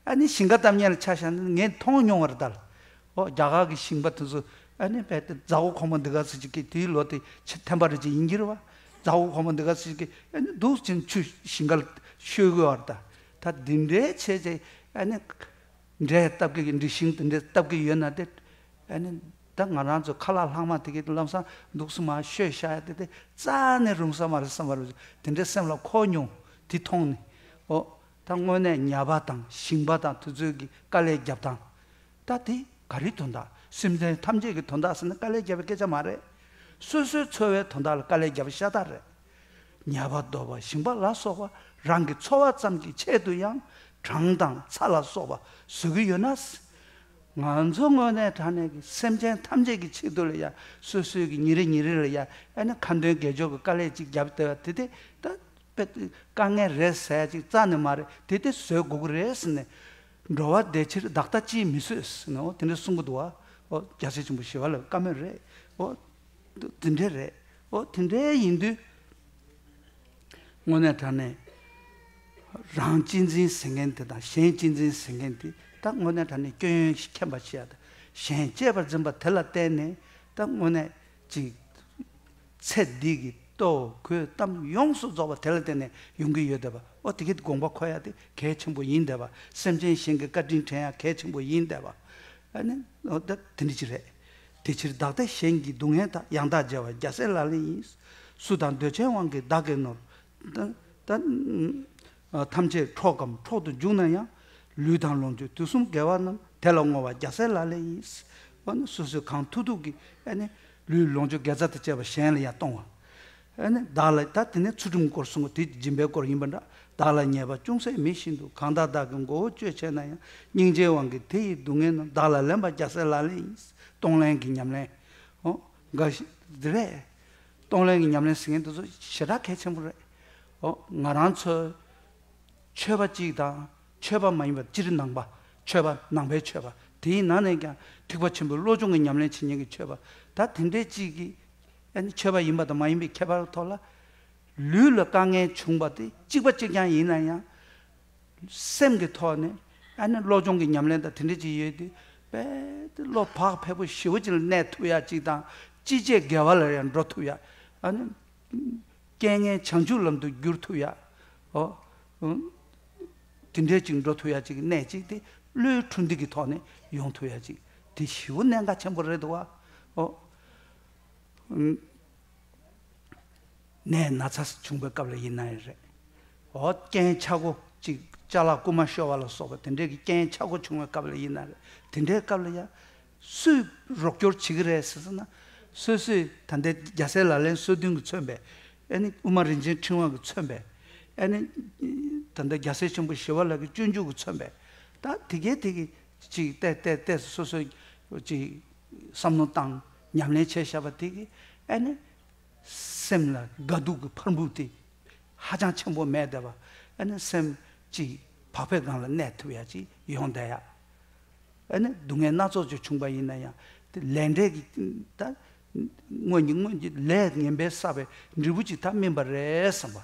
ཨ་ནི་ཞིང་ཁ་གཏམ་ཉན་ལ་ཆ་བཞག་ན་ངས་མཐོང་མྱོང་བ་རེད་ད། ཨོ་རྒྱ་གར་གྱི་ཞིང་པ་དེ་ཚོ་ཨ་ནི་དཔེ་དེ་མཛའ་བོ་ཁོ་མོ་འདི་ག་ཚོད་ཅིག་གིས་དེའི་ལོ་དེ་ཆ་ཐེམ་པ་རེ་ཅིག་ཡིན་གྱི་རེད་བ། མཛའ་བོ་ཁོ་མོ་འདི་ག་ཚོད་ཅིག་གིས་ཨ་ནི་འདུག་ཅིང་ཆུ་ཞིང་ཁ་ལ་བཤོས་དགོས་བ་རེད་ད། ད་འདི་འདྲའི་བྱས་བྱས་ཨ་ནི་འབྲས་བཏབ་ཀྱི་འབྲས་ཞིང་དེ་འདྲའི་བཏབ་ཀྱི་ཡོད་ན་དེ། ཨ་ནི་ད་ང་རང་ཚོ་ཁ་ལག་ལྷག་མ་དེ་གའི་ལམ་སང་འདུག་སེ་མར་བཤོས་བཞག་ཡ་དེ་དེ་རྩ་ནས་རུང་ས་མ་རེད་བསམ་པ་རེད། དེ་འདྲའི་སེམས་ལ་འཁོར་མྱོང་། དེ་མཐོང་ནས། ཨོ། ད་དངོས་གནས་ཉ་པ་དང་ཞིང་པ་དང་དེ་ཚོའི་གི་དཀའ་ལས་རྒྱབ་སྟངས། ད་དེ་ག་རེ་དོན་དག་སེམས་ཅན་ཐམས་ཅད་ཀྱི་དོན་དག་ཟེར་ན་དཀའ་ལས་རྒྱབ་པའི་སྐད་ཆ་མ་རེད། སོ་སོའི་འཚོ་བའི་དོན་དག་ལ་དཀའ་ལས་རྒྱབ་པ་ཤ་སྟག་རེད། ཉ་པ་རྡོ་པ་ཞིང་པ་ལ་སོགས་པ་རང་གི་འཚོ་བ་ཙམ་གྱི་ཆེད་དུ་ཡང་གྲང་དང་ཚ་ལ་སོགས་པ་བཟོ་གི་ཡོད་ན། ང་ཚོ་དངོས་གནས་དྲང་གནས་ཀྱི་སེམས་ཅན་ཐམས་ཅད་ཀྱི་ཆེད་དུ་ལ་ཡ་སོ་སོའི་གི་ཉིན་རེ་ཉིན་རེ་ལ་ཡ་ཨ་ནི་ཁ་འདོན་དགེ་སྦྱོར་གྱི་དཀའ་ལས་ཅིག་བརྒྱབ་བསྡད་པ་དེ་དེ་ད་དཔེ་དཀའ་ངལ་རེད་ཟེར་ཡ་ཅིག་རྩ་ནས་མ་རེད། དེ་དེ་བཟོད་དགོས་ཀྱི་རེད་ཟེར་ནས། འགྲོ་བ་བདེ་ཕྱིར་བདག་ལྟ་ཅིས་མི་བཟོད་ཟེར་ནས་འོ་དེ་འདྲ་གསུང་གི་འདུག་བ། འོ་རྒྱལ་སྲས་ཆེན་པོ་ཞི་བ་ལྷའི་བཀའ་མོལ་རེད། འོ་དེ་འདྲ་རེད། འོ་དེ་འདྲ་ཡིན་དུས། དངོས་གནས་དྲང་གནས་རང་གཅེས་འཛིན་ཟེར་མཁན་དེ་དང་གཞན་གཅེས་འཛིན་ཟེར་མཁན་དེ་ད་དངོས་གནས་དྲང་གནས་སྐྱོན་ཡོན་ཞིག་མཁྱེན་པ་ཞིག་ཡ། ད་གཞན་གཅེས་པར་འཛིན་པ་དེ་ལ་བརྟེན་ནས་ད་དངོས་གནས་ཅིག་ཚེ་འདི་གི་ལྟོ་གོས་གཏམ་ཡོངས་སུ་རྫོགས་པ་དེ་ལ་བརྟེན་ནས་ཡོང་གི་ཡོད་བསྡད་པ། ཨོ་དེ་གི་དགོངས་པ་འཁོར་ཡ་དེ་གལ་ཆེན་པོ་ཡིན་བསྡད་པ། སེམས་ཅན་གཞན་གྱི་བཀའ་དྲིན་དྲན་ཡ་གལ་ཆེན་པོ་ཡིན་བསྡད་པ། ཨ་ནི་འོ་ད་དེ་འདྲ་ཅིག་རེད། དེ་ཕྱིར་བདག་ལྟ་གཞན་གྱི་སྡུག་བསྔལ་དག་ཡང་དག་བརྗེ་བ་རྒྱལ་སྲས་ལག་ལེན་ཡིན། སུ་དང་འདོད་ཆེན་དབང་གིས་བདག་གི་ནོར། ད་ད་ཐམས་ཅད་འཕྲོག་གམ་འཕྲོག་ཏུ་འཇུག་ན་ཡང་། ལུས་དང་ལོངས་སྤྱོད་དུས་གསུམ་དགེ་བ་རྣམས། དེ་ལ་བསྔོ་བ་རྒྱལ་སྲས་ལག་ལེན་ཡིན། འོ་ན་སོ་སོས་གང་ཐུབ་ཐུབ་ཀྱིས་ཨ་ནི་ལུས་ལོངས་སྤྱོད་དགེ་རྩ་དང་བཅས་པ་གཞན་ལ་ཡང་གཏོང་བ། ཨ་ནི་བདག་ལ་ད་དེ་ནས་ཚུལ་ཁྲིམས་སྐོར་གསུངས་པ་དེ་སྦྱིན་པའི་སྐོར་ཡིན་པ་འདྲ། བདག་ལ་ཉེས་པ་ཅུང་ཟད་མེད་བཞིན་དུ། གང་དག་བདག་གི་མགོ་བོ་གཅོད་བྱས་ན་ཡང་། སྙིང་རྗེའི་དབང་གིས་དེ་ཡི་སྡུག་བསྔལ་རྣམས། བདག་ལ་ལེན་པ་རྒྱལ་སྲས་ལག་ལེན་ཡིན། གཏོང་ལེན་གྱི་ཉམས་ལེན། ཨོ། འགའ་ཞིག་འདི་རེད། གཏོང་ལེན་གྱི་ཉམས་ལེན་ཟེར་མཁན་དེ་ཚོ་ཞེ་དྲག་གལ་ཆེན་པོ་རེད། ཨོ། ང་རང་ཚོའི་ཆོས་པ་གཅིག་དང་ཆོས་པ་མ་ཡིན་པ་སྤྱིར་ནང་པ། ཆོས་པ་ནང་པའི་ཆོས་པ་དེའི་ནང་ནས་ཀྱང་ཐེག་པ་ཆེན་པོའི་བློ་སྦྱོང་གི་ཉམས་ལེན་བྱེད་མཁན་གྱི་ཆོས་པ། ད་དེ་འདྲའི་གཅིག་གིས་ཨ་ནི་ཆོས་པ་ཡིན་པ་དང་མ་ཡིན་པའི་ཁྱད་པར་ཐོག་ལ། ལུས་ལ་དཀའ་ངལ་བྱུང་བ་དེ་གཅིག་པ་གཅིག་རྐྱང་ཡིན་ན་ཡང་། སེམས་ཀྱི་ཐོག་ནས་ཨ་ནི་བློ་སྦྱོང་གི་ཉམས་ལེན་དང་དེ་འདྲ་ཅིག་ཡོད་དུས་དཔེ་དེ་བློ་བག་ཕེབས་པོ་ཞེ་པོ་ཅིག་ལ་གནས་ཐུབ་ཡ་ཅིག་དང་། ཅི་བྱེད་དགེ་བ་ལ་ཡང་འགྲོ་ཐུབ་ཡ། ཨ་ནི། རྐྱེན་ངན་བྱང་ཆུབ་ལམ་དུ་བསྒྱུར་ཐུབ་ཡ། ཨོ། ཨུ། དེ་འདྲའི་ཅིག་འགྲོ་ཐུབ་ཡ་ཅིག་གནས་ཅིག་དེ་བློའི་འཕྲོ་འདུ་གི་ཐོག་ནས་ཡོང་ཐུབ་ཡ་ཅིག་དེ་ཞེ་པོ་གནད་འགག་ཆེན་པོ་རེད་འདུག་བ། ཨོ། ཨུ། ནད་ན་ཚ་བྱུང་བའི་སྐབས་ལ་ཡིན་ན་ཡང་རེད། འོ་རྐྱེན་ཆག་སྒོ་ཅིག་ཅ་ལག་རྐུ་མ་ཤོར་བ་ལ་སོགས་པ་དེ་འདྲའི་གི་རྐྱེན་ཆག་སྒོ་བྱུང་བའི་སྐབས་ལ་ཡིན་ན་རེད། དེ་འདྲའི་སྐབས་ལ་ཡང་སུས་རོགས་སྐྱོར་བྱེད་ཀྱི་རེད་ཟེར་ཟེར་ན། སོ་སོས་ད་ལྟའི་རྒྱལ་སྲས་ལག་ལེན་སོ་བདུན་གྱིས་མཚོན་པའི། ཨ་ནི་དབུ་མ་རིན་ཆེན་ཕྲེང་བ་གིས་མཚོན་པའི། ཨ་ནི་ད་ལྟ་རྒྱལ་སྲས་ཆེན་པོ་ཞི་བ་ལྷ་གི་སྤྱོད་འཇུག་གིས་མཚོན་པའི། ད་དེ་གའི་དེ་གི་ཅིག་བལྟས་བལྟས་བལྟས་སོ་སོ་ཅིག་བསམ་བློ་བཏང་ཉམས་ལེན་བྱས་བཞག་པ་དེ་གི་ཨ་ནི། སེམས་ལ་དགའ་སྡུག་གི་ཕར་འབུད་དེ་ཧ་ཅང་ཆེན་པོ་མེད་བསྡད་པ། ཨ་ནི་སེམས་ཅིག་བག་ཕེབས་སྒང་ལ་གནས་ཐུབ་ཡ་ཅིག་ཡོང་བསྡད་ཡ། ཨ་ནི་སྡུག་བསྔལ་སྣ་ཚོགས་ཅིག་བྱུང་པ་ཡིན་ན་ཡང་དེ་ལས་འབྲས་ཀྱི་ད་སྔོན་གྱི་སྔོན་གྱི་ལས་ངན་པས་བསགས་པའི་འབྲས་བུ་ཅིག་ད་སྨིན་པ་རེད་བསམ་པ།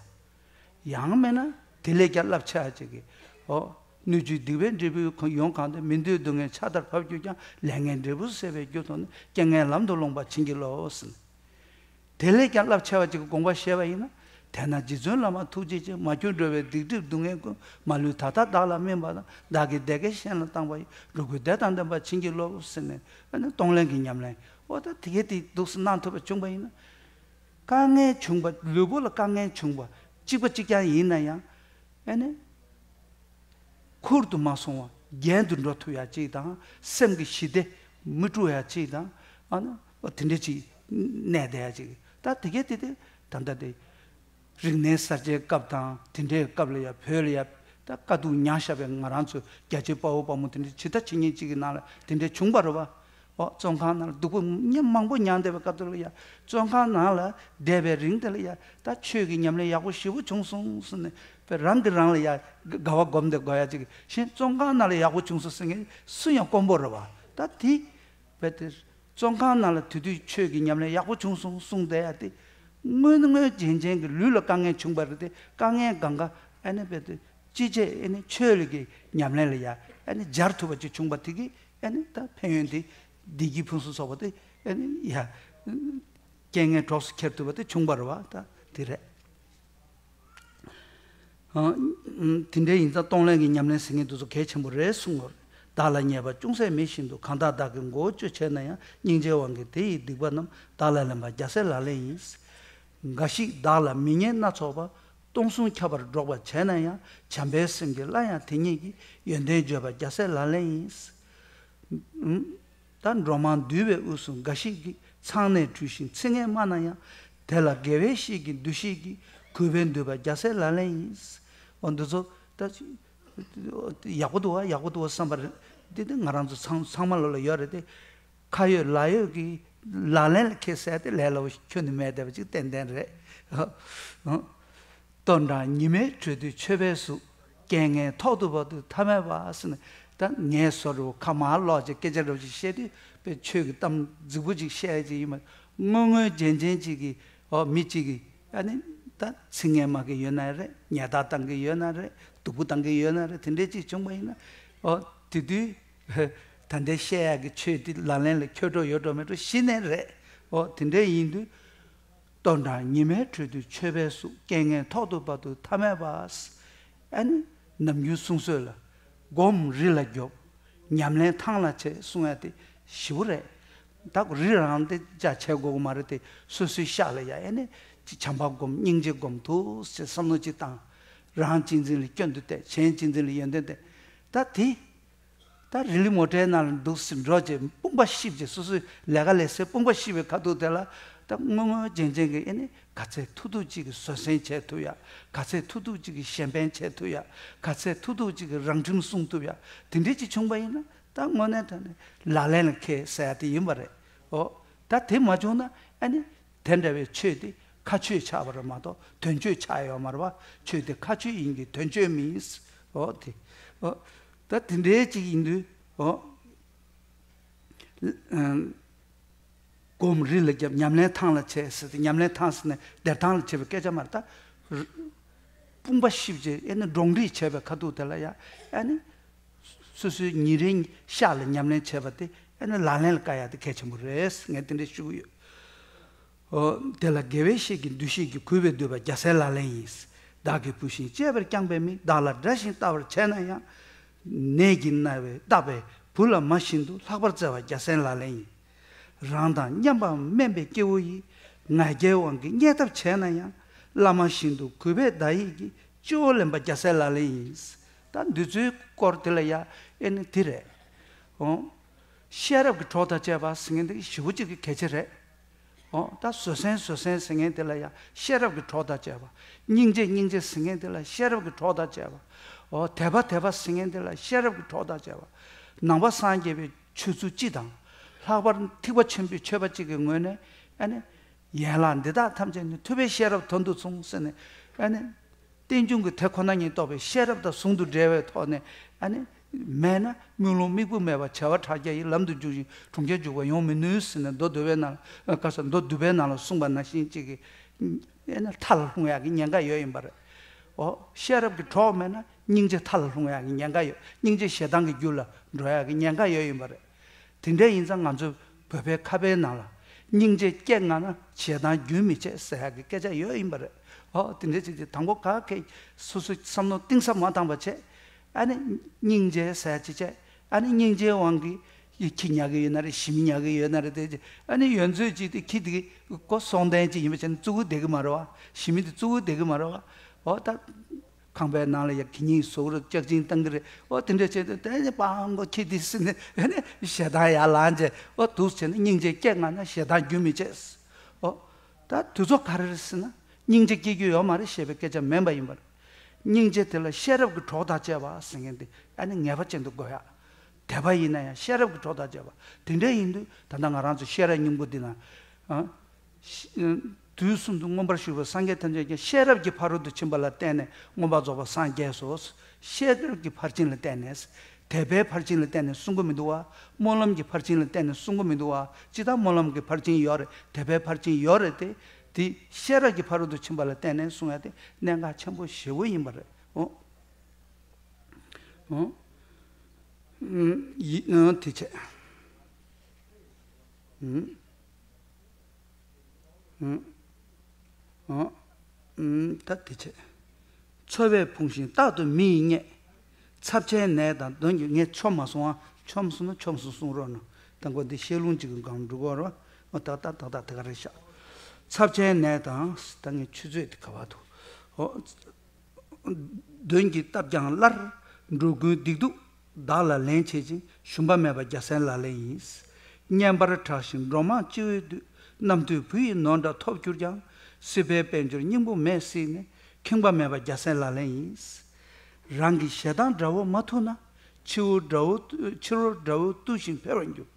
ཡང་མིན་ན་དེ་ལས་ཀྱང་རླབས་ཆེ་བ་ཅིག་གི་ཨོ་སྣོད་བཅུད་སྡིག་པའི་འབྲས་བུ་ཡོང་གང་དེ་མི་འདོད་སྡུག་བསྔལ་ཆར་ལྟར་བབས་གྱུར་ཀྱང་ལས་ངན་འབྲས་བུ་ཟད་པའི་རྒྱུ་མཐོང་ནས་རྐྱེན་ངན་ལམ་དུ་ལོངས་པར་བྱིན་གྱིས་རློབས་ཟེར། དེ་ལས་ཀྱང་རླབས་ཆེ་བ་ཅིག་གི་དགོངས་པ་བཞེས་པ་ཡིན་ན། དེས་ན་རྗེ་བཙུན་བླ་མ་ཐུགས་རྗེ་ཅན། མ་གྱུར་འགྲོ་བའི་སྡིག་སྒྲིབ་སྡུག་བསྔལ་ཀུན། མ་ལུས་ད་ལྟ་བདག་ལ་སྨིན་པ་དང་། བདག་གིས་བདེ་དགེ་གཞན་ལ་བཏང་བ་ཡི། འགྲོ་ཀུན་བདེ་དང་ལྡན་པར་བྱིན་གྱིས་རློབས་ཟེར་ནས་ཨ་ནི་གཏོང་ལེན་གྱི་ཉམས་ལེན་འོ་ད་དེ་གས་དེ་འདུག་སེ་གནང་ཐུབ་པ་བྱུང་པ་ཡིན་ན། དཀའ་ངལ་བྱུང་བ་ལུས་པོ་ལ་དཀའ་ངལ་བྱུང་བ་གཅིག་པ་གཅིག་རྐྱང་ཡིན་ན་ཡང་ཨ་ནི། ཁུར་དུ་མ་སོང་བ་རྒྱན་དུ་འགྲོ་ཐུབ་ཡ་གཅིག་དང་སེམས་ཀྱི་ཞི་བདེ་མི་བཀྲུ་ཡ་གཅིག་དང་ཨ་ནི་དེ་འདྲ་ཅིག་གནས་བསྡད་ཡ་གཅིག་ད་དེ་གས་དེ་དེ་ད་ལྟ་དེ་རིག་གནས་གསར་བརྗེའི་སྐབས་དང་དེ་འདྲའི་སྐབས་ལ་ཡ་བོད་ལ་ཡ་ད་དཀའ་སྡུག་མྱངས་བཞག་པའི་ང་རང་ཚོ་རྒྱ་ཆེའི་དཔའ་བོ་དཔའ་མོ་དེ་འདྲ་ཇི་ལྟ་ཇི་སྙེད་ཅིག་གི་ནང་ལ་དེ་འདྲ་བྱུང་བ་རེད་བ། ཨོ་བཙོན་ཁང་ནང་ལ་སྡུག་པོ་མྱ་མང་པོ་མྱངས་བསྡད་པའི་སྐབས་དེ་ལ་ཡ་བཙོན་ཁང་ནང་ལ་བསྡད་པའི་རིང་དེ་ལ་ཡ་ད་ཆོས་ཀྱི་ཉམས་ལེན་ཡག་པོ་ཞེ་པོ་བྱུང་སོང་ཟེར་ནས་པའི་རང་གིས་རང་ལ་ཡ་དགའ་བ་སྒོམ་དེ་དགོས་ཡ་ཅིག་གཞན་བཙོན་ཁང་ནང་ལ་ཡག་པོ་བྱུང་སོང་ཟེར་མཁན་སུ་ཡང་དཀོན་པོ་རེད་བ། ད་དེ་བས་དེ་བཙོན་ཁང་ནང་ལ་དེ་དུས་ཆོས་ཀྱི་ཉམས་ལེན་ཡག་པོ་བྱུང་སོང་གསུངས་བསྡད་ཡ་དེ་དངོས་དངོས་རྗེན་རྗེན་གྱི་ལུས་ལ་དཀའ་ངལ་བྱུང་བ་རེད་དེ་དཀའ་ངལ་གང་ག་ཨ་ནི་བས་དེ་ཅི་བྱས་ཨ་ནི་ཆོས་ལ་གི་ཉམས་ལེན་ལ་ཡ་ཨ་ནི་སྦྱར་ཐུབ་པ་ཅིག་བྱུང་བ་དེ་གི་ཨ་ནི་ད་ཕན་ཡོན་དེ་བདེ་སྐྱིད་ཕུན་སུམ་ཚོགས་པ་དེ་ཨ་ནི་ཡ་རྐྱེན་ངན་གྲོགས་སུ་འཁྱེར་ཐུབ་པ་དེ་བྱུང་བ་རེད་བ། ད་དེ་རེད། ཨ་དེ་འདྲ་ཡིན་ཙང་གཏོང་ལེན་གྱི་ཉམས་ལེན་ཟེར་མཁན་དེ་ཚོ་གལ་ཆེན་པོ་རེད་གསུངས་ཡོད་རེད། བདག་ལ་ཉེས་པ་ཅུང་ཟད་མེད་བཞིན་དུ། གང་དག་བདག་གིས་མགོ་བོ་གཅོད་བྱས་ན་ཡང་། སྙིང་རྗེའི་དབང་གིས་དེ་ཡི་སྡིག་པ་རྣམས། བདག་ལ་ལེན་པ་རྒྱལ་སྲས་ལག་ལེན་ཡིན། འགའ་ཞིག་བདག་ལ་མི་ཉེས་སྣ་ཚོགས་པ། སྟོང་གསུམ་ཁྱབ་པར་སྒྲོག་པར་བྱས་ན་ཡང་། བྱམས་པའི་སེམས་ཀྱིས་སླར་ཡང་དེ་ཉིད་ཀྱི། ཡོན་ཏན་བརྗོད་པ་རྒྱལ་སྲས་ལག་ལེན་ཡིན། ད་འགྲོ་མང་འདུས་པའི་དབུས་སུ་འགའ་ཞིག་གིས། མཚང་ནས་བྲུས་ཤིང་ཚིག་ངན་སྨྲ་ན་ཡང་། དེ་ལ་དགེ་བའི་བཤེས་ཀྱི་འདུ་ཤེས་ཀྱིས། གུས་པས་འདུད་པ་རྒྱལ་སྲས་ལག་ལེན་ཡིན། འོ་འདི་ཚོ་ད་ཡག་པོ་འདུག་བ་ཡག་པོ་འདུག་བ་བསམ་པ་རེད། འདི་ནི་ང་རང་ཚོ་ཚང་ཚང་མ་ལོ་ལ་ཡོད་རེད་དེ། ཁ་ཡོད་ལག་ཡོད་ཀྱིས་ལག་ལེན་ལ་འཁེལ་ཟེར་དེ་ལས་སླ་བོ་ཁྱོན་ནས་མེད་བསྡད་པ་ཅིག་ཏན་ཏན་རེད། ལྟོ་འགྲངས་ཉི་མའི་དྲོད་དུས་མཆོད་པའི་གཟུགས། རྐྱེན་ངན་ཐོག་ཏུ་བབ་དུས་ཐ་མལ་པ་ཟེར་ནས་ད་ངལ་གསོ་རུ་ཁ་མར་ལོག་ཅིག་སྐད་ཆ་རུ་ཅིག་བཤད་དུས་པའི་ཆོས་ཀྱི་གཏམ་རྫིག་པོ་ཅིག་བཤད་ཡ་ཅིག་ཡིན་པ། དངོས་དངོས་རྗེན་རྗེན་ཅིག་གིས་ཨོ་མི་ཅིག་གིས་ཨ་ནི་ད་ཚིག་ངན་སྨྲ་གི་ཡོད་ན་རེད། ཉེས་རྡུང་བཏང་གི་ཡོད་ན་རེད། སྡུག་པོ་བཏང་གི་ཡོད་ན་རེད། དེ་འདྲས་ཅིག་བྱུང་བ་ཡིན་ན་ཨོ་དེ་དུས་ད་ལྟའི་བཤད་ཡག་གི་ཆོས་དེ་ལག་ལེན་ལ་འཁྱོལ་འགྲོ་ཡོད་འགྲོ་མེད་འགྲོ་གཞི་ནས་རེད། ཨོ་དེ་འདྲས་ཡིན་དུས། ལྟོ་འགྲངས་ཉི་མའི་དྲོད་དུས་མཆོད་པའི་གཟུགས། རྐྱེན་ངན་ཐོག་ཏུ་བབ་དུས་ཐ་མལ་པ། ཨ་ནི་ནམ་རྒྱུན་གསུང་སྲོལ་ལ། སྒོམ་རི་ལ་རྒྱོབ། ཉམས་ལེན་ཐང་ལ་བྱེད་གསུང་ཡ་དེ་ཞེ་པོ་རེད། ད་རི་རང་དེ་ཅག་བྱེད་དགོས་ཀྱི་མ་རེད་དེ་སོ་སོའི་ཤག་ལ་ཡ་ཨ་ནི་བྱམས་པ་སྒོམ་སྙིང་རྗེ་སྒོམ་ཐུགས་སེ་བསམ་བློ་ཅིག་བཏང་། རང་གཅེས་འཛིན་ལ་སྐྱོན་དུ་བལྟས། གཞན་གཅེས་འཛིན་ལ་ཡོན་ཏན་བལྟས། ད་དེ། ད་རི་ལི་མོ་ཊའི་ནང་ལ་འདུག་སེ་འགྲོ་བྱས་དཔུང་པ་བཤིབ་བྱས་སོ་སོའི་ལས་ཀ་ལས་སའི་དཔུང་པ་བཤིབ་པའི་ཁ་ཐུག་དེ་ལ་ད་དངོས་དངོས་རྗེན་རྗེན་གྱི་ཨེ་ནི་ག་ཚད་ཐུབ་ཐུབ་ཅིག་གིས་བཟོད་བསྲན་བྱེད་ཐུབ་ཡ། ག་ཚད་ཐུབ་ཐུབ་ཅིག་གིས་གཞན་ཕན་བྱེད་ཐུབ་ཡ། ག་ཚད་ཐུབ་ཐུབ་ཅིག་གིས་རང་ཁྲིམས་སྲུང་ཐུབ་ཡ། དེ་འདྲས་ཅིག་བྱུང་པ་ཡིན་ན་ད་དངོས་གནས་དྲང་གནས་ལག་ལེན་ལ་འཁེལ་ཟེར་ཡ་དེ་ཡིན་པ་རེད། ཨོ། ད་དེ་མ་བྱུང་ན་ཨེ་ནི། དེ་འདྲ་བའི་ཆོས་དེ་ཁ་ཆོས་ཆགས་པ་རེད་མ་གཏོགས་དོན་གཅོད་ཆགས་ཡོད་མ་རེད་བ། ཆོས་དེ་ཁ་ཆོས་ཡིན་གྱི་དོན་གཅོད་མིན། འོ་དེ། འོ། ད་དེ་འདྲའི་ཅིག་ཡིན་དུས། འོ། སྒོམ་རི་ལ་རྒྱབ་ཉམས་ལེན་ཐང་ལ་བྱེད་ཟེར་ཏེ་ཉམས་ལེན་ཐང་ཟེར་ནས་བདེ་ཐང་ལ་བྱེད་པའི་སྐད་ཆ་མ་རེད་ད། དཔུང་པ་བཤིབ་བྱས་ཨེ་ནི་འགྲོགས་འདྲིས་བྱས་པའི་ཁ་ཐུག་དེ་ལ་ཡ་ཨེ་ནི། སོ་སོའི་ཉིན་རེའི་ཤག་ལ་ཉམས་ལེན་བྱས་པ་དེ་ཨེ་ནི་ལག་ལེན་ལ་བཀལ་ཡ་དེ་གལ་ཆེན་པོ་རེད། ངས་དེ་འདྲ་ཞུ་གི་ཡོད། ཨོ། དེ་ལ་དགེ་བའི་བཤེས་ཀྱི་འདུ་ཤེས་ཀྱིས། གུས་པས་འདུད་པ་རྒྱལ་སྲས་ལག་ལེན་ཡིན། བདག་གིས་བུ་བཞིན་གཅེས་པར་བསྐྱངས་པའི་མིས། བདག་ལ་དགྲ་བཞིན་ལྟ་བར་བྱས་ན་ཡང་། ནད་ཀྱིས་མནར་བའི་བརྟག་པའི་བུ་ལ་མ་བཞིན་དུ། ལྷག་པར་བརྩེ་བ་རྒྱལ་སྲས་ལག་ལེན་ཡིན། རང་དང་མཉམ་པའམ་དམན་པའི་སྐྱེ་བོ་ཡིས། ང་རྒྱལ་དབང་གིས་བརྙས་ཐབས་བྱས་ན་ཡང་། བླ་མ་བཞིན་དུ་གུས་པས་བདག་ཡིད་ཀྱིས། སྤྱི་བོར་ལེན་པ་རྒྱལ་སྲས་ལག་ལེན་ཡིན། ད་འདི་ཚོའི་སྐོར་དེ་ལ་ཡ་ཨེ་ནི་དེ་རེད། ཨོ། ཤེས་རབ་ཀྱི་གྲོགས་དང་བཅས་པ་ཟེར་མཁན་དེ་ཞེ་པོ་ཅིག་གི་གལ་ཆེ་རེད། ཨོ། ད་བཟོད་བསྲན་བཟོད་བསྲན་ཟེར་མཁན་དེ་ལ་ཡང་ཤེས་རབ་ཀྱི་གྲོགས་དང་བཅས་པ། སྙིང་རྗེ་སྙིང་རྗེ་ཟེར་མཁན་དེ་ལ་ཤེས་རབ་ཀྱི་གྲོགས་དང་བཅས་པ། ཨོ། དད་པ་དད་པ་ཟེར་མཁན་དེ་ལ་ཤེས་རབ་ཀྱི་གྲོགས་དང་བཅས་པ། ནང་པ་སངས་རྒྱས་པའི་ཆོས་ཚུལ་སྤྱི་དང་། ལྷག་པར་ཐེག་པ་ཆེན་པོའི་ཆོས་པ་གཅིག་གི་ངོས་ནས་ཨ་ནི། ཡན་ལག་འདི་དག་ཐམས་ཅད་ནི། ཐུབ་པའི་ཤེས་རབ་དོན་དུ་མཚུངས་ཟེར་ནས་ཨ་ནི། རྟེན་འབྱུང་གི་དེ་ཁོ་ན་ཉིད་རྟོགས་པའི་ཤེས་རབ་དང་ཟུང་དུ་འབྲེལ་བའི་ཐོག་ནས་ཨ་ནི་མེད་ན་དམུས་ལོང་དམིགས་བུ་མེད་པ་བྱ་བ་ཕྲ་རྒྱས་ཡི་ལམ་དུ་འཇུག་ཅིང་གྲོང་ཁྱེར་འཇུག་པ་ཡོང་མི་ནུས་ཟེར་ནས་མདོ་སྡུད་པའི་ནང་ལ་ཁ་ས་མདོ་སྡུད་པའི་ནང་ལ་གསུངས་པ་ནང་བཞིན་གཅིག་གི་ཨེ་ན་མཐའ་ལ་ལྷུང་ཡག་གི་ཉེན་ཁ་ཡོད་ཡིན་པ་རེད། འོ། ཤེས་རབ་ཀྱི་གྲོགས་མེད་ན་སྙིང་རྗེ་མཐའ་ལ་ལྷུང་ཡག་གི་ཉེན་ཁ་ཡོད། སྙིང་རྗེ་ཞེ་སྡང་གི་རྒྱུད་ལ་འགྲོ་ཡག་གི་ཉེན་ཁ་ཡོད་ཡིན་པ་རེད། དེ་འདྲ་ཡིན་ཙང་ང་ཚོའི་བོད་པའི་ཁ་དཔེའི་ནང་ལ་སྙིང་རྗེ་སྐྱེ་སྔ་ན་ཞེ་སྡང་རྒྱུན་མི་ཆད་ཟེར་ཡག་གི་སྐད་ཆ་ཡོད་ཡིན་པ་རེད། ཨོ་དེ་འདྲ་ཅིག་ཅིག་དང་པོ་ག་གེ་སོ་སོའི་བསམ་བློ་གཏིང་ཟབ་མ་བཏང་བ་བྱས། ཨ་ནི་སྙིང་རྗེ་ཟེར་ཅིག་བྱས། ཨ་ནི་སྙིང་རྗེའི་དབང་གིས་ཁྱི་ཉལ་གི་ཡོད་ན་རེད། ཞི་མི་ཉལ་གི་ཡོད་ན་རེད། དེ་ཅིག་ཨ་ནི་ཡོད་ཚོད་ཅིག་དེ་ཁྱི་དེ་གི་གོ་སྲོག་ལྡན་ཅིག་ཡིན་པ་བྱས་ན་བཙུགས་བསྡད་གི་མ་རེད་བ། ཞི་མི་དེ་བཙུགས་བསྡད་གི་མ་རེད་བ། ཨོ་ད། ཁང་པའི་ནང་ལ་ཡ་གི་ཉིན་ཟོག་རུ་ལྕགས་ཅིང་བཏང་གི་རེད། ཨོ་དེ་འདྲ་བྱས་ཏེ་དེ་ནི་སྤང་གོ་ཁྱི་དེ་སྲིད་ནས་ཨ་ནི་ཞེ་སྡང་ཡར་ལངས་བྱས། ཨོ་འདུག་བྱས་ན་སྙིང་རྗེ་སྐྱེ་སྔ་ན་ཞེ་སྡང་རྒྱུན་མི་ཆད། ཨོ་ད་དུས་ཚོད་ག་རེ་རེད་ཟེར་ན་སྙིང་རྗེ་སྐྱེ་རྒྱུ་ཡོད་མ་རེད་ཞེས་པའི་སྐད་ཆ་མིན་པ་ཡིན་པར། སྙིང་རྗེ་དེ་ལ་ཤེས་རབ་ཀྱི་གྲོགས་དང་བཅས་པ་ཟེར་མཁན་དེ་ཨ་ནི་ངེས་པ་ཅན་དུ་དགོས་ཡ། དད་པ་ཡིན་ན་ཡང་ཤེས་རབ་ཀྱི་གྲོགས་དང་བཅས་པ། དེ་འདྲ་ཡིན་དུས་ད་ལྟ་ང་རང་ཚོ་ཤེས་རབ་སྙིང་པོ་འདི་ན། ཨ། ཤ་དུས་གསུམ་དུ་མངོན་པར་བཞུགས་པའི་སངས་རྒྱས་ཐམས་ཅད་ཀྱང་ཤེས་རབ་ཀྱི་ཕ་རོལ་ཏུ་ཕྱིན་པ་ལ་བརྟེན་ནས་མངོན་པར་རྫོགས་པར་སངས་རྒྱས་སོ། ཤེས་རབ་ཀྱི་ཕར་ཕྱིན་ལ་བརྟེན་ནས། དད་པའི་ཕར་ཕྱིན་ལ་བརྟེན་ནས་གསུང་གི་མི་འདུག་བ། སྨོན་ལམ་གྱི་ཕར་ཕྱིན་ལ་བརྟེན་ནས་གསུང་གི་མི་འདུག་བ། ཅི་ལྟར་སྨོན་ལམ་གྱི་ཕར་ཕྱིན་ཡོད་རེད། དད་པའི་ཕར་ཕྱིན་ཡོད་རེད་དེ། དེ་ཤེས་རབ་ཀྱི་ཕ་རོལ་ཏུ་ཕྱིན་པ་ལ་བརྟེན་ནས་གསུང་ཡ་དེ་གནད་འགག་ཆེན་པོ་ཞེ་པོ་ཡིན་པ་རེད། འོ། འོ། ཡི་ཨང་དེ་བྱས། ཨང་། ཨང་། ཨང་། ཨང་། ད་དེ་བྱས། འཚོ་བས་ཕུང་ཞིང་རྟག་ཏུ་མི་ཡིས་བརྙས། ཚབས་ཆེན་ནད་དང་གདོན་གྱིས། ངས་ཆོམ་མ་སོང་ཨ། ཆོམ་སོང་ན་ཆོམ་སོང་གསུང་རོགས་གནང་། ད་མགོ་འདི་བཤད་ལུང་གཅིག་གི་སྒང་འགྲོ་གོ་རོ། འོ་ད་ད་ད་ད་དེ་ག་རེད་ཤག་ཚབས་ཆེན་ནད་དང་། ད་ངས་ཆུ་ཚོད་དེ་ག་བ་འདུག་འོ། གདོན་གྱིས་བཏབ་ཀྱང་སླར། འགྲོ་ཀུན་སྡིག་སྡུག་བདག་ལ་ལན་བྱེད་ཅིང་། ཞུམ་པ་མེད་པ་རྒྱལ་སྲས་ལག་ལེན་ཡིན། བསྙེན་པར་གྲགས་ཤིང་འགྲོ་མང་སྤྱི་བོས་བཏུད། རྣམ་ཐོས་བུ་ཡི་ནོར་འདྲ་ཐོབ་གྱུར་ཀྱང་། སྲིད་པའི་དཔལ་འབྱོར་སྙིང་པོ་མེད་སྲིད་ནས། ཁེངས་པ་མེད་པ་རྒྱལ་སྲས་ལག་ལེན་ཡིན། རང་གི་ཞེ་སྡང་དགྲ་བོ་མ་ཐུལ་ན། ཕྱི་རོལ་དགྲ་བོ་ཕྱི་རོལ་དགྲ་བོ་བཏུལ་ཞིང་འཕེལ་བར་འགྱུར།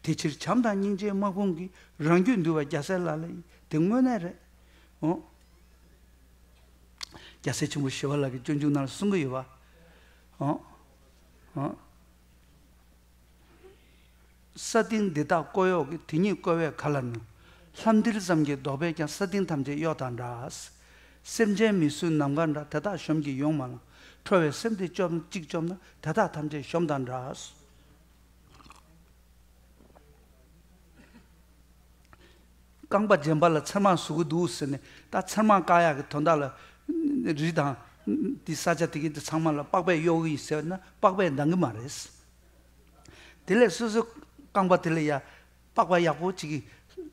དེ་ཕྱིར་བྱམས་དང་སྙིང་རྗེའི་དམག་དཔུང་གིས། རང་རྒྱུད་འདུལ་བ་རྒྱལ་སྲས་ལག་ལེན་ཡིན། དེ་དངོས་གནས་རེད། འོ། རྒྱལ་སྲས་ཆེན་པོ་ཞི་བ་ལྷ་གིས་སྤྱོད་འཇུག་ནང་ལ་གསུང་གི་ཡོད་པ། འོ། འོ། ས་སྟེང་འདི་དག་ཀོ་གཡོག་གི། དེ་ཉིད་བཀོལ་བས་ག་ལ་ནུས། ལྷམ་མཐིལ་ཙམ་གྱི་རྡོག་པས་ཀྱང་། ས་སྟེང་ཐམས་ཅད་གཡོགས་དང་འདྲ། སེམས་ཅན་མི་སྲུན་ནམ་མཁའ་འདྲ། དེ་དག་གཞོམ་གྱིས་ཡོང་མ་ལང་། ཁྲོ་བའི་སེམས་དེ་བཅོམ་གཅིག་བཅོམ་ན། དེ་དག་ཐམས་ཅད་གཞོམ་དང་འདྲ། རྐང་པ་འཇམ་པ་ལ་ཚེར་མང་ཟུག་གི་འདུག་ཟེར་ནས། ད་ཚེར་མང་བཀག་ཡག་གི་དོན་དག་ལ་རི་དང་དེ་ས་ཆ་དེ་གི་དེ་ཚང་མ་ལ་པགས་པས་གཡོག་གི་ཡིན་ཟེར་ན་པགས་པས་འདང་གི་མ་རེད། དེ་ལས་སོ་སོའི་རྐང་པ་དེ་ལ་ཡ་པགས་པ་ཡག་པོ་ཅིག་གིས་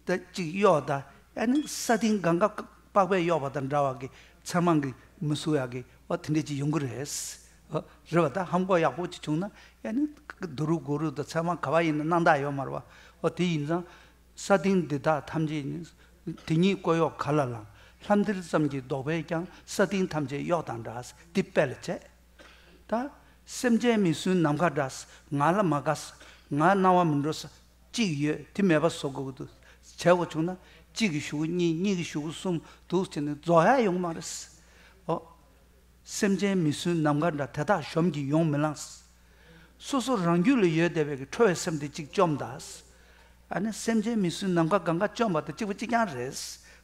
ད་ཅིག་གཡོག་ད། ཨ་ནི་ས་སྟེང་གང་ག་པགས་པས་གཡོགས་པ་དང་འདྲ་བ་གི་ཚེར་མང་གིས་མི་ཟུག་ཡག་གི་འོ་དེ་འདྲས་ཅིག་ཡོང་གི་རེད། འོ་རེད་བ། ད་ཧམ་གོག་ཡག་པོ་ཅིག་བྱུང་ན་ཨ་ནི་དུ་རུ་གུ་རུ་དང་ཚེར་མང་ག་བ་ཡིན་ན་སྣང་དག་ཡོད་མ་རེད་བ། འོ་དེ་ཡིན་ཙང་། ས་སྟེང་འདི་དག་ཐམས་ཅད་ནི། དེ་ཉིད་ཀོ་གཡོག་ག་ལ་ལང་། ལྷམ་མཐིལ་ཙམ་གྱི་རྡོག་པས་ཀྱང་། ས་སྟེང་ཐམས་ཅད་གཡོགས་དང་འདྲ། འདི་དཔེ་ལ་བྱས། ད་སེམས་ཅན་མི་སྲུན་ནམ་མཁའ་འདྲ། ང་ལ་མ་དགའ། ང་སྣང་བ་མི་འགྲོ་ས་གཅིག་ཡོད། དེ་མེད་པ་བཟོ་དགོས་ཀྱི་འདུག་བྱས་པ་བྱུང་ན་གཅིག་གི་གཞུག་གུ་གཉིས། གཉིས་ཀྱི་གཞུག་གུ་གསུམ་འདུག་བྱས་ནས་རྫོགས་ཡ་ཡོང་མ་རེད། འོ། སེམས་ཅན་མི་སྲུན་ནམ་མཁའ་འདྲ། དེ་དག་གཞོམ་གྱིས་ཡོང་མི་ལང་། སོ་སོ་རང་རྒྱུད་ལ་ཡོད་བསྡད་པའི་གི་ཁྲོ་བའི་སེམས་དེ་གཅིག་བཅོམ་ད། ཨ་ནི་སེམས་ཅན་མི་སྲུན་ནམ་མཁའ་གང་ག་བཅོམ་པ་དང་གཅིག་པ་གཅིག་རྐྱང་རེད།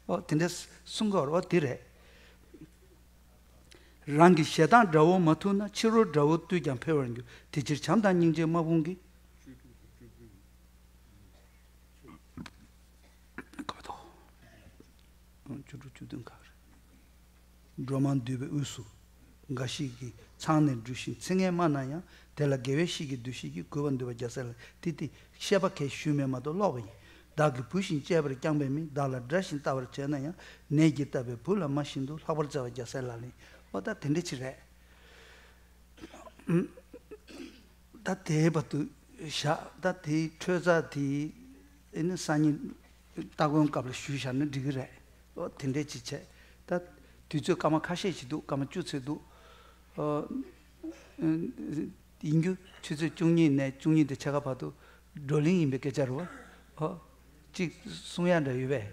འོ་དེ་འདྲ་གསུང་གི་ཡོད་རེད། འོ་དེ་རེད། རང་གི་ཞེ་སྡང་དགྲ་བོ་མ་ཐུལ་ན། ཕྱི་རོལ་དགྲ་བོ་བཏུལ་ཀྱང་འཕེལ་བར་འགྱུར། དེ་ཕྱིར་བྱམས་དང་སྙིང་རྗེའི་དམག་དཔུང་གིས། བཅུ་དྲུག་བཅུ་བདུན་ཁག་རེད། འགྲོ་མང་འདུས་པའི་དབུས་སུ། འགའ་ཞིག་གིས་ཚང་ནས་འབྲུ་ཞིང་ཚིག་ངན་སྨྲ་ན་ཡང་། དེ་ལ་དགེ་བའི་བཤེས་ཀྱི་འདུ་ཤེས་ཀྱིས། གུས་པར་འདུད་པ་རྒྱལ་སྲས་ལག་ལེན། དེ་སྟེ་བཤད་པ་གལ་ཞུས་མེད་མ་གཏོགས་ཀློག་པ་ཡིན། བདག་གིས་བུ་བཞིན་གཅེས་པར་བསྐྱངས་པའི་མིས། བདག་ལ་དགྲ་བཞིན་ལྟ་བར་བྱས་ན་ཡང་། ནད་ཀྱིས་བཏབ་པའི་བུ་ལ་མ་བཞིན་དུ། ལྷག་པར་བརྩེ་བ་རྒྱལ་སྲས་ལག་ལེན། འོ་ད་དེ་འདྲ་ཅིག་རེད། ད་དེའི་བར་དུ་བཞག་ད་དེའི་འཕྲོས་རྩ་དེ་ཨེ་ནི་སང་ཉིན་སྟ་གོན་སྐབས་ལ་ཞུས་བཞག་ན་འགྲིག་གི་རེད། ཨོ་དེ་འདྲས་ཅིག་བྱས། ད་དུས་ཚོད་སྐར་མ་ཁ་ཤས་ཤིག་འདུག་སྐར་མ་བཅུ་ཙམ་འདུག་ཨོ། ཡིན་རྒྱུ་ཆུ་ཚོད་བཅུ་གཉིས་ནས་བཅུ་གཉིས་དང་ཕྱེད་ཀ་བར་དུ་བགྲོ་གླེང་ཡིན་པའི་སྐད་ཆ་རེད་བ། ཨོ། གཅིག་གསུང་ཡ་འདྲ་ཡོད་པས།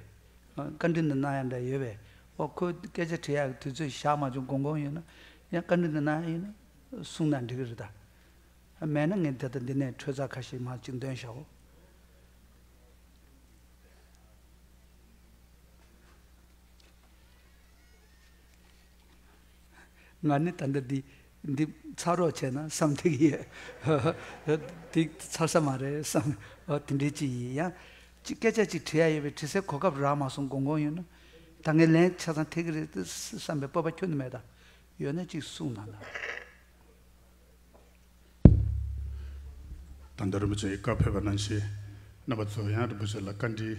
ཨོ། བཀའ་འདྲི་འདི་གནང་ཡ་འདྲ་ཡོད་པས། ཨོ་ཁོས་སྐད་ཆ་དྲི་ཡག་གི་དུས་ཚོད་བཞག་མ་བྱུང་། དགོངས་དགོངས་ཡོད་ན་ཡང་བཀའ་འདྲི་འདི་གནང་ཡིན་ན་གསུངས་ན་འགྲིག་གི་རེད་ད། མེད་ན་ངས་འདི་ལྟ་འདི་ནས་འཕྲོས་ཚགས་ཁ་ཤས་མར་ཅིག་འདོན་བཞག་གོ། ང་ནི་ད་ལྟ་འདི་འདི་ཚར་རོགས་བྱས་ན་བསམ་བསྡད་ཀྱི་ཡོད། འདི་ཚར་ས་མ་རེད་བསམ། ཨོ་དེ་འདྲའི་ཅིག་ཡིན། ཡང་ཅིག་སྐད་ཆ་ཅིག་དྲི་ཡ་ཡོད་པའི་དྲི་སའི་གོ་སྐབས་རག་མ་སོང་། དགོངས་དགོངས་ཡོད་ན་ད་ངས་ལན་ཆ་ཚང་ཐེག་གི་རེད་བསམ་པའི་སྤོབས་པ་ཁྱོན་ནས་མེད་ད། ཡོད་ན་ཅིག་གསུངས་གནང་ད། ད་ལྟ་རིན་པོ་ཆེ་ཡི་བཀའ་ཕེབས་པ་ནང་བཞིན་རྣམ་པ་ཚོ་ཡང་རིན་པོ་ཆེ་ལ་བཀའ་འདྲི།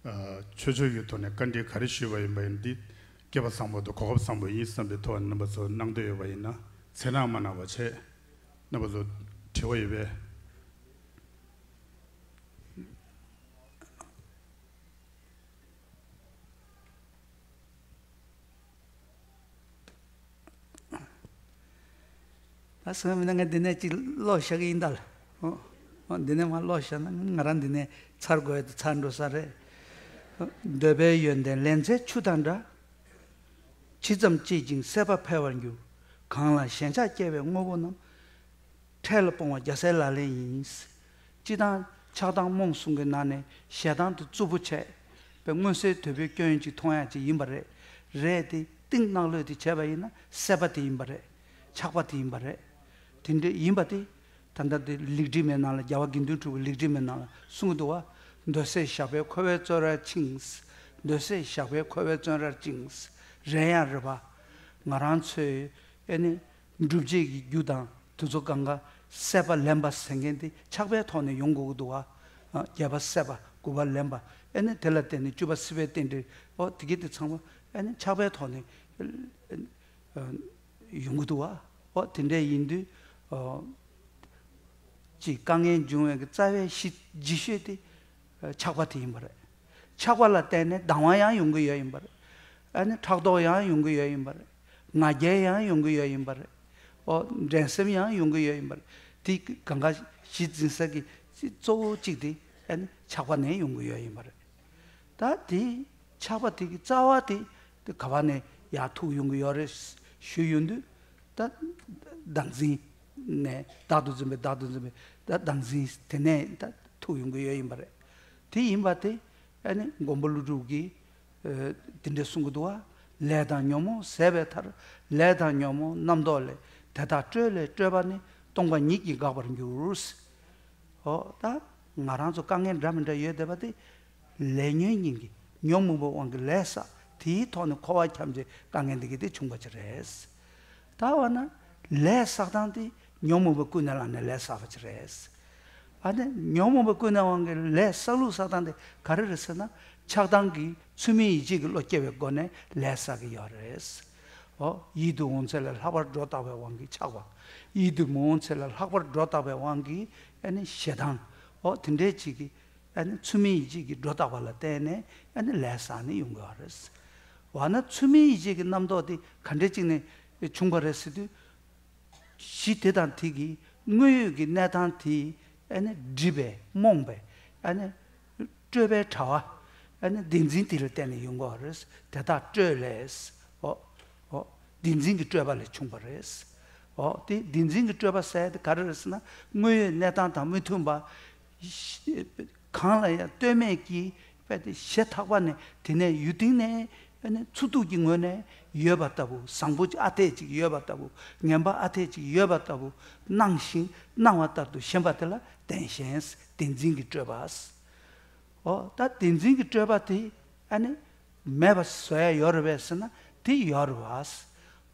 ཨ། ཆོས་ཕྱོགས་ཀྱི་ཐོག་ནས་བཀའ་འདྲི་ག་རེ་ཞུས་པ་ཡིན་པ་ཡིན་འདི་སྐལ་པ་བཟང་པོ་དང་གོ་སྐབས་བཟང་པོ་ཡིན་བསམ་པའི་ཐོག་ནས་རྣམ་པ་ཚོ་གནང་འདོད་ཡོད་པ་ཡིན་ན་མཚན་རང་མ་གནང་བ་བྱས། རྣམ་པ་ཚོ་དྲི་བ་ཡོད་པས། ད་སེམས་ནང་ང་འདི་ནས་ཅིག་ཀློག་བཞག་གི་ཡིན་ད་ལ། ཨོ། ཨོ་འདི་ནས་མར་ཀློག་བཞག་ན་ང་རང་འདི་ནས་ཚར་དགོས་ཡ་དེ་ཚར་འགྲོ་ས་རེད། འདོད་པའི་ཡོན་ཏན་ལན་ཚྭའི་ཆུ་དང་འདྲ། ཇི་ཙམ་བསྐྱེད་ཅིང་སྲེད་པ་འཕེལ་བར་འགྱུར། གང་ལ་ཞེན་ཆགས་སྐྱེ་བའི་དངོས་པོ་རྣམས། འཕྲལ་ལ་སྤོང་བ་རྒྱལ་སྲས་ལག་ལེན་ཡིན། སྤྱིར་བཏང་ཆགས་སྡང་རྨོངས་གསུམ་གྱི་ནང་ནས་ཞེ་སྡང་དེ་རྩུབ་པོ་ཆེ་བའི་མངོན་གསལ་དོད་པོའི་སྐྱོན་ཅིག་མཐོང་ཡ་ཅིག་ཡིན་པ་རེད། རེད་དེ་གཏིང་ནག་ལོས་དེ་བྱས་པ་ཡིན་ན་སྲེད་པ་དེ་ཡིན་པ་རེད། ཆགས་པ་དེ་ཡིན་པ་རེད། དེ་འདྲ་ཡིན་པ་དེ་ད་ལྟ་དེ་ལེགས་བྲིས་མའི་ནང་ལ་རྒྱལ་བ་དགེ་འདུན་གྲུབ་ཀྱི་ལེགས་བྲིས་མའི་ནང་ལ་གསུང་གི་འདུག་བ། འདོད་སྲེད་ཞགས་པས་འཁོར་བའི་བཙོན་རར་བཅིངས། འདོད་སྲེད་ཞགས་པས་འཁོར་བའི་བཙོན་རར་བཅིངས། རེད་ཡང་རེད་པ། ང་རང་ཚོའི་ཨེ་ནི། སྒྲུབ་བྱེད་ཀྱི་རྒྱུ་དང་དེ་ཚོ་གང་ག་སྲེད་པ་ལེན་པ་ཟེར་མཁན་དེ་ཆགས་པའི་ཐོག་ནས་ཡོང་དགོས་ཀྱི་འདུག་བ། ཨ། བརྒྱད་པ་སྲེད་པ་དགུ་པ་ལེན་པ། ཨེ་ནི་དེ་ལ་བརྟེན་ནས་བཅུ་པ་སྲིད་པའི་རྟེན་འབྲེལ། ཨོ་དེ་གི་དེ་ཚང་མ་ཨེ་ནི་ཆགས་པའི་ཐོག་ནས་ཨ་ཡོང་གི་འདུག་བ། ཨོ་དེ་འདྲ་ཡིན་དུས་ཨོ་ཅིག་དཀའ་ངལ་འབྱུང་བའི་གི་རྩ་བའི་གཞི་རྗེས་ཤོས་དེ་ཆགས་པ་དེ་ཡིན་པ་རེད། ཆགས་པ་ལ་བརྟེན་ནས་སྡང་བ་ཡང་ཡོང་གི་ཡོད་ཡིན་པ་རེད། ཨ་ནི་ཕྲག་དོག་ཡང་ཡོང་གི་ཡོད་ཡིན་པ་རེད། ང་རྒྱལ་ཡང་ཡོང་གི་ཡོད་ཡིན་པ་རེད། ཨོ་འགྲན་སེམས་ཡང་ཡོང་གི་ཡོད་ཡིན་པ་རེད། དེ་གང་ག་གཞི་འཛིན་ས་གི་གཙོ་བོ་གཅིག་དེ་ཨ་ནི་ཆགས་པ་ནས་ཡོང་གི་ཡོད་ཡིན་པ་རེད། ད་དེ་ཆགས་པ་དེ་གི་རྩ་བ་དེ་དེ་ག་བ་ནས་ཡར་ཐུག་ཡོང་གི་ཡོད་རེད་ཞུས་ཡོང་དུས། ད་བདག་འཛིན་ནས་བདག་ཏུ་འཛིན་པའི་བདག་ཏུ་འཛིན་པའི་ད་བདག་འཛིན་དེ་ནས་ད་ཐུག་ཡོང་གི་ཡོད་ཡིན་པ་རེད། དེ་ཡིན་པ་དེ་ཨ་ནི་མགོན་པོ་ཀླུ་སྒྲུབ་ཀྱིས་ཨ་དེ་འདྲ་གསུང་གི་འདུག་བ། ལས་དང་ཉོན་མོངས་ཟད་པའི་མཐར། ལས་དང་ཉོན་མོངས་རྣམ་རྟོག་ལས། དེ་དག་སྤྲོས་ལས་སྤྲོས་པ་ནི། སྟོང་པ་ཉིད་ཀྱིས་འགག་པར་འགྱུར། ཨོ་ད་ང་རང་ཚོ་དཀའ་ངལ་འདྲ་མི་འདྲ་ཡོད་བསྡད་པ་དེ། ལས་ཉོན་གཉིས་ཀྱི་ཉོན་མོངས་པའི་དབང་གིས་ལས་བསགས། དེའི་ཐོག་ནས་འཁོར་བ་འཁྱམས་བྱས་དཀའ་ངལ་འདི་གི་དེ་བྱུང་བ་ཅིག་རེད། ད་འོ་ན་ལས་བསགས་སྟངས་དེ་ཉོན་མོངས་པ་ཀུན་ནས་བསླངས་ནས་ལས་བསགས་པ་ཅིག་རེད། ཨ་ནི་ཉོན་མོངས་པ་ཀུན་ནས་དབང་གིས་ལས་བསགས་ལུགས་བསགས་སྟངས་དེ་ག་རེ་རེད་ཟེར་ན། ཆགས་སྡང་གིས་ཚུལ་མིན་ཡིད་བྱེད་ཀྱི་བློ་སྐྱེ་བའི་སྒོ་ནས་ལས་བསགས་ཀྱི་ཡོད་རེད། ཨོ་ཡིད་དུ་འོང་ཚད་ལས་ལྷག་པར་སྒྲོ་བཏགས་པའི་དབང་གིས་ཆགས་པ། ཡིད་དུ་མི་འོང་ཚད་ལས་ལྷག་པར་སྒྲོ་བཏགས་པའི་དབང་གིས་ཨ་ནི་ཞེ་སྡང་། ཨོ་དེ་འདྲའི་ཅིག་གིས་ཨ་ནི་ཚུལ་མིན་ཡིད་བྱེད་ཀྱི་སྒྲོ་བཏགས་པ་ལ་བརྟེན་ནས་ཨ་ནི་ལས་བསགས་ནས་ཡོང་གི་ཡོད་རེད། འོ་ན་ཚུལ་མིན་ཡིད་བྱེད་ཀྱི་རྣམ་རྟོག་དེ་ག་འདྲ་ཅིག་ནས་བྱུང་བ་རེད་ཟེར་དུས། གཞི་དེ་དང་དེ་གི་དངོས་ཡོད་ཀྱི་གནས་སྟངས་དེ་ཨ་ནི་སྒྲིབ་པས་རྨོངས་པས་ཨ་ནི་སྤྲོས་པའི་དྲ་བ། ཨ་ནི་བདེན་འཛིན་དེ་ལ་བརྟེན་ནས་ཡོང་གི་ཡོད་རེད། དེ་དག་སྤྲོས་ལས། ཨོ། ཨོ། བདེན་འཛིན་གྱི་སྤྲོས་པ་ལས་བྱུང་བ་རེད། ཨོ་དེ་བདེན་འཛིན་གྱི་སྤྲོས་པ་ཟེར་ཡ་དེ་ག་རེ་རེད་ཟེར་ན། དངོས་ཡོད་གནས་སྟངས་དང་མི་མཐུན་པ། གང་ལ་ཡང་ལྟོས་མེད་ཀྱིས་རྦད་དེ་ཞེ་ཐག་པ་ནས་དེ་ནས་ཡུལ་སྟེང་ནས་ཨ་ནི་འཚོ་སྡུག་གི་ངོས་ནས་ཡོད་པ་ལྟ་བུ། བཟང་པོ་ཨ་འཐས་ཅིག་ཡོད་པ་ལྟ་བུ། ངན་པ་ཨ་འཐས་ཅིག་ཡོད་པ་ལྟ་བུ་སྣང་ཞིང་སྣང་བ་ལྟར་དུ་ཞེན་པ་དེ་ལ་བདེན་ཞེན། བདེན་འཛིན་གྱི་སྤྲོས་པ། ཨོ་ད་བདེན་འཛིན་གྱི་སྤྲོས་པ་དེ་ཨ་ནི་མེད་པ་བཟོ་ཡ་ཡོད་རེད་པས་ཟེར་ན་དེ་ཡོད་རེད་པ།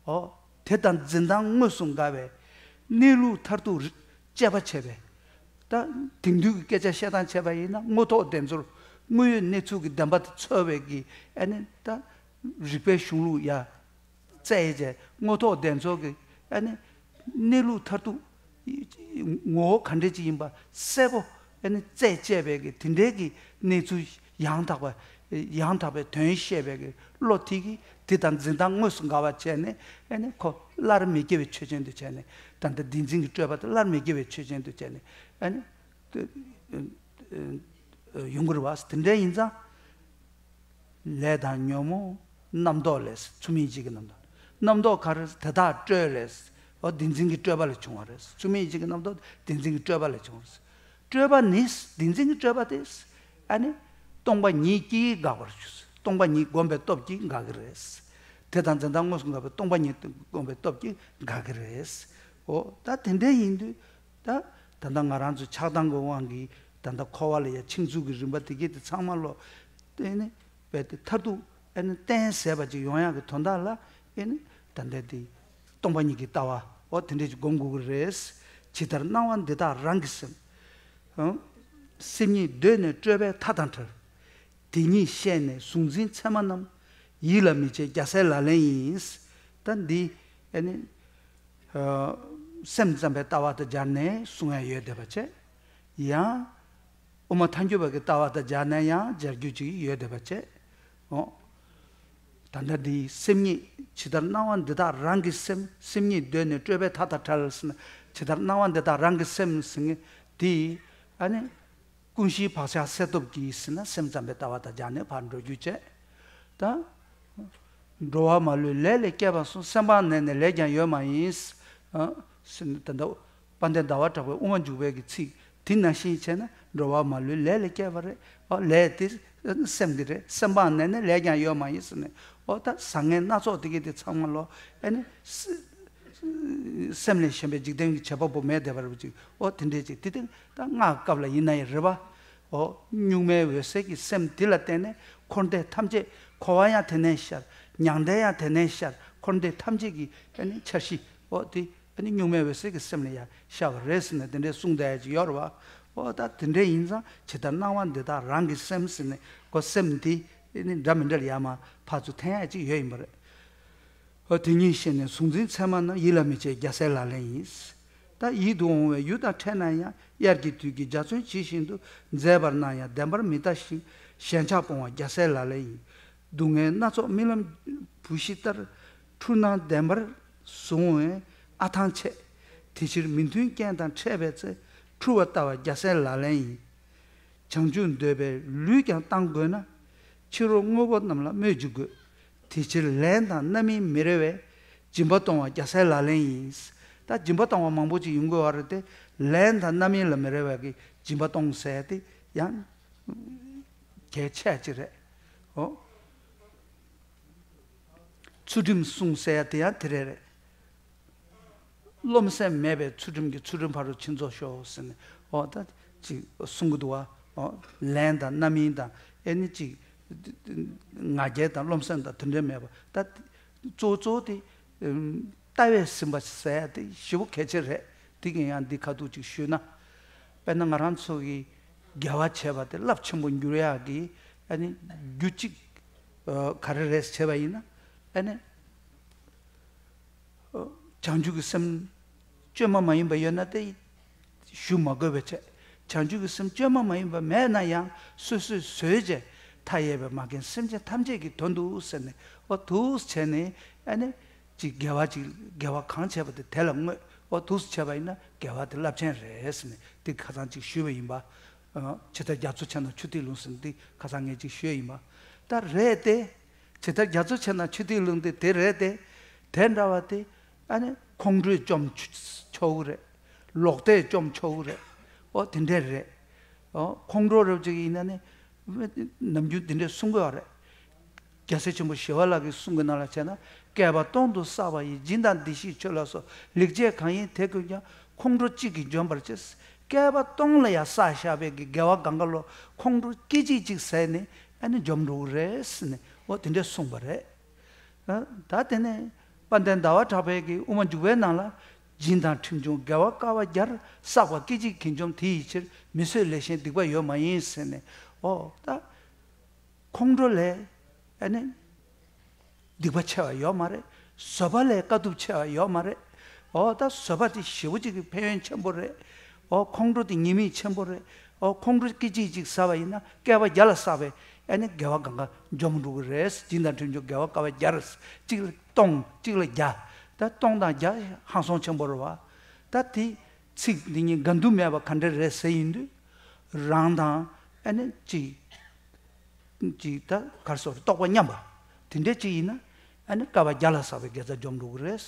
ཨོ་དེ་དང་འཛིན་སྟངས་དངོས་སུ་འགལ་བའི་གནས་ལུགས་མཐར་ཐུག་རི་དཔྱད་པ་བྱས་པས། ད་དེང་དུས་ཀྱི་སྐད་ཆ་བཤད་སྟངས་བྱས་པ་ཡིན་ན་དངོས་ཐོག་བདེན་འཚོལ། དངོས་ཡོད་གནས་ཚུལ་གྱི་བདེན་པ་དེ་འཚོལ་བའི་གི་ཨ་ནི་ད་རིག་པའི་གཞུང་ལུགས་ཡ་བཙལ་བྱས་དངོས་ཐོག་བདེན་འཚོལ་གྱི་ཨ་ནི་གནས་ལུགས་མཐར་ཐུག་ངོ་བོ་ག་འདྲ་ཅིག་ཡིན་པ་གསལ་པོ་ཨ་ནི་རྩད་བཅད་པའི་གི་དེ་འདྲའི་གི་གནས་ཚུལ་ཡང་དག་པ། ཡང་དག་པའི་དོན་བཤད་པའི་གི་བློ་དེ་གིས་དེ་དང་འཛིན་སྟངས་དངོས་སུ་འགལ་བ་བྱས་ནས་ཨ་ནི་ཁོ་སླར་མི་སྐྱེ་བའི་ཆོས་ཅན་དུ་བྱས་ནས། ད་ལྟ་བདེན་འཛིན་གྱི་སྤྲོས་པ་དེ་སླར་མི་སྐྱེ་བའི་ཆོས་ཅན་དུ་བྱས་ནས་ཨ་ནི་ཡོང་གི་རེད་པ། དེ་འདྲ་ཡིན་ཙང་། ལས་དང་ཉོན་མོངས་ རྣམ་རྟོག་ལས། ཚུལ་མིན་སྤྱི་གི་རྣམ་རྟོག་རྣམ་རྟོག་ག་རེ། དེ་དག་སྤྲོས་ལས། འོ་བདེན་འཛིན་གྱི་སྤྲོས་པ་ལས་བྱུང་བ་རེད། ཚུལ་མིན་སྤྱི་གི་རྣམ་རྟོག་བདེན་འཛིན་གྱི་སྤྲོས་པ་ལས་བྱུང་བ་རེད། སྤྲོས་པ་ནི། བདེན་འཛིན་གྱི་སྤྲོས་པ་དེ། ཨ་ནི། སྟོང་པ་ཉིད་ཀྱིས་འགག་པར་འགྱུར། སྟོང་པ་ཉིད་བསྒོམས་པའི་སྟོབས་ཀྱིས་འགག་གི་རེད། དེ་དང་འཛིན་སྟངས་དངོས་སུ་འགག་པའི་སྟོང་པ་ཉིད་བསྒོམས་པའི་སྟོབས་ཀྱིས་འགག་གི་རེད། འོ་ད་དེ་འདྲ་ཡིན་དུས། ད་ད་ལྟ་ང་རང་ཚོ་ཆགས་སྡང་གི་དབང་གིས་ད་ལྟ་འཁོར་བ་ལ་ཡ་འཆིང་ཚུལ་གྱི་རིམ་པ་དེ་གས་དེ་ཚང་མ་ལོ། དེ་ནི་རྦད་དེ་མཐར་ཐུག་ཨ་ནི་གཏན་ཟད་པ་ཅིག་ཡོང་ཡག་གི་དོན་དག་ལ། ཨ་ནི་ད་ལྟ་དེ་སྟོང་པ་ཉིད་ཀྱི་ལྟ་བ། འོ་དེ་འདྲས་ཅིག་སྒོམ་དགོས་ཀྱི་རེད། ཇི་ལྟར་སྣང་བ་འདི་དག་རང་གི་སེམས། ཨང་། སེམས་ཉིད་གདོད་ནས་སྤྲོས་པའི་མཐའ་དང་བྲལ། དེ་ཉིད་ཤེས་ནས་གཟུང་འཛིན་མཚན་མ་རྣམས། ཡིད་ལ་མི་བྱེད་རྒྱལ་སྲས་ལག་ལེན་ཡིན། ད་འདི་ཨ་ནི། ཨ། སེམས་ཙམ་པའི་ལྟ་བ་དང་སྦྱར་ནས་གསུང་ཡ་ཡོད་བསྡད་པ་བྱས། ཡང་། དབུ་མ་ཐལ་འགྱུར་བ་གི་ལྟ་བ་དང་སྦྱར་ནས་ཡང་སྦྱར་རྒྱུ་ཅིག་ཡོད་བསྡད་པ་བྱས། འོ། ད་ལྟ་འདི་སེམས་ཉིད་ཇི་ལྟར་སྣང་བ་འདི་དག་རང་གི་སེམས། སེམས་ཉིད་གདོད་ནས་སྤྲོས་པའི་མཐའ་དང་བྲལ་ཟེར་ན། ཇི་ལྟར་སྣང་བ་འདི་དག་རང་གི་སེམས་ཟེར་མཁན་འདི། ཨ་ནི། ཀུན་གཞིའི་བག་ཆགས་སེལ་སྟོབས་ཀྱིས་ཟེར་ན། སེམས་ཙམ་པའི་ལྟ་བ་དང་སྦྱར་ནས་ཕར་འགྲོ་རྒྱུ་བྱས། ད། འགྲོ་བ་མ་ལུས་ལས་ལས་སྐྱེས་པ་གསུངས། སེམས་སྤངས་ནས་ནི་ལས་ཀྱང་ཡོད་མ་ཡིན། ཨ། ཟེར་ནས་ད་ལྟ་དཔལ་ལྡན་ཟླ་བ་གྲགས་པའི་དབུ་མ་འཇུག་པའི་གི་ཚིག་དེ་ནང་བཞིན་བྱས་ན། འགྲོ་བ་མ་ལུས་ལས་ལས་སྐྱེས་པ་རེད། ཨ། ལས་དེ་སེམས་དེ་རེད། སེམས་སྤངས་ནས་ནི་ལས་ཀྱང་ཡོད་མ་ཡིན་ཟེར་ནས། འོ་ད་བཟང་ངན་སྣ་ཚོགས་དེ་གས་དེ་ཚང་མ་ལོ། ཨ་ནི། སེམས་ལས་གཞན་པའི་འཇིག་རྟེན་གྱི་བྱེད་པ་པོ་མེད་བསྡད་པ་རེད་ཅིག་འོ་དེ་འདྲས་ཅིག་དེ་དེ་ད་སྔགས་སྐབས་ལ་ཡིན་ན་ཡང་རེད་པ། འོ་གཉུག་མའི་འོད་གསལ་གྱི་སེམས་དེ་ལ་བརྟེན་ནས་འཁོར་འདས་ཐམས་ཅད། འཁོར་བ་ཡང་དེ་ནས་ཤར། མྱང་འདས་ཡང་དེ་ནས་ཤར། འཁོར་འདས་ཐམས་ཅད་ཀྱི་ཨ་ནི་འཆར་གཞི། འོ་དེ་ཨ་ནི་གཉུག་མའི་འོད་གསལ་གྱི་སེམས་ལ་ཡང་ཤར་བ་རེད་ཟེར་ནས་དེ་འདྲས་གསུངས་བསྡད་ཡ་ཅིག་ཡོད་རེད་པ། འོ་ད་དེ་འདྲས་ཡིན་ཙང་ཇི་ལྟར་སྣང་བ་འདི་དག་རང་གི་སེམས་ཟེར་ནས། ཁོ་སེམས་དེ་ཨ་ནི་འདྲ་མི་འདྲ་ལ་ཡར་མར་ཕར་ཚུར་འཐེན་ཡ་ཅིག་ཡོད་ཡིན་པ་རེད། འོ་དེ་ཉིད་ཤེས་ནས་གཟུང་འཛིན་མཚན་མ་རྣམས། ཡིད་ལ་མི་བྱེད་རྒྱལ་སྲས་ལག་ལེན་ཡིན། ད་ཡིད་དུ་འོང་བའི་ཡུལ་དང་འཕྲད་ན་ཡང་། དབྱར་གྱི་དུས་ཀྱི་འཇའ་ཚོན་ཇི་བཞིན་དུ། མཛེས་པར་སྣང་ཡང་བདེན་པར་མི་ལྟ་ཞིང་། ཞེན་ཆགས་སྤོང་བ་རྒྱལ་སྲས་ལག་ལེན་ཡིན། སྡུག་བསྔལ་སྣ་ཚོགས་རྨི་ལམ་བུ་གཞི་ལྟར། འཁྲུལ་སྣང་བདེན་པར་བཟུང་བས་ཨ་ཐང་ཆད། དེ་ཕྱིར་མི་མཐུན་རྐྱེན་དང་འཕྲད་པའི་ཚེ། འཁྲུལ་བ་ལྟ་བ་རྒྱལ་སྲས་ལག་ལེན་ཡིན། བྱང་ཆུབ་འདོད་པས་ལུས་ཀྱང་བཏང་དགོས་ན། ཕྱི་རོལ་དངོས་པོ་རྣམས་ལ་སྨོད་ཅིག་དགོས། དེ་ཕྱིར་ལན་དང་རྣམ་སྨིན་མི་རེ་བས། སྦྱིན་པ་གཏོང་བ་རྒྱལ་སྲས་ལག་ལེན་ཡིན། ད་སྦྱིན་པ་གཏོང་བ་མང་པོ་ཅིག་ཡོང་དགོས་པ་རེད་དེ། ལན་དང་རྣམ་སྨིན་ལ་མི་རེ་བ་གི་སྦྱིན་པ་གཏོང་ཟེར་དེ་ཡང་གལ་ཆེ་ཅིག་རེད། འོ། ཚུལ་ཁྲིམས་སྲུང་ཟེར་ཡ་དེ་ཡང་དེ་རེད་རེད། རློམ་སེམས་མེད་པའི་ཚུལ་ཁྲིམས་ཀྱི་ཚུལ་ཁྲིམས་ཕ་རོལ་ཕྱིན་རྫོགས་ཤོག་ཟེར་ནས། འོ་ད་ཅིག་གསུང་གི་འདུག་བ། འོ་ལན་དང་རྣམ་སྨིན་དང་། ཨེ་ནི་ཅིག་ང་རྒྱལ་དང་རློམ་སེམས་དང་དེ་འདྲ་མེད་པ། ད་གཙོ་བོ་གཙོ་བོ་དེ་ལྟ་བས་ཟིན་པ་ཟེར་ཡ་དེ་ཞེ་པོ་གལ་ཆེ་རེད། དེ་གིན་ཡང་འདི་ཁ་ཐུག་ཅིག་ཞུས་ན། དཔེར་ན་ང་རང་ཚོ་གི་དགེ་བ་བྱས་པ་དེ་རླབས་ཆེན་པོ་འགྱུར་ཡག་གི་ཨ་ནི་རྒྱུ་གཅིག་ག་རེ་རེད་བྱས་པ་ཡིན་ན། ཨ་ནི། བྱང་ཆུབ་ཀྱི་སེམས་བཅོས་མ་མ་ཡིན་པ་ཡོད་ན་དེ་ཞུ་མ་དགོས་པ་བྱས། བྱང་ཆུབ་ཀྱི་སེམས་བཅོས་མ་མ་ཡིན་པ་མེད་ན་ཡང་སོ་སོས་བཟོས་བྱས། མཐའ་ཡས་པའི་མ་རྒན་སེམས་ཅན་ཐམས་ཅད་ཀྱི་དོན་དུ་ཟེར་ནས། འོ་འདུག་བྱས་ནས་ཨ་ནི་ཅིག་དགེ་བ་ཅིག་དགེ་བ་གང་བྱས་པ་དེ་དེ་ལ་བསྔོས། འོ་འདུག་བྱས་པ་ཡིན་ན་དགེ་བ་དེ་རླབས་ཆེན་རེད་ཟེར་ནས་དེ་ཁ་སང་ཅིག་ཞུས་པ་ཡིན་པ། ཇི་ལྟར་རྒྱ་མཚོ་ཆེ་ན་ཆུ་ཐིགས་ལྷུང་ཟེར་ནས་དེ་ཁ་སང་ངས་ཅིག་ཞུས་ཡིན་པ། ད་རེད་དེ། ཇི་ལྟར་རྒྱ་མཚོ་ཆེ་ན་ཆུ་ཐིགས་ལྷུང་དེ་དེ་རེད་དེ། དེ་འདྲ་བ་དེ་ཨ་ནི་ཁོང་ཁྲོས་བཅོམ་ཆོག་གི་རེད། ལོག་ལྟས་བཅོམ་ཆོག་གི་རེད། འོ་དེ་འདྲས་རེད། འོ་ཁོང་ཁྲོ་རབ་ཅིག་ཡིན་ན་ནི་ནམ་རྒྱུན་དེ་འདྲས་གསུང་གི་ཡོད་རེད། རྒྱལ་སྲས་ཆེན་པོ་ཞི་བ་ལྷ་གིས་གསུང་གི་ནང་ལ་བྱས་ན། བསྐལ་པ་སྟོང་དུ་བསགས་པ་ཡི། སྦྱིན་དང་བདེ་གཤེགས་མཆོད་ལ་སོགས། ལེགས་སྤྱད་གང་ཡིན་དེ་ཀུན་ཀྱང་། ཁོང་ཁྲོ་གཅིག་གིས་འཇོམས་པར་བྱེད། བསྐལ་པ་སྟོང་ལ་ཡང་བསགས་བཞག་པའི་གི་དགེ་བ་གང་ག་ལོ་ཁོང་ཁྲོ་སྐད་ཅིག་གཅིག་ཟད་ནས་ཨ་ནི་འཇོམས་འགྲོ་གི་རེད་ཟེར་ནས། འོ་དེ་འདྲས་གསུངས་པ་རེད། ད་དེ་ནས་དཔལ་ལྡན་ཟླ་བ་གྲགས་པའི་གི་དབུ་མ་འཇུག་པའི་ནང་ལ། སྦྱིན་དང་ཁྲིམས་སྦྱོང་དགེ་བ་དཀའ་བ་བརྒྱར། བསགས་པ་སྐད་ཅིག་གིས་འཇོམས་དེ་ཡི་ཕྱིར། མི་བཟོད་ལས་གཞན་སྡིག་པ་ཡོད་མ་ཡིན་ཟེར་ནས། འོ་ད། ཁོང་ཁྲོ་ལས་ཨ་ནི་སྡིག་པ་ཆེ་བ་ཡོད་མ་རེད། བཟོད་པ་ལས་དཀའ་ཐུབ་ཆེ་བ་ཡོད་མ་རེད། འོ་ད་བཟོད་པ་དེ་ཞེ་པོ་ཅིག་གི་ཕན་ཡོན་ཆེན་པོ་རེད། འོ་ཁོང་ཁྲོ་དེ་ཉེས་དམིགས་ཆེན་པོ་རེད། འོ་ཁོང་ཁྲོ་སྐད་ཅིག་གཅིག་ཟ་བ་ཡིན་ན་བསྐལ་པ་བརྒྱ་ལ་བསགས་པའི་ཨ་ནི་དགེ་བ་གང་ག་འཇོམས་འགྲོ་གི་རེད། སྦྱིན་དང་ཁྲིམས་སྦྱོང་དགེ་བ་དཀའ་བ་བརྒྱ་རེད། གཅིག་ལ་སྟོང་གཅིག་ལ་བརྒྱ། ད་སྟོང་དང་བརྒྱ་ཧང་སང་ཆེན་པོ་རེད་བ། ད་དེ་ཚིག་འདི་གཉིས་འགལ་འདུ་མེད་པ་ག་འདྲ་རེད་ཟེར་ཡིན་དུས། རང་དང་ཨ་ནི་གཅིག་ཅིག་ད་གར་སོགས་རྟོགས་པ་མཉམ་པ། དེ་འདྲས་ཅིག་ཡིན་ན་ཨ་ནི་བསྐལ་པ་བརྒྱ་ལ་བསགས་པའི་དགེ་རྩ་འཇོམས་འགྲོ་གི་རེད།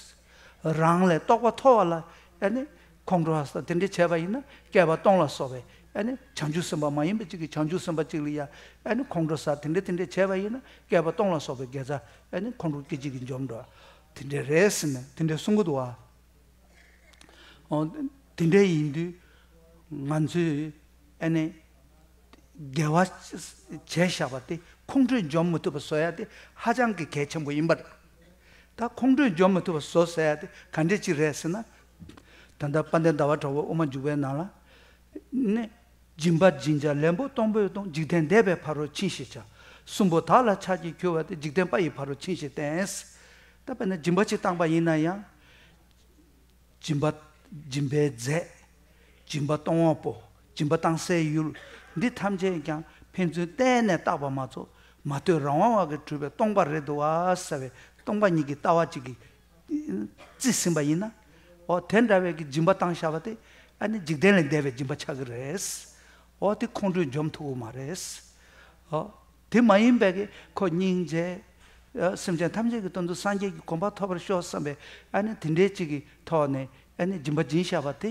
རང་ལས་རྟོགས་པ་མཐོ་བ་ལ་ཨ་ནི་ཁོང་ཁྲོ་ཟ་དེ་འདྲས་བྱས་པ་ཡིན་ན་བསྐལ་པ་སྟོང་ལ་སོགས་པའི་ཨ་ནི་བྱང་ཆུབ་སེམས་དཔའ་མ་ཡིན་པ་ཅིག་གིས་བྱང་ཆུབ་སེམས་དཔའ་ཅིག་ལ་ཡ་ཨ་ནི་ཁོང་ཁྲོ་ཟ་དེ་འདྲས་དེ་འདྲས་བྱས་པ་ཡིན་ན་བསྐལ་པ་སྟོང་ལ་སོགས་པའི་དགེ་རྩ་ཨ་ནི་ཁོང་ཁྲོ་སྐད་ཅིག་གིས་འཇོམས་འགྲོ། དེ་འདྲས་རེད་ཟེར་ནས་དེ་འདྲས་གསུང་གི་འདུག་བ། ཨོ། དེ་འདྲ་ཡིན་དུས་ང་ཚོས་ཨ་ནི་དགེ་བ་བྱས་བཞག་པ་དེ་ཁོང་ཁྲོས་འཇོམས་མི་ཐུབ་པ་བཟོ་ཡ་དེ་ཧ་ཅང་གི་གལ་ཆེན་པོ་ཡིན་པ་རེད། ད་ཁོང་ཁྲོས་འཇོམས་མི་ཐུབ་པ་བཟོ་ཟེར་ཡ་དེ་ག་འདྲ་ཅིག་རེད་ཟེར་ན། ད་ལྟ་དཔལ་ལྡན་ཟླ་བ་གྲགས་པའི་དབུ་མ་འཇུག་པའི་ནང་ལ་ནི། སྦྱིན་པ་སྦྱིན་བྱ་ལེན་པོ་གཏོང་པོས་གཏོང་། འཇིག་རྟེན་འདས་པའི་ཕ་རོལ་ཕྱིན་ཞེས་བྱ། གསུམ་པོ་དག་ལ་ཕྱག་རྒྱས་གྱུར་པ་དེ་འཇིག་རྟེན་པ་ཡི་ཕ་རོལ་ཕྱིན་ཞེས་བསྟན། ད་དཔེར་ན་སྦྱིན་པ་ཅིག་བཏང་པ་ཡིན་ན་ཡང་། སྦྱིན་པ། སྦྱིན་པའི་རྫས། སྦྱིན་པ་གཏོང་བ་པོ། སྦྱིན་པ་བཏང་སའི་ཡུལ། འདི་ཐམས་ཅད་ཀྱང་ཕན་ཚུན་བརྟེན་ནས་བཏགས་པ་མ་གཏོགས་མ་ལྟོས་རང་དབང་བ་གིས་གྲུབ་པའི་སྟོང་པ་རེད་འདུག་བ་ཟེར་བའི་སྟོང་པ་ཉིད་ཀྱི་ལྟ་བ་ཅིག་གིས་བརྩིས་ཟིན་པ་ཡིན་ན། འོ་དེ་འདྲ་བའི་གི་སྦྱིན་པ་བཏང་བཞག་པ་དེ་ཨ་ནི་འཇིག་རྟེན་ལས་འདས་པའི་སྦྱིན་པ་ཆགས་ཀྱི་རེད། འོ་དེ་ཁོང་ཁྲོས་འཇོམས་ཐུབ་ཀྱི་མ་རེད། འོ། དེ་མ་ཡིན་པའི་གི་ཁོ་སྙིང་རྗེ། ཨ། སེམས་ཅན་ཐམས་ཅད་ཀྱི་དོན་དུ་སངས་རྒྱས་ཀྱི་གོ་འཕང་ཐོབ་པར་ཤོག་བསམ་པའི་ཨ་ནི་དེ་འདྲའི་ཅིག་གི་ཐོག་ནས་ཨ་ནི་སྦྱིན་པ་སྦྱིན་བཞག་པ་དེ་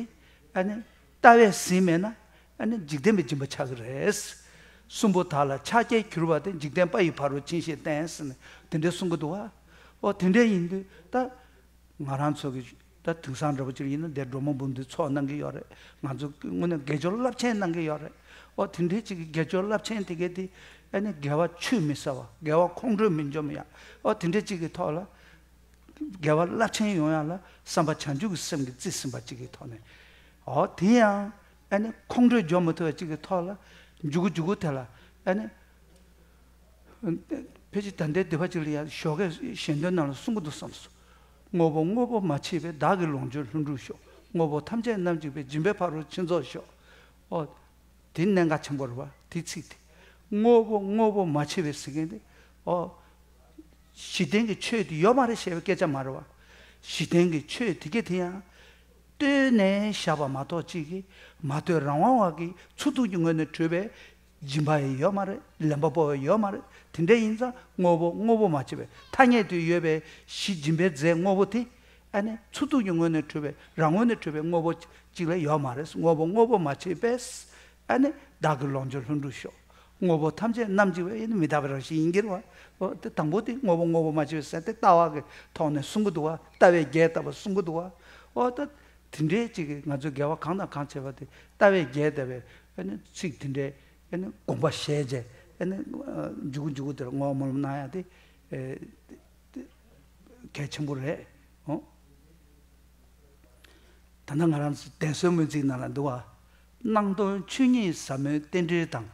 ཨ་ནི་ལྟ་བས་ཟིན་མེད་ན་ཨ་ནི་འཇིག་རྟེན་པའི་སྦྱིན་པ་ཆགས་ཀྱི་རེད། གསུམ་པོ་དག་ལ་ཕྱག་རྒྱས་གྱུར་པ་དེ་འཇིག་རྟེན་པ་ཡི་ཕ་རོལ་ཕྱིན་ཞེས་བསྟན་ཟེར་ནས་དེ་འདྲའི་གསུང་གི་འདུག་བ། ཨོ་དེ་འདྲའི་ཡིན་དུས་ད། ང་རང་ཚོ་གི་ད་དེང་སང་འདྲ་པོ་ཅིག་ཡིན་ན་འདིར་སྒྲོལ་མ་འབུམ་འདུས་ཚོགས་གནང་གི་ཡོད་རེད། ང་ཚོ་དངོས་གནས་དགེ་སྦྱོར་རླབས་ཆེན་གནང་གི་ཡོད་རེད། ཨོ་དེ་འདྲའི་ཅིག་གི་དགེ་སྦྱོར་རླབས་ཆེན་དེ་གས་དེ་ཨ་ནི་དགེ་བ་ཆུད་མི་ཟ་བ། དགེ་བ་ཁོང་ཁྲོས་མི་འཇོམས་ཡ། ཨོ་དེ་འདྲའི་ཅིག་གི་ཐོག་ལ་དགེ་བ་རླབས་ཆེན་ཡོང་ཡ་ལ་བསམ་པ་བྱང་ཆུབ་ཀྱི་སེམས་ཀྱིས་རྩིས་ཟིན་པ་ཅིག་གི་ཐོག་ནས། ཨོ་དེ་ཡང་ཨ་ནི་ཁོང་ཁྲོས་འཇོམས་མི་ཐུབ་པ་ཅིག་གི་ཐོག་ལ་མཇུག་གུ་མཇུག་གུ་དེ་ལ་ཨ་ནི། ཕལ་ཆེར་ད་ལྟའི་སྡེ་པ་གཅིག་ལ་ཡང་ཞོགས་ཀས་ཞལ་འདོན་ནང་ལ་གསུང་གི་འདུག་བསམས་སོ། དངོས་པོ་དངོས་པོ་མ་མཆིས་པས། བདག་གི་ལོངས་སྤྱོད་ལྷུན་གྲུབ་ཤོག། དངོས་པོ་ཐམས་ཅད་རྣམ་འཇིག་པས། སྦྱིན་པའི་ཕ་རོལ་ཕྱིན་རྫོགས་ཤོག། ཨོ། དེ་གནད་འགག་ཆེན་པོ་རེད་བ། དེ་ཚིག་དེ། དངོས་པོ་དངོས་པོ་མ་མཆིས་པས་ཟེར་མཁན་དེ། ཨོ། གཞི་རྟེན་གྱི་ཆོས་དེ་ཡོད་མ་རེད་ཞེས་པའི་སྐད་ཆ་མ་རེད་བ། གཞི་རྟེན་གྱི་ཆོས་དེ་གས་དེ་ཡང་། ལྟོས་ནས་བཞག་པ་མ་གཏོགས་གཅིག་གིས་མ་ལྟོས་རང་དབང་བ་གིས་འཚོ་ཐུབ་ཀྱི་ངོས་ནས་གྲུབ་པའི་སྦྱིན་པ་ཡང་ཡོད་མ་རེད། ལེན་པ་པོ་ཡང་ཡོད་མ་རེད། དེ་འདྲ་ཡིན་ཙང་དངོས་པོ་དངོས་པོ་མ་མཆིས་པའི་ཐ་སྙད་དུ་ཡོད་པའི་གཞི་སྦྱིན་པའི་རྫས་དངོས་པོ་དེ་ཨ་ནི་འཚོ་ཐུབ་ཀྱི་ངོས་ནས་གྲུབ་པའི་རང་ངོས་ནས་གྲུབ་པའི་དངོས་པོ་གཅིག་ལས་ཡོད་མ་རེད། དངོས་པོ་དངོས་པོ་མ་མཆིས་པས། ཨ་ནི་བདག་གི་ལོངས་སྤྱོད་ལྷུན་གྲུབ་ཤོག། དངོས་པོ་ཐམས་ཅད་རྣམ་འཇིག་པས། ཨ་ནི་མི་རྟག་པའི་རང་བཞིན་ཡིན་གྱི་རེད་བ། འོ་དེ་དང་པོ་དེ་དངོས་པོ་དངོས་པོ་མ་མཆིས་པས་ཟེར་དེ་ལྟ་བ་གི་ཐོག་ནས་གསུང་གི་འདུག་བ། ལྟ་བའི་རྒྱས་བཏབ་པ་གསུང་གི་འདུག་བ། འོ་ད་དེ་འདྲའི་ཅིག་གིས་ང་ཚོས་དགེ་བ་གང་དང་གང་བྱས་པ་དེ་ལྟ་བའི་རྒྱས་བཏབ་པའི་ཨ་ནི་ཚིག་དེ་འདྲའི་ཨ་ནི་དགོངས་པ་བཞེས་རྗེས་ཨ་ནི་མཇུག་མཇུག་དེར་བསྔོ་བ་སྨོན་ལམ་གནང་ཡ་དེ་གལ་ཆེན་པོ་རེད། འོ། ད་ལྟ་ང་རང་ཚོ་གདན་སའི་སྨོན་ཚིག་ནང་ལ་འདུག་བ། སྣང་སྟོང་ཆོས་ཉིད་ཟབ་མོའི་རྟེན་འབྲེལ་དང་།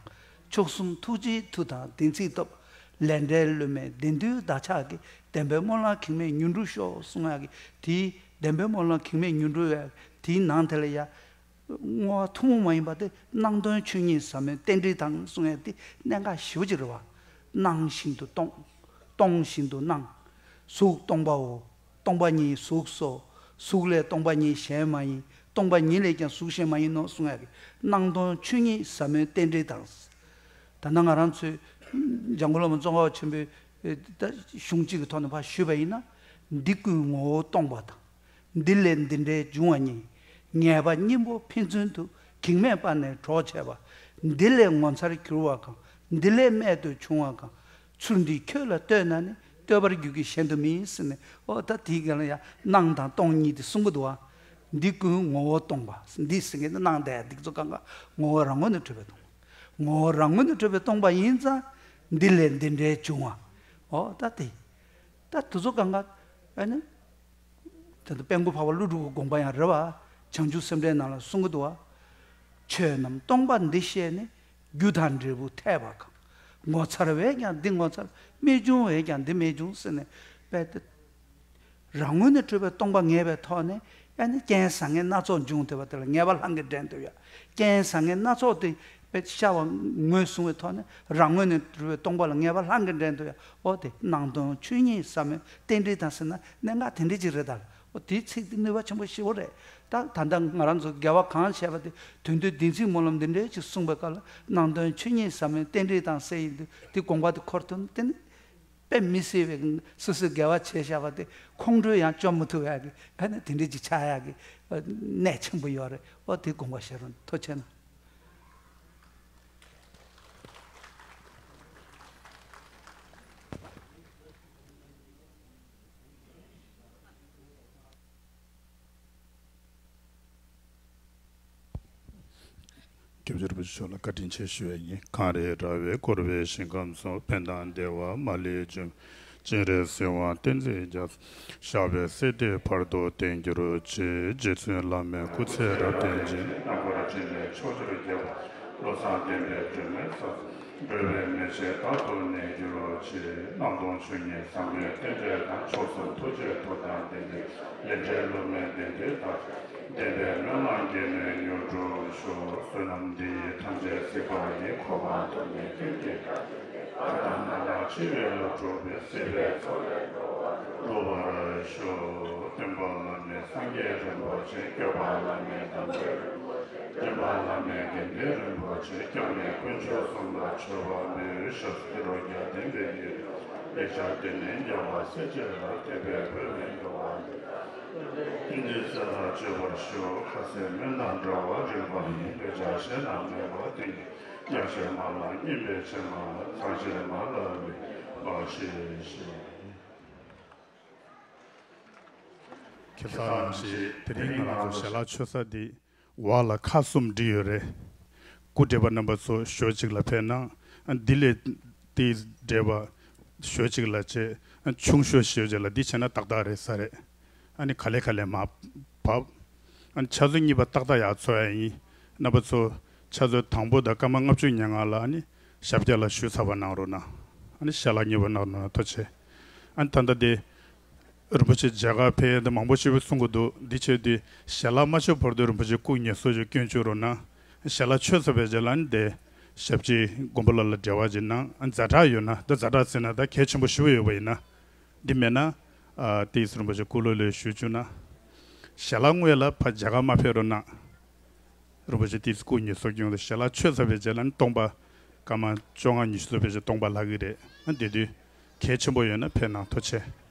མཆོག་གསུམ་ཐུགས་རྗེའི་མཐུ་དང་བདེན་ཚིག་སྟོབས། ལས་འབྲས་བསླུ་མེད་བདེན་མཐུའི་བདག་ཅག་གི། བདེན་པའི་སྨོན་ལམ་གེགས་མེད་མྱུར་འགྲུབ་ཤོག་གསུང་ཡག་གི་དེའི་བདེན་པའི་སྨོན་ལམ་གེགས་མེད་མྱུར་འགྲུབ་ཡག་དེའི་ནང་དེ་ལ་ཡ། བསྔོ་བ་ཐུན་མོང་མ་ཡིན་པ་དེ་སྣང་སྟོང་ཆོས་ཉིད་ཟབ་མོའི་རྟེན་འབྲེལ་དང་གསུང་ཡག་དེ་གནད་འགག་ཞེ་པོ་ཅིག་རེད་བ། སྣང་བཞིན་དུ་སྟོང་། སྟོང་བཞིན་དུ་སྣང་། གཟུགས་སྟོང་པའོ། སྟོང་པ་ཉིད་གཟུགས་སོ། གཟུགས་ལས་སྟོང་པ་ཉིད་གཞན་མ་ཡིན། སྟོང་པ་ཉིད་ལས་ཀྱང་གཟུགས་གཞན་མ་ཡིན་ནོ་གསུང་ཡག་གི་སྣང་སྟོང་ཆོས་ཉིད་ཟབ་མོའི་རྟེན་འབྲེལ་དང་། ད་ལྟ་ང་རང་ཚོས་འཇམ་མགོན་བླ་མ་ཙོང་ཁ་པ་ཆེན་པོའི་ད་གཞུང་གཅིག་གི་ཐོག་ནས་ཕར་ཞུས་པ་ཡིན་ན། འདི་ཀུན་ངོ་བོ་སྟོང་པ་དང་། འདི་ལས་འདི་འདྲའི་འབྱུང་བ་ཉིད། ངེས་པ་སྙིང་པོ་ཕན་ཚུན་དུ། གེགས་མེད་པ་ནས་གྲོགས་བྱས་པ། འདི་ལས་ངོ་མཚར་གྱུར་པ་གང་། འདི་ལས་རྨད་དུ་བྱུང་བ་གང་། ཚུལ་འདི་ཁྱོད་ལ་ལྟོས་ན་ནི། ལྟོས་པར་འགྱུར་གྱི་གཞན་དུ་མིན་ཟེར་ནས། ཨོ་ད་དེའི་སྒང་ལ་ཡང་སྣང་དང་སྟོང་གཉིས་དེ་གསུང་གི་འདུག་བ། འདི་ཀུན་ངོ་བོ་སྟོང་པ། འདི་ཟེར་མཁན་དེ་སྣང་དང་འདི་ཚོ་གང་ག་ངོ་བོ་རང་ངོས་ནས་གྲུབ་པས་སྟོང་། ངོ་བོ་རང་ངོས་ནས་གྲུབ་པས་སྟོང་པ་ཡིན་ཙང་། འདི་ལས་འདི་འདྲའི་འབྱུང་བ། ཨོ་ད་དེ། ད་དེ་ཚོ་གང་ག་ཨ་ནི། དེ་ལྟར་དཔལ་མགོན་འཕགས་པ་ཀླུ་སྒྲུབ་ཀྱི་དགོངས་པ་ཡང་རེད་བ། བྱང་ཆུབ་སེམས་འགྲེལ་ནང་ལ་གསུང་གི་འདུག་བ། ཆོས་རྣམས་སྟོང་པ་འདི་ཤེས་ནས། རྒྱུ་དང་འབྲས་བུ་འཐད་པ་གང་། ངོ་མཚར་བས་ཀྱང་འདི་ངོ་མཚར། རྨད་བྱུང་བས་ཀྱང་འདི་རྨད་བྱུང་ཟེར་ནས། དཔེ་དེ། རང་ངོས་ནས་གྲུབ་པའི་སྟོང་པ་ངེས་པའི་ཐོག་ནས་ཨ་ནི་རྐྱེན་བཟང་ངན་སྣ་ཚོགས་འབྱུང་བསྡད་པ་དེ་ལ་ངེས་པ་ལྷང་གིས་འདྲེན་འདུག་ཡ། རྐྱེན་བཟང་ངན་སྣ་ཚོགས་དེ་དཔེ་ཤར་བ་ངོས་བཟུང་བའི་ཐོག་ནས་རང་ངོས་ནས་གྲུབ་པའི་སྟོང་པ་ལ་ངེས་པ་ལྷང་གིས་འདྲེན་འདུག་ཡ། ཨོ་དེ་སྣང་སྟོང་ཆོས་ཉིད་ཟབ་མོའི་རྟེན་འབྲེལ་དང་ཟེར་ན་གནད་འགག་དེ་འདྲ་ཅིག་རེད་ད། ཨོ་དེའི་ཚིག་དེ་ནུས་པ་ཆེན་པོ་ཞེ་པོ་རེད། ད་ད་ལྟ་ང་རང་ཚོ་དགེ་བ་གང་བྱས་པ་དེ་དོན་དུ་བདེན་ཚིག་སྨོན་ལམ་འདི་འདྲའི་ཅིག་གསུངས་པའི་སྐབས་ལ་སྣང་སྟོང་ཆོས་ཉིད་ཟབ་མོའི་རྟེན་འབྲེལ་དང་ཟེར་ཡིན་དུས་དེ་དགོངས་པ་དེ་འཁོར་ཐུབ་ན་དེ་ནི། ཨེ་མི་སྲིད་པའི་སོ་སོའི་དགེ་བ་བྱས་བཞག་པ་དེ་ཁོང་ཁྲོས་ཡང་བཅོམ་མི་ཐུབ་ཡག་གི་ཨ་ནི་དེ་འདྲ་ཅིག་ཆགས་ཡག་གི་གནད་ཆེན་པོ་ཡོད་རེད། ཨོ་དེ་དགོངས་པ་བཞེས་རོགས། ཐུགས་རྗེ་གནང་། སྐྱབས་རྗེ་རིན་པོ་ཆེ་མཆོག་ལ་བཀའ་དྲིན་ཆེ་ཞུ་ཡ་ཡིན། གངས་རི་ར་བས་བསྐོར་བའི་ཞིང་ཁམས་སུ། ཕན་དང་བདེ་བ་མ་ལུས་འབྱུང་། སྤྱན་རས་གཟིགས་དབང་བསྟན་འཛིན་རྒྱལ། ཞབས་པད་སྲིད་མཐའི་བར་དུ་བརྟན་གྱུར་ཅིག། རྗེ་བཙུན་བླ་མའི་སྐུ་ཚེ་རབ་བརྟན་ཅིང་། རྣམ་པར་འཕྲིན་ལས་ཕྱོགས་བཅུར་རྒྱས་པ། བློ་བཟང་བསྟན་པའི་སྒྲོན་མེ་སྩལ། འགྲོ་བའི་མེ་ལྕེ་རྟག་ཏུ་གནས་གྱུར་ཅིག། གནམ་སྟོང་ཆོས་ཉིད་ཟབ་མོའི་རྟེན་འབྲེལ་དང་། མཆོག་གསུམ་ཐུགས་རྗེའི་ཐུགས་དམ་རྟེན་འབྲེལ། ལས་འབྲས་བསླུ་མེད་བདེན་མཐའི་བདག། བདེན་པའི་སྨོན་ལམ་རྒྱུད་ལ་མྱུར་འགྲུབ་ཤོག། བསོད་ནམས་འདི་ཡིས་ཐམས་ཅད་གཟིགས་པ་ཉིད། གོ་འཕང་ཐོབ་ནས་ཀུན་གྱི་བདག། ལྷ་དང་མི་དང་འཆི་བའི་བློ་འཁྲུགས་པའི། སྲིད་པའི་མཚོ་ལས་འགྲོ་བ་སྒྲོལ་བར་ཤོག། སྟོན་པ་བླ་མེད་སངས་རྒྱས་རིན་པོ་ཆེ། སྐྱོབ་པ་བླ་མེད་དམ་པའི་རིན་པོ་ཆེ། འདྲེན་པ་བླ་མེད་དགེ་འདུན་རིན་པོ་ཆེ། སྐྱབས་གནས་དཀོན་མཆོག་གསུམ་ལ་མཆོད་པ་འབུལ་ཞོག། ཕྱི་རོལ་རྒྱལ་བསྟན་པའི་ཡུལ། ལེགས་སྦྱར་འདི་ནི་རྒྱལ་བ་སྲས་བཅས་ལ། དད་པས་འབུལ་བའི་འདུད་པ་འདི། ཀུན་འདུས་ཚེ་ལ་སྤྱོད་པར་ཤོག། ཁ་ཟས་སྨན་དང་འདྲ་བ་རིགས་པ་ཡིན། འདོད་ཆགས་ཞེ་སྡང་མེད་པ་དེ་ཉིད། དབྱངས་ཆེར་སྨྲ་ལ་སྙན་པའི་ཕྱིར་ན། ཚངས་ཆེར་སྨྲ་ལ་ལུས་འབག་ཤེས་ཤིག། ཁེ་བཟང་རྣམ་ཤེས། དེ་རིང་ང་རང་ཚོ་ཞལ་ལག་མཆོད་ས་འདི་འོག་ལ་ཁག་གསུམ་བསྒྲིགས་ཡོད་རེད། སྐུ་བགྲེས་པ་རྣམ་པ་ཚོ་ཞོལ་གཅིག་ལ་ཕེབས་ན། འདི་ལས་དེ་བགྲེས་པ་ཞོལ་གཅིག་ལ་བྱས། ཆུང་ཤོས་ཞོལ་གཅིག་ལ། འདི་བྱས་ན་ཏག་ཏག་རེད་ས་རེད། ཨ་ནི་ག་ལེ་ག་ལེ་མར་བབས། ཨ་ནི་ཆུ་ཚོད་གཉིས་པ་ཏག་ཏག་ཡར་འཚོགས་ཡ་ཡིན། རྣམ་པ་ཚོ་ཆུ་ཚོད་དང་པོ་དང་སྐར་མ་ལྔ་བཅུ་ང་ལྔ་ལ་ཨ་ནི་ཞབས་བཀྱག་ལ་བཞུགས་ཚར་བ་གནང་རོགས་གནང་། ཨ་ནི་ཞལ་ལག་མཉེས་པོ་གནང་རོགས་གནང་། ཐུགས་རྗེ་ཆེ། ཨ་ནི་ད་ལྟ་དེ་རིན་པོ་ཆེ་མཇལ་ཁ་ཕེབས་ཡ་དེ་མང་པོ་ཞེ་པོ་གསུང་གི་འདུག། འདི་བྱས་དུས་ཞལ་ལག་མ་མཆོད་བར་དུ་རིན་པོ་ཆེ་སྐུ་ངལ་གསོ་ཞིག་སྐྱོན་བཅུག་རོགས་གནང་། ཞལ་ལག་མཆོད་ཚར་བའི་རྗེས་ལ་ཨ་ནི་དེ་ཞབས་ཕྱི་མགོན་པོ་ལགས་ལ་འབྲེལ་བ་ཅིག་གནང་། ཨ་ནི་ཛ་དྲག་ཡོད་ན། ད་ཛ་དྲག་ཟེར་ན་ད་གལ་ཆེན་པོ་ཞེ་པོ་ཡོད་པ་ཡིན་ན། འདི་མེད་ན། ཨ་ཏི་སི་རིན་པོ་ཆེ་སྐུ་ལུས་ལ་ཞུ་བཅུག་ན། ཞལ་ལག་དངོས་ལ་ཕར་མཇལ་ཁ་མ་ཕེབས་རོགས་གནང་། རིན་པོ་ཆེ་ཏི་སི་སྐུ་ངལ་གསོ་སྐྱོན་དུ་ཞལ་ལག་མཆོད་ཚར་བའི་རྗེས་ལ་ནི་སྟོང་པ་སྐར་མ་བཅོ་ལྔ་ཉི་ཤུ་ཙམ་བྱས་སྟོང་པ་ལྷག་གི་རེད། ཨ་དེ་དུས་གལ་ཆེན་པོ་ཡོད་ན་ཕེབས་གནང་། ཐུགས་རྗེ་ཆེ།